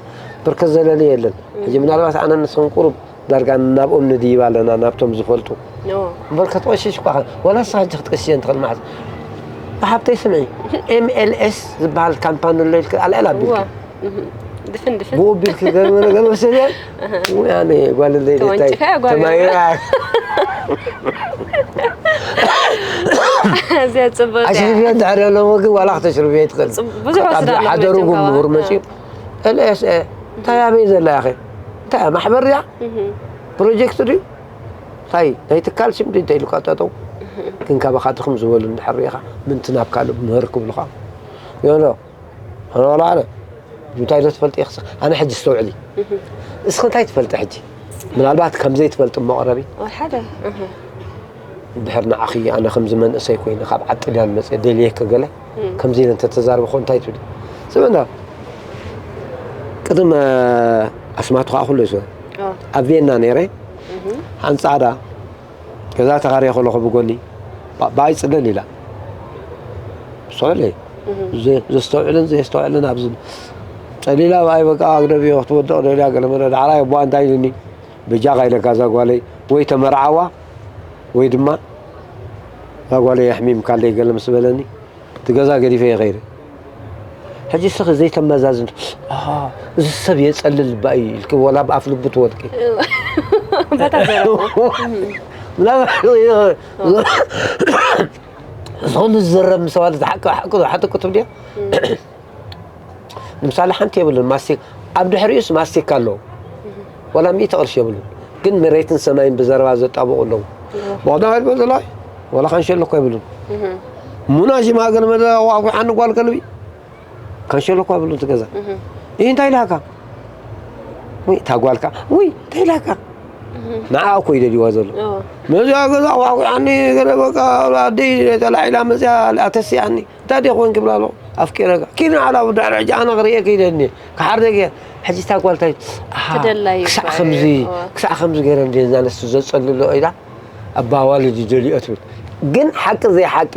ብርከት ዘለለ የለን ሕጂ ምናልባት ኣነ ንስኹም ቁሩብ ዳርጋ ናብኦም ንድይብ ኣለና ናብቶም ዝፈልጡ እምበር ከትቆሽሽ እኳ ወላ ንስኻ ሕጂ ክትቀሽሸ እንትኽእል መዓዝ ብሓብተይ ስምዒ ኤምኤልኤስ ዝበሃል ካምፓኒ ኣሎ ኢልክ ኣልዕል ኣቢልክ ድፍን ድፍን ብኡ ቢልክ ገለ ገለ ወሰድያ ኣነ ጓል ለይታይ ተወንጭፈ ጓል ተማይራ እዚኣ ጽቡቅ እያ። ኣሽሪፍያ እንድሕር ኣለዎ ግን ዋላ ክተሽርፍያ ይትኽእል ጽቡ- ብዙሕ ወስዳ ኣለዎ ሓደሩ መቸም ግን ካባኻ። ምሁር መፅኡ ኤልኤስኤ እንታይ ኣበይ ዘላ ያኸ እንታይ ማሕበር ድያ ፕሮጀክት ድዩ እንታይ ናይ ትካል ሽም ድዩ እንታይ ኢሉ ካጠጠው ግን ካባኻ ድኽም ዝበሉ እንድሕር ሪኢኻ ምንቲ ናብ ካልእ ምህር ክብሉኻ ዮሎ ኣነ ዋላ ኣነ እንታይ ዶ ትፈልጥ ኢኽስ ኣነ ሕጂ ዝተውዕሊ እስኺ እንታይ ትፈልጢ ሕጂ ምናልባት ከምዘይ ትፈልጥ መቕረቢ ወሓደ እህ። ድሕር ንዓኺ ኣነ ከምዚ መንእሰይ ኮይነ ካብ ዓጥልያን መፅእ ደልየ ከገለ ከምዚ ኢለ እንተተዛርበ ኮ እንታይ ትብሊ ስምዕና ቅድም ኣስማት ከዓ ኩሉ ይስበ ኦ፣ ኣብ ቬና ነይረ ሓንቲ ፃዕዳ ገዛ ተኻርየ ከለኹ ብጎኒ ብኣይ ፅለል ኢላ ሰለ ዘስተውዕልን ዘየስተውዕልን ኣብዚ ፀሊላ ብኣይ በቃ ኣግደብ ክትወድቕ ደልያ ገለመለ ዳዕላ የቦኣ እንታይ ኢሉኒ በጃኻ ኢለካ እዛ ጓለይ ወይ ተመርዓዋ ወይ ድማ እዛ ጓለይ የሕሚምካለይ ገለ ምስ በለኒ እቲ ገዛ ገዲፈ ይኸይደ ሕጂ ስኺ ዘይተመዛዝን እዚ ሰብ የፀልል ባይ ኢልክ ወላ ብኣፍ ልቡ ትወድቂ በታ ዘረቡ ምናልባት ዝኾነ ዝዘረብ ምሰባት ዝሓቂ ሓቂ ሓቂ ክትብልዮ ንምሳሌ ሓንቲ የብሉን ማስቲካ ኣብ ድሕሪኡስ ማስቲካ ኣለዎ ወላ ሚእቲ ቅርሺ የብሉን ግን መሬትን ሰማይን ብዘረባ ዘጣብቑ ኣለዉ ዋዳ ይበዘላ ወላ ካንሸሎ እኮ የብሉን ሙና ሽማግል መደ ዋጉ ሓን ጓል ከልቢ ካንሸሎ እኮ የብሉን ትገዛ ይህ እንታይ ኢላካ ወይ ታጓልካ ወይ እንታይ ኢላካ ንዓ እኮ ይደልዋ ዘሎ መዚኣ ገዛ ዋጉ ሓኒ ገለ በቃ ኣደይ ተላዒላ መዚኣ ኣተሲኣኒ እንታይ ደ ኮን ክብላ ኣሎ ኣፍቂረካ ኪን ዓላ ብድሕሪ ሕጂ ኣነ ክርእየ ከይደኒ ክሓርደ ገ ሕጂ እታ ጓል እንታይ ኣሃ፣ ትደላይ ክሳዕ ይባል። ከምዚ እዋ። ክሳዕ ከምዚ ገይረ እንዲ እዛ ነሱ ዘጸልሎ ኢላ ኣባ ኣዋልድ ይደልዮ ትብል ግን ሓቂ ዘይሓቂ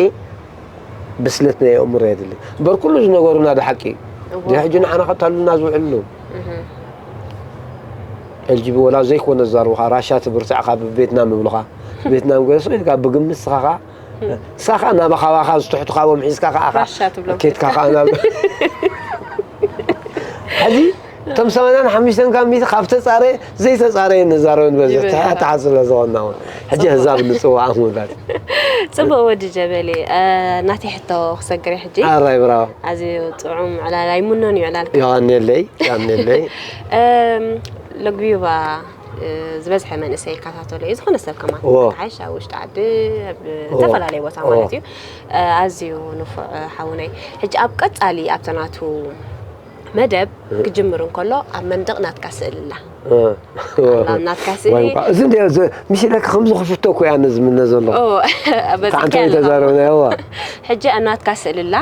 ብስለት ናይ ኣእምሮ የድሊ እምበር ኩሉ ዝነገሩና ዶ ሓቂ እዩ እዋ። ድሕጂ ንዓና ከታሉና ዝውዕሉ እህ። ኤልጂቢ ወላ ዘይኮነ ዛርብኻ ራሻ ትብርትዕ ካብ ቬትናም ይብሉኻ ቬትናም ገሱ ኢልካ ብግምት ስኻ ኸዓ ስኻ ኸዓ ናብ ኣኻባኻ ዝትሕቱ ካብኦም ሒዝካ ኸዓ ኸዓ ራሻ ትብሎም ኬትካ ኸዓ ናብ ሕዚ እቶም ሰማንያን ሓሙሽተን ካብ ሚእቲ ካብ ተጻረየ ዘይተጻረየ ንዛረብ ንበዝሕ ይበዝሕ። ተሓታሓት ስለ ዝኾንና እውን ሕጂ ህዛብ ንጽዋዕ ምውዳድ ጽቡቅ ወዲ ጀበሊ እ፣ ናተይ ሕቶ ክሰግር ሕጂ ኣራይ ብራው ኣዝዩ ጥዑም ዕላል ኣይምኖን እዩ ዕላልካ የቐንየለይ የቐንየለይ እም፣ ለጉቢባ እ፣ ዝበዝሐ መንእሰይ ይከታተሎ እዩ ዝኾነ ሰብ ከማን እዎ። ሓይሽ ኣብ ውሽጢ ዓዲ ኣብ እዎ። ዝተፈላለዩ ቦታ እዎ። ማለት እዩ እ፣ ኣዝዩ ንፉዕ እ፣ ሓውነይ ሕጂ ኣብ ቀጻሊ ኣብተ ናቱ መደብ ክጅምር እንከሎ ኣብ መንደቕ ናትካ ስእሊ ኣላ እ፣ እዎ። ኣብ ናትካ ስእሊ ዋይ፣ እኳ፣ እዚ እንደ- እዚ ምስ ኢለካ ከምዚ ክፍቶ እኮ እያ ነዚ ምነ ዘሎ ኦ፣ በፂሕካ ታንተ ኣለኻ። ተዛረብና እዋ ሕጂ ኣብ ናትካ ስእሊ ኣላ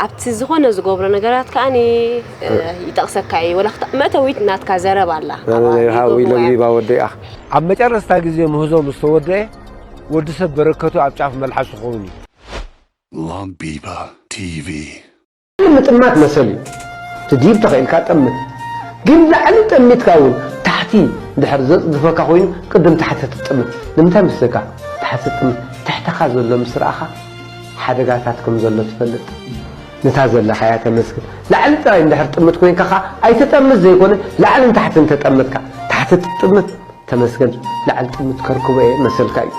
ኣብቲ ዝኾነ ዝገብሮ ነገራት ከዓኒ እ፣ ይጠቕሰካ እዩ ወላ ክታ- መእተዊት ናትካ ዘረባ ኣላ ናበይ ኣብኣ ሓዊ ይገብርዋ እዮም። ለግቢባ ወደይ ኣኽ ኣብ መጨረስታ ግዜ ምህዞ ምስ ተወደአ ወዲ ሰብ በረከቱ ኣብ ጫፍ መልሓሱ ክኸውን እዩ Lambiba T V. ምጥማት መሰል እዩ ትድይብ ተኽኢልካ ጠምት ግን ላዕሊ ጠሚትካ እውን ታሕቲ እቲ ድሕር ዘጽድፈካ ኮይኑ ቅድም ታሕቲ ትጥምት። ንምንታይ መስለካ? ታሕቲ ትጥምት፣ ትሕተኻ ዘሎ ምስ ረኣኻ ሓደጋታት ከም ዘሎ ትፈልጥ። ነታ ዘለኻያ ተመስግን። ላዕሊ ጥራይ እንድሕር ጥምት ኮይንካ ኸኣ ኣይትጠምት ዘይኮነ፣ ላዕልን ታሕትን ተጠመትካ። ታሕቲ ትጥምት፣ ተመስገን፣ ላዕሊ ጥምት ከርክቦ እየ መሰልካ እዩ።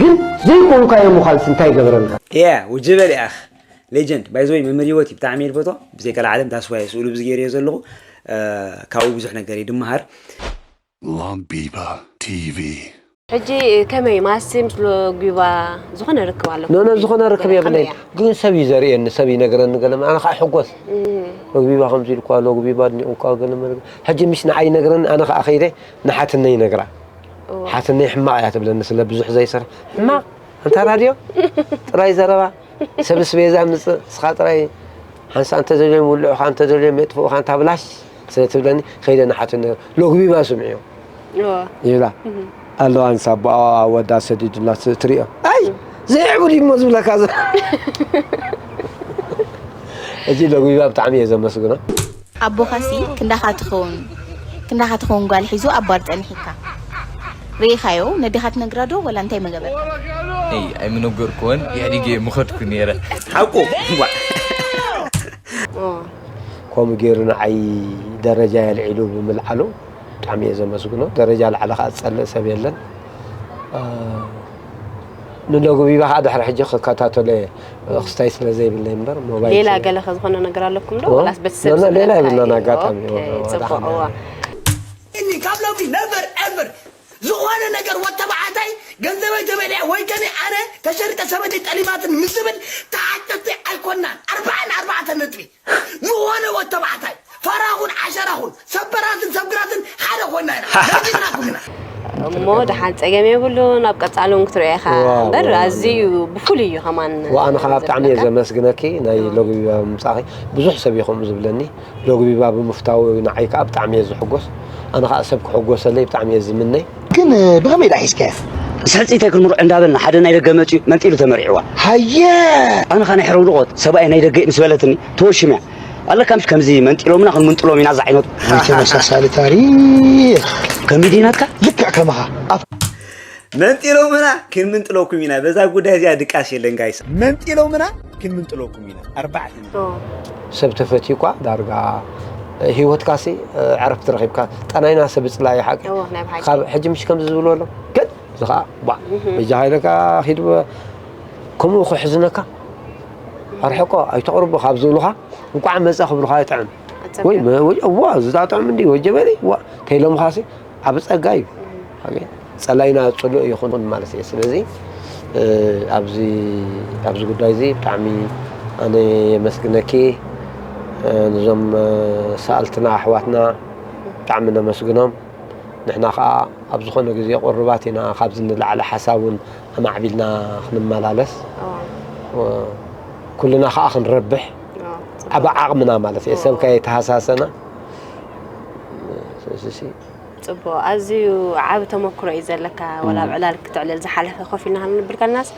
ግን ዘይኮንካዮ ምዃንስ እንታይ ይገብረልካ? Yeah ውጅበል ያኽ ሌጀንድ ባይዘወይ መምህር ህይወት እዩ ብጣዕሚ እየ ዝፈትዎ። ብዘይ ቀልዓለም ታስፋ እየ ስእሉ ብዚ ገይረዮ ዘለኹ። ካብኡ ብዙሕ ነገር እየ ድመሃር። Lambiba T V. ሕጂ ከመይ ማሲ ምስ ሎጊባ ዝኾነ ርክብ ኣለኩም? ኖኖ ዝኾነ ርክብ የብለይ። ከመይ እያ? ግን ሰብ እዩ ዘርእየኒ፣ ሰብ ይነግረኒ ገለ ኣነ ከዓ ሕጎስ። ሎጊባ ከምዚ ኢልኳ፣ ሎጊባ ኣድኒቑኳ ገለ መለ። ሕጂ ምሽ ንዓይ ይነግረኒ፣ ኣነ ከዓ ከይደ ንሓትነይ ይነግራ። ሓትነይ ሕማቕ እያ ትብለኒ ስለ ብዙሕ ዘይሰርሕ። ሕማቕ ኣንታ ራድዮ ጥራይ ዘረባ። ሰብ ስቤዛ ምጽእ እስኻ ጥራይ ሓንሳ እንተደልዮም ውልዑኻ እንተደልዮም የጥፍኡኻ እንታ ብላሽ ስለ ትብለኒ ከይደ ንሓትነ ሎግቢባ ስምዕዮ እወ። ይብላ ኣለዋ ንሳ ኣቦኣ ወዳ ሰዲዱላ ስ- ትሪኦ ኣይ ዘይዕቡ ድሞ ዝብለካ ዘ እዚ ሎግቢባ ብጣዕሚ እየ ዘመስግኖ ኣቦኻሲ ክንዳኻ ትኸውን ክንዳኻ ትኸውን ጓል ሒዙ ኣብ ባር ጸኒሕካ ርኢኻዮ ነዴኻ ትነግራ ዶ ወላ እንታይ መገበርካ እይ ኣይምነገርኩዎን ኢህዲግ እየ ምኸድኩ ነይረ ሓቁ ዋዕ እወ። ከምኡ ገይሩ ንዓይ ደረጃ የልዒሉ ብምልዓሉ ብጣዕሚ እየ ዘመስግኖ። ደረጃ ላዕሊ ከዓ ዝፀልእ ሰብ የለን። አ፣ ንሎግቢባ ከዓ ድሕሪ ሕጂ ክከታተሎ እየ። ክስታይ ስለ ዘይብለይ እምበር ሞባይል ሌላ ስለ- ገለ ከ ዝኾነ ነገር ኣለኩም ዶ እወ። ወላስ ቤተሰብ ኖ፣ ኖ፣ ሌላ ስለ የብልና እንታይ? ኣጋጣሚ፣ ኦኬ፣ እወ፣ እወ፣ ጽቡቕ ዳሕና እዋ እኒ ካብ ሎሚ ነቨር ኤቨር ዝኾነ ነገር ወተባዕታይ ገንዘበይ ተበሊዐ ወይ ከኒ ኣነ ተሸሪጠ ሰበይተይ ጠሊባትን ምስ ዝብል ተዓጠቲ ኣይኮናን ኣርባዓን ኣርባዕተ ነጥቢ ዝኾነ ወተባዕታይ ፈራኹን ዓሸራኹን ሰበራትን ሰብግራትን ሓደ ኮይና ኢና ደርጊትናኩም ኢና እሞ ደሓን ጸገም የብሉን ኣብ ቀጻሊ እውን ክትሪኦ ኢኻ ዋው፣ እምበር ዋው። ኣዝዩ ብፍሉይ እዩ ከማን ወኣነ ከዓ ብጣዕሚ እየ ዘፍለካ። ዘመስግነኪ ናይ ሎግቢባ ምምፃእኺ ብዙሕ ሰብ እዩ ከምኡ ዝብለኒ ሎግቢባ ብምፍታው ንዓይ ከዓ ብጣዕሚ እየ ዝሕጎስ ኣነ ከዓ ሰብ ክሕጎሰለይ ብጣዕሚ እየ ዝምነይ ግን ብኸመይ ዳ ሒዝካያ? ምስ ሕፅይተይ ክንምርዖ እንዳበልና ሓደ ናይ ደገ መፂኡ መንጢሉ ተመሪዕዋ። ሃየ! ኣነ ኸ ናይ ሕረ ውድቖት ሰብኣይ ናይ ደገ እዩ ምስ በለትኒ ተወሽመያ። ኣለካ ምሽ ከምዚ መንጢሎምና ክንምንጥሎም ኢና እዚ ዓይነት። ወይ ተመሳሳሊ ታሪኽ። ከመይ ድዩ ናትካ? ልክዕ ከማኻ። ኣብ መንጢሎምና ክንምንጥለኩም ኢና። በዛ ጉዳይ እዚኣ ድቃስ የለን ጋይስ። መንጢሎምና ክንምንጥለኩም ኢና። ኣርባዕተ ሰብ ተፈትዩ እኳ ዳርጋ ህይወትካሲ ዕረፍቲ ረኺብካ ጠናይና ሰብ ፅላዩ ሓቂ እወ፣ ናይ ብሓቂ። ካብ ሕጂ ምሽ ከምዚ ዝብሉ ኣሎ ግን እዚ ከዓ ባ በጃ ሃይለካ ኪድ ከምኡ ክሕዝነካ ኣርሕቆ ኣይተቕርቦ ካብ ዝብሉኻ እንኳዕ መፀ ክብሉኻ ይጥዕም ኣጸብቕ። ወይ መ- ወይ እዋ ዝጣጥዕም እንዲ ወጀበሊ ዋ ተይሎምኻሲ ዓብ ፀጋ እዩ ሓቂ ፀላይና ፅሉእ ይኹን ማለት እየ ስለዚ እ፣ ኣብዚ ኣብዚ ጉዳይ እዚ ብጣዕሚ ኣነ የመስግነኪ እ፣ ነዞም እ፣ ሰኣልትና ኣሕዋትና ብጣዕሚ ነመስግኖም ንሕና ከዓ ኣብ ዝኾነ ግዜ ቁሩባት ኢና ካብዚ ንላዕሊ ሓሳብ እውን ኣማዕቢልና ክንመላለስ እ፣ ኩልና ከዓ ክንረብሕ ኣብ ዓቕምና ማለት እየ ሰብ ከየተሃሳሰና እሺ ጽቡቕ ኣዝዩ ዓቢ ተመክሮ እዩ ዘለካ ወላ ኣብ ዕላል ክትዕልል ዝሓለፈ ኮፍ ኢልና ክንብል ከለናስ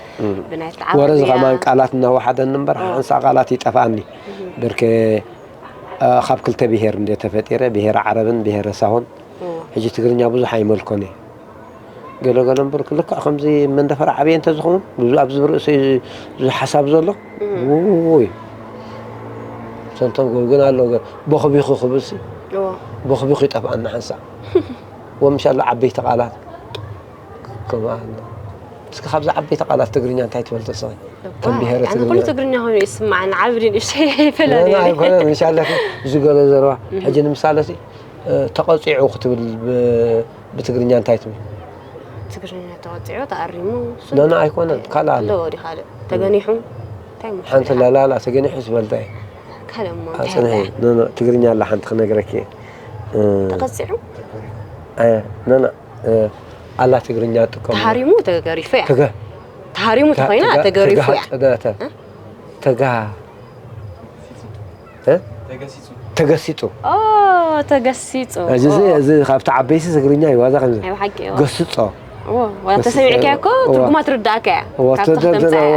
ብናይ ተዓወት ወረ እዚ እያ። ከማን ቃላት እናወሓደኒ እምበር ሓንሳ ቃላት ይጠፍኣኒ ብርኬ እ፣ ካብ ክልተ ብሄር እንደ ተፈጢረ ብሄረ ዓረብን ብሄረ ሳሆን ሕጂ ትግርኛ ብዙሕ ኣይመልኮን እየ ገለገለ እምበር ልክዕ ከምዚ መንደፈራ ዓብየ እንተዝኸውን ብዙ ኣብዚ ርእሰይ እዚ ሓሳብ ዘሎ ውይ ሰንቶም ጎብግን ኣሎ ገ- ቦኽቢኹ ክብልሲ እዎ። ቦኽቢኹ ይጠፍኣና ሓንሳእ ወምሻሎ ዓበይቲ ቃላት ከምኣና እስኪ ካብዚ ዓበይቲ ቃላት ትግርኛ እንታይ ትፈልጦ ሰ ከም ብሄረ ኣነ ኩሉ ትግርኛ ትግርኛ ኮይኑ ይስማዓኒ ዓቢ ድን እሽተይ ኣይፈላለ ኣይኮነን እንሻላ ዝገለ ዘረባ ሕጂ ንምሳለ ሲ ተቐፂዑ ክትብል ብ- ብትግርኛ እንታይ ትብል ትግርኛ ተቐፂዑ ተኣሪሙ ነነ ኣይኮነን ካልእ ኣሎ ኣለዎ ዲ ካልእ ተገኒሑ እንታይ ሓንቲ ላላላ ተገኒሑ ዝበልታ እዩ ካልእ እሞ ፅንሒ ነነ ትግርኛ ኣላ ሓንቲ ክነግረኪ ተቐፂዑ ነነ ኣላ ትግርኛ ጥቀም ተሃሪሙ ተገሪፉ እያ ተገ ተሃሪሙ ተኾይና ተገሪፉ እያ ተጋ ተገሲጡ ተገሲፁ እዚ ካብቲ ዓበይቲ ትግርኛ ይዋዛ ከምዚ ናይ ብሓቂ ገስፆ ተሰሚዕካ እኮ ትርጉማ ትርዳእካ እያ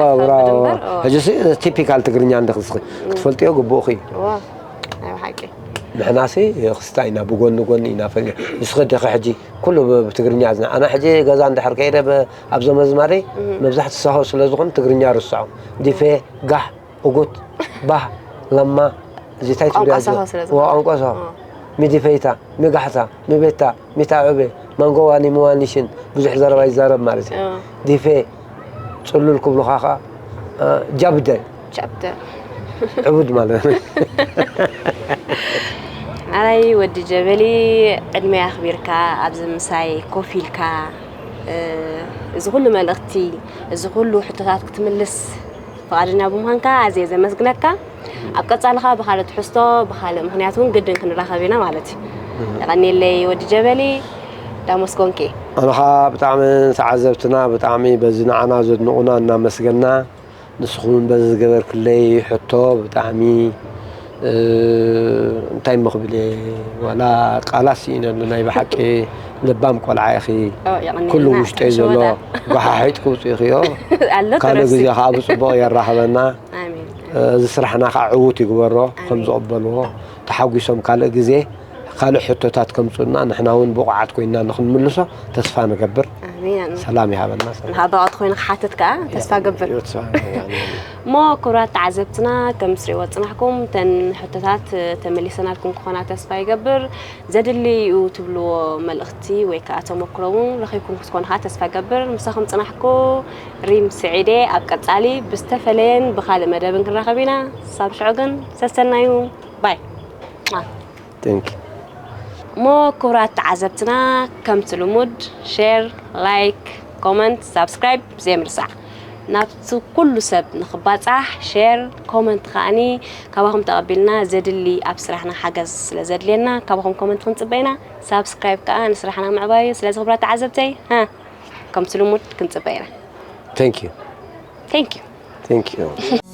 ሕጂ ቲፒካል ትግርኛ እንደ ክትፈልጥዮ ግቡእኺ እዩ ናይ ብሓቂ ንሕናሲ ክስታ ኢና ብጎኒ ጎኒ ኢና ፈ ንስኺ ዲኺ ሕጂ ኩሉ ብ- ብትግርኛ ዝና ኣነ ሕጂ ገዛ እንድሕር ከይደ ብ- ኣብዞም ኣዝማደይ መብዛሕቲ ሳሆ ስለ ዝኾኑ ትግርኛ ርስዖ ዲፌ ጋሕ እጉት ባህ ለማ እዚ እንታይ ቋንቋ ትብልያ ሳሆ ስለ ዝኾነ። ቋንቋ ሳሆ ሚዲፈይታ ሚጋሕታ ሚቤታ ሚታዑቤ ማንጎዋኒ ምዋኒሽን ብዙሕ ዘረባ ይዛረብ ማለት እዩ ዲፌ ጽሉል ክብሉኻ ኸዓ ጃብደ ቻፕተር ዕቡድ ማለት ኣራይ ወዲ ጀበሊ ዕድመይ ኣኽቢርካ ኣብዚ ምሳይ ኮፍ ኢልካ እዚ ኩሉ መልእኽቲ እዚ ኩሉ ሕቶታት ክትምልስ ፍቓደኛ ብምዃንካ ኣዝየ ዘመስግነካ ኣብ ቀጻሊ ኸዓ ብኻልእ ትሕዝቶ ብኻልእ ምኽንያት እውን ግድን ክንራኸብ ኢና ማለት እዩ የቐንየለይ ወዲ ጀበሊ ዳሞስኮንኬ ኣነ ኸዓ ብጣዕሚ ተዓዘብትና ብጣዕሚ በዚ ንዓና ዘድንቑና እናመስገና ንስኹም እውን በዚ ዝገበርክለይ ሕቶ ብጣዕሚ እንታይ ምኽብል እየ ዋላ ቃላት ስኢነሉ ናይ ብሓቂ ለባም ቆልዓ ኢኺ ኩሉ ውሽጠይ ዘሎ ጓሓሒጥ ክውፅእ ኢኺዮ ካልእ ግዜ ከዓ ብፅቡቕ የራኽበና እዚ ስራሕና ከዓ ዕዉት ይግበሮ ከም ዝቕበልዎ ተሓጒሶም ካልእ ግዜ ካልእ ሕቶታት ከምፁና ንሕና እውን ብቑዓት ኮይና ንክንምልሶ ተስፋ ንገብር ሰላም ይሃበና ንካ ብቕዓት ኮይኑ ክሓትት ከዓ ተስፋ ገብር እሞ ክቡራት ተዓዘብትና ከም ትሪእዎ ፅናሕኩም እተን ሕቶታት ተመሊሰናልኩም ክኾና ተስፋ ይገብር ዘድሊ እዩ ትብልዎ መልእኽቲ ወይ ከዓ ተመክሮ እውን ረኺብኩም ክትኮኑ ከዓ ተስፋ ገብር ምሳኹም ፅናሕኩ ሪም ስዒደ ኣብ ቀፃሊ ብዝተፈለየን ብካልእ መደብን ክንራኸብ ኢና ሳብ ሽዑ ግን ሰሰናዩ ባይ Thank you. እሞ ክቡራት ተዓዘብትና ከምቲ ልሙድ ሼር ላይክ ኮመንት ሳብስክራይብ ብዘይምርሳዕ ናብቲ ኩሉ ሰብ ንክባፃሕ ሼር ኮመንት ከዓኒ ካባኹም ተቐቢልና ዘድሊ ኣብ ስራሕና ሓገዝ ስለ ዘድልየና ካባኹም ኮመንት ክንፅበ ኢና ሳብስክራይብ ከዓ ንስራሕና ምዕባዩ ስለዚ ክቡራት ተዓዘብተይ ከምቲ ልሙድ ክንፅበ ኢና Thank you. Thank you. Thank you.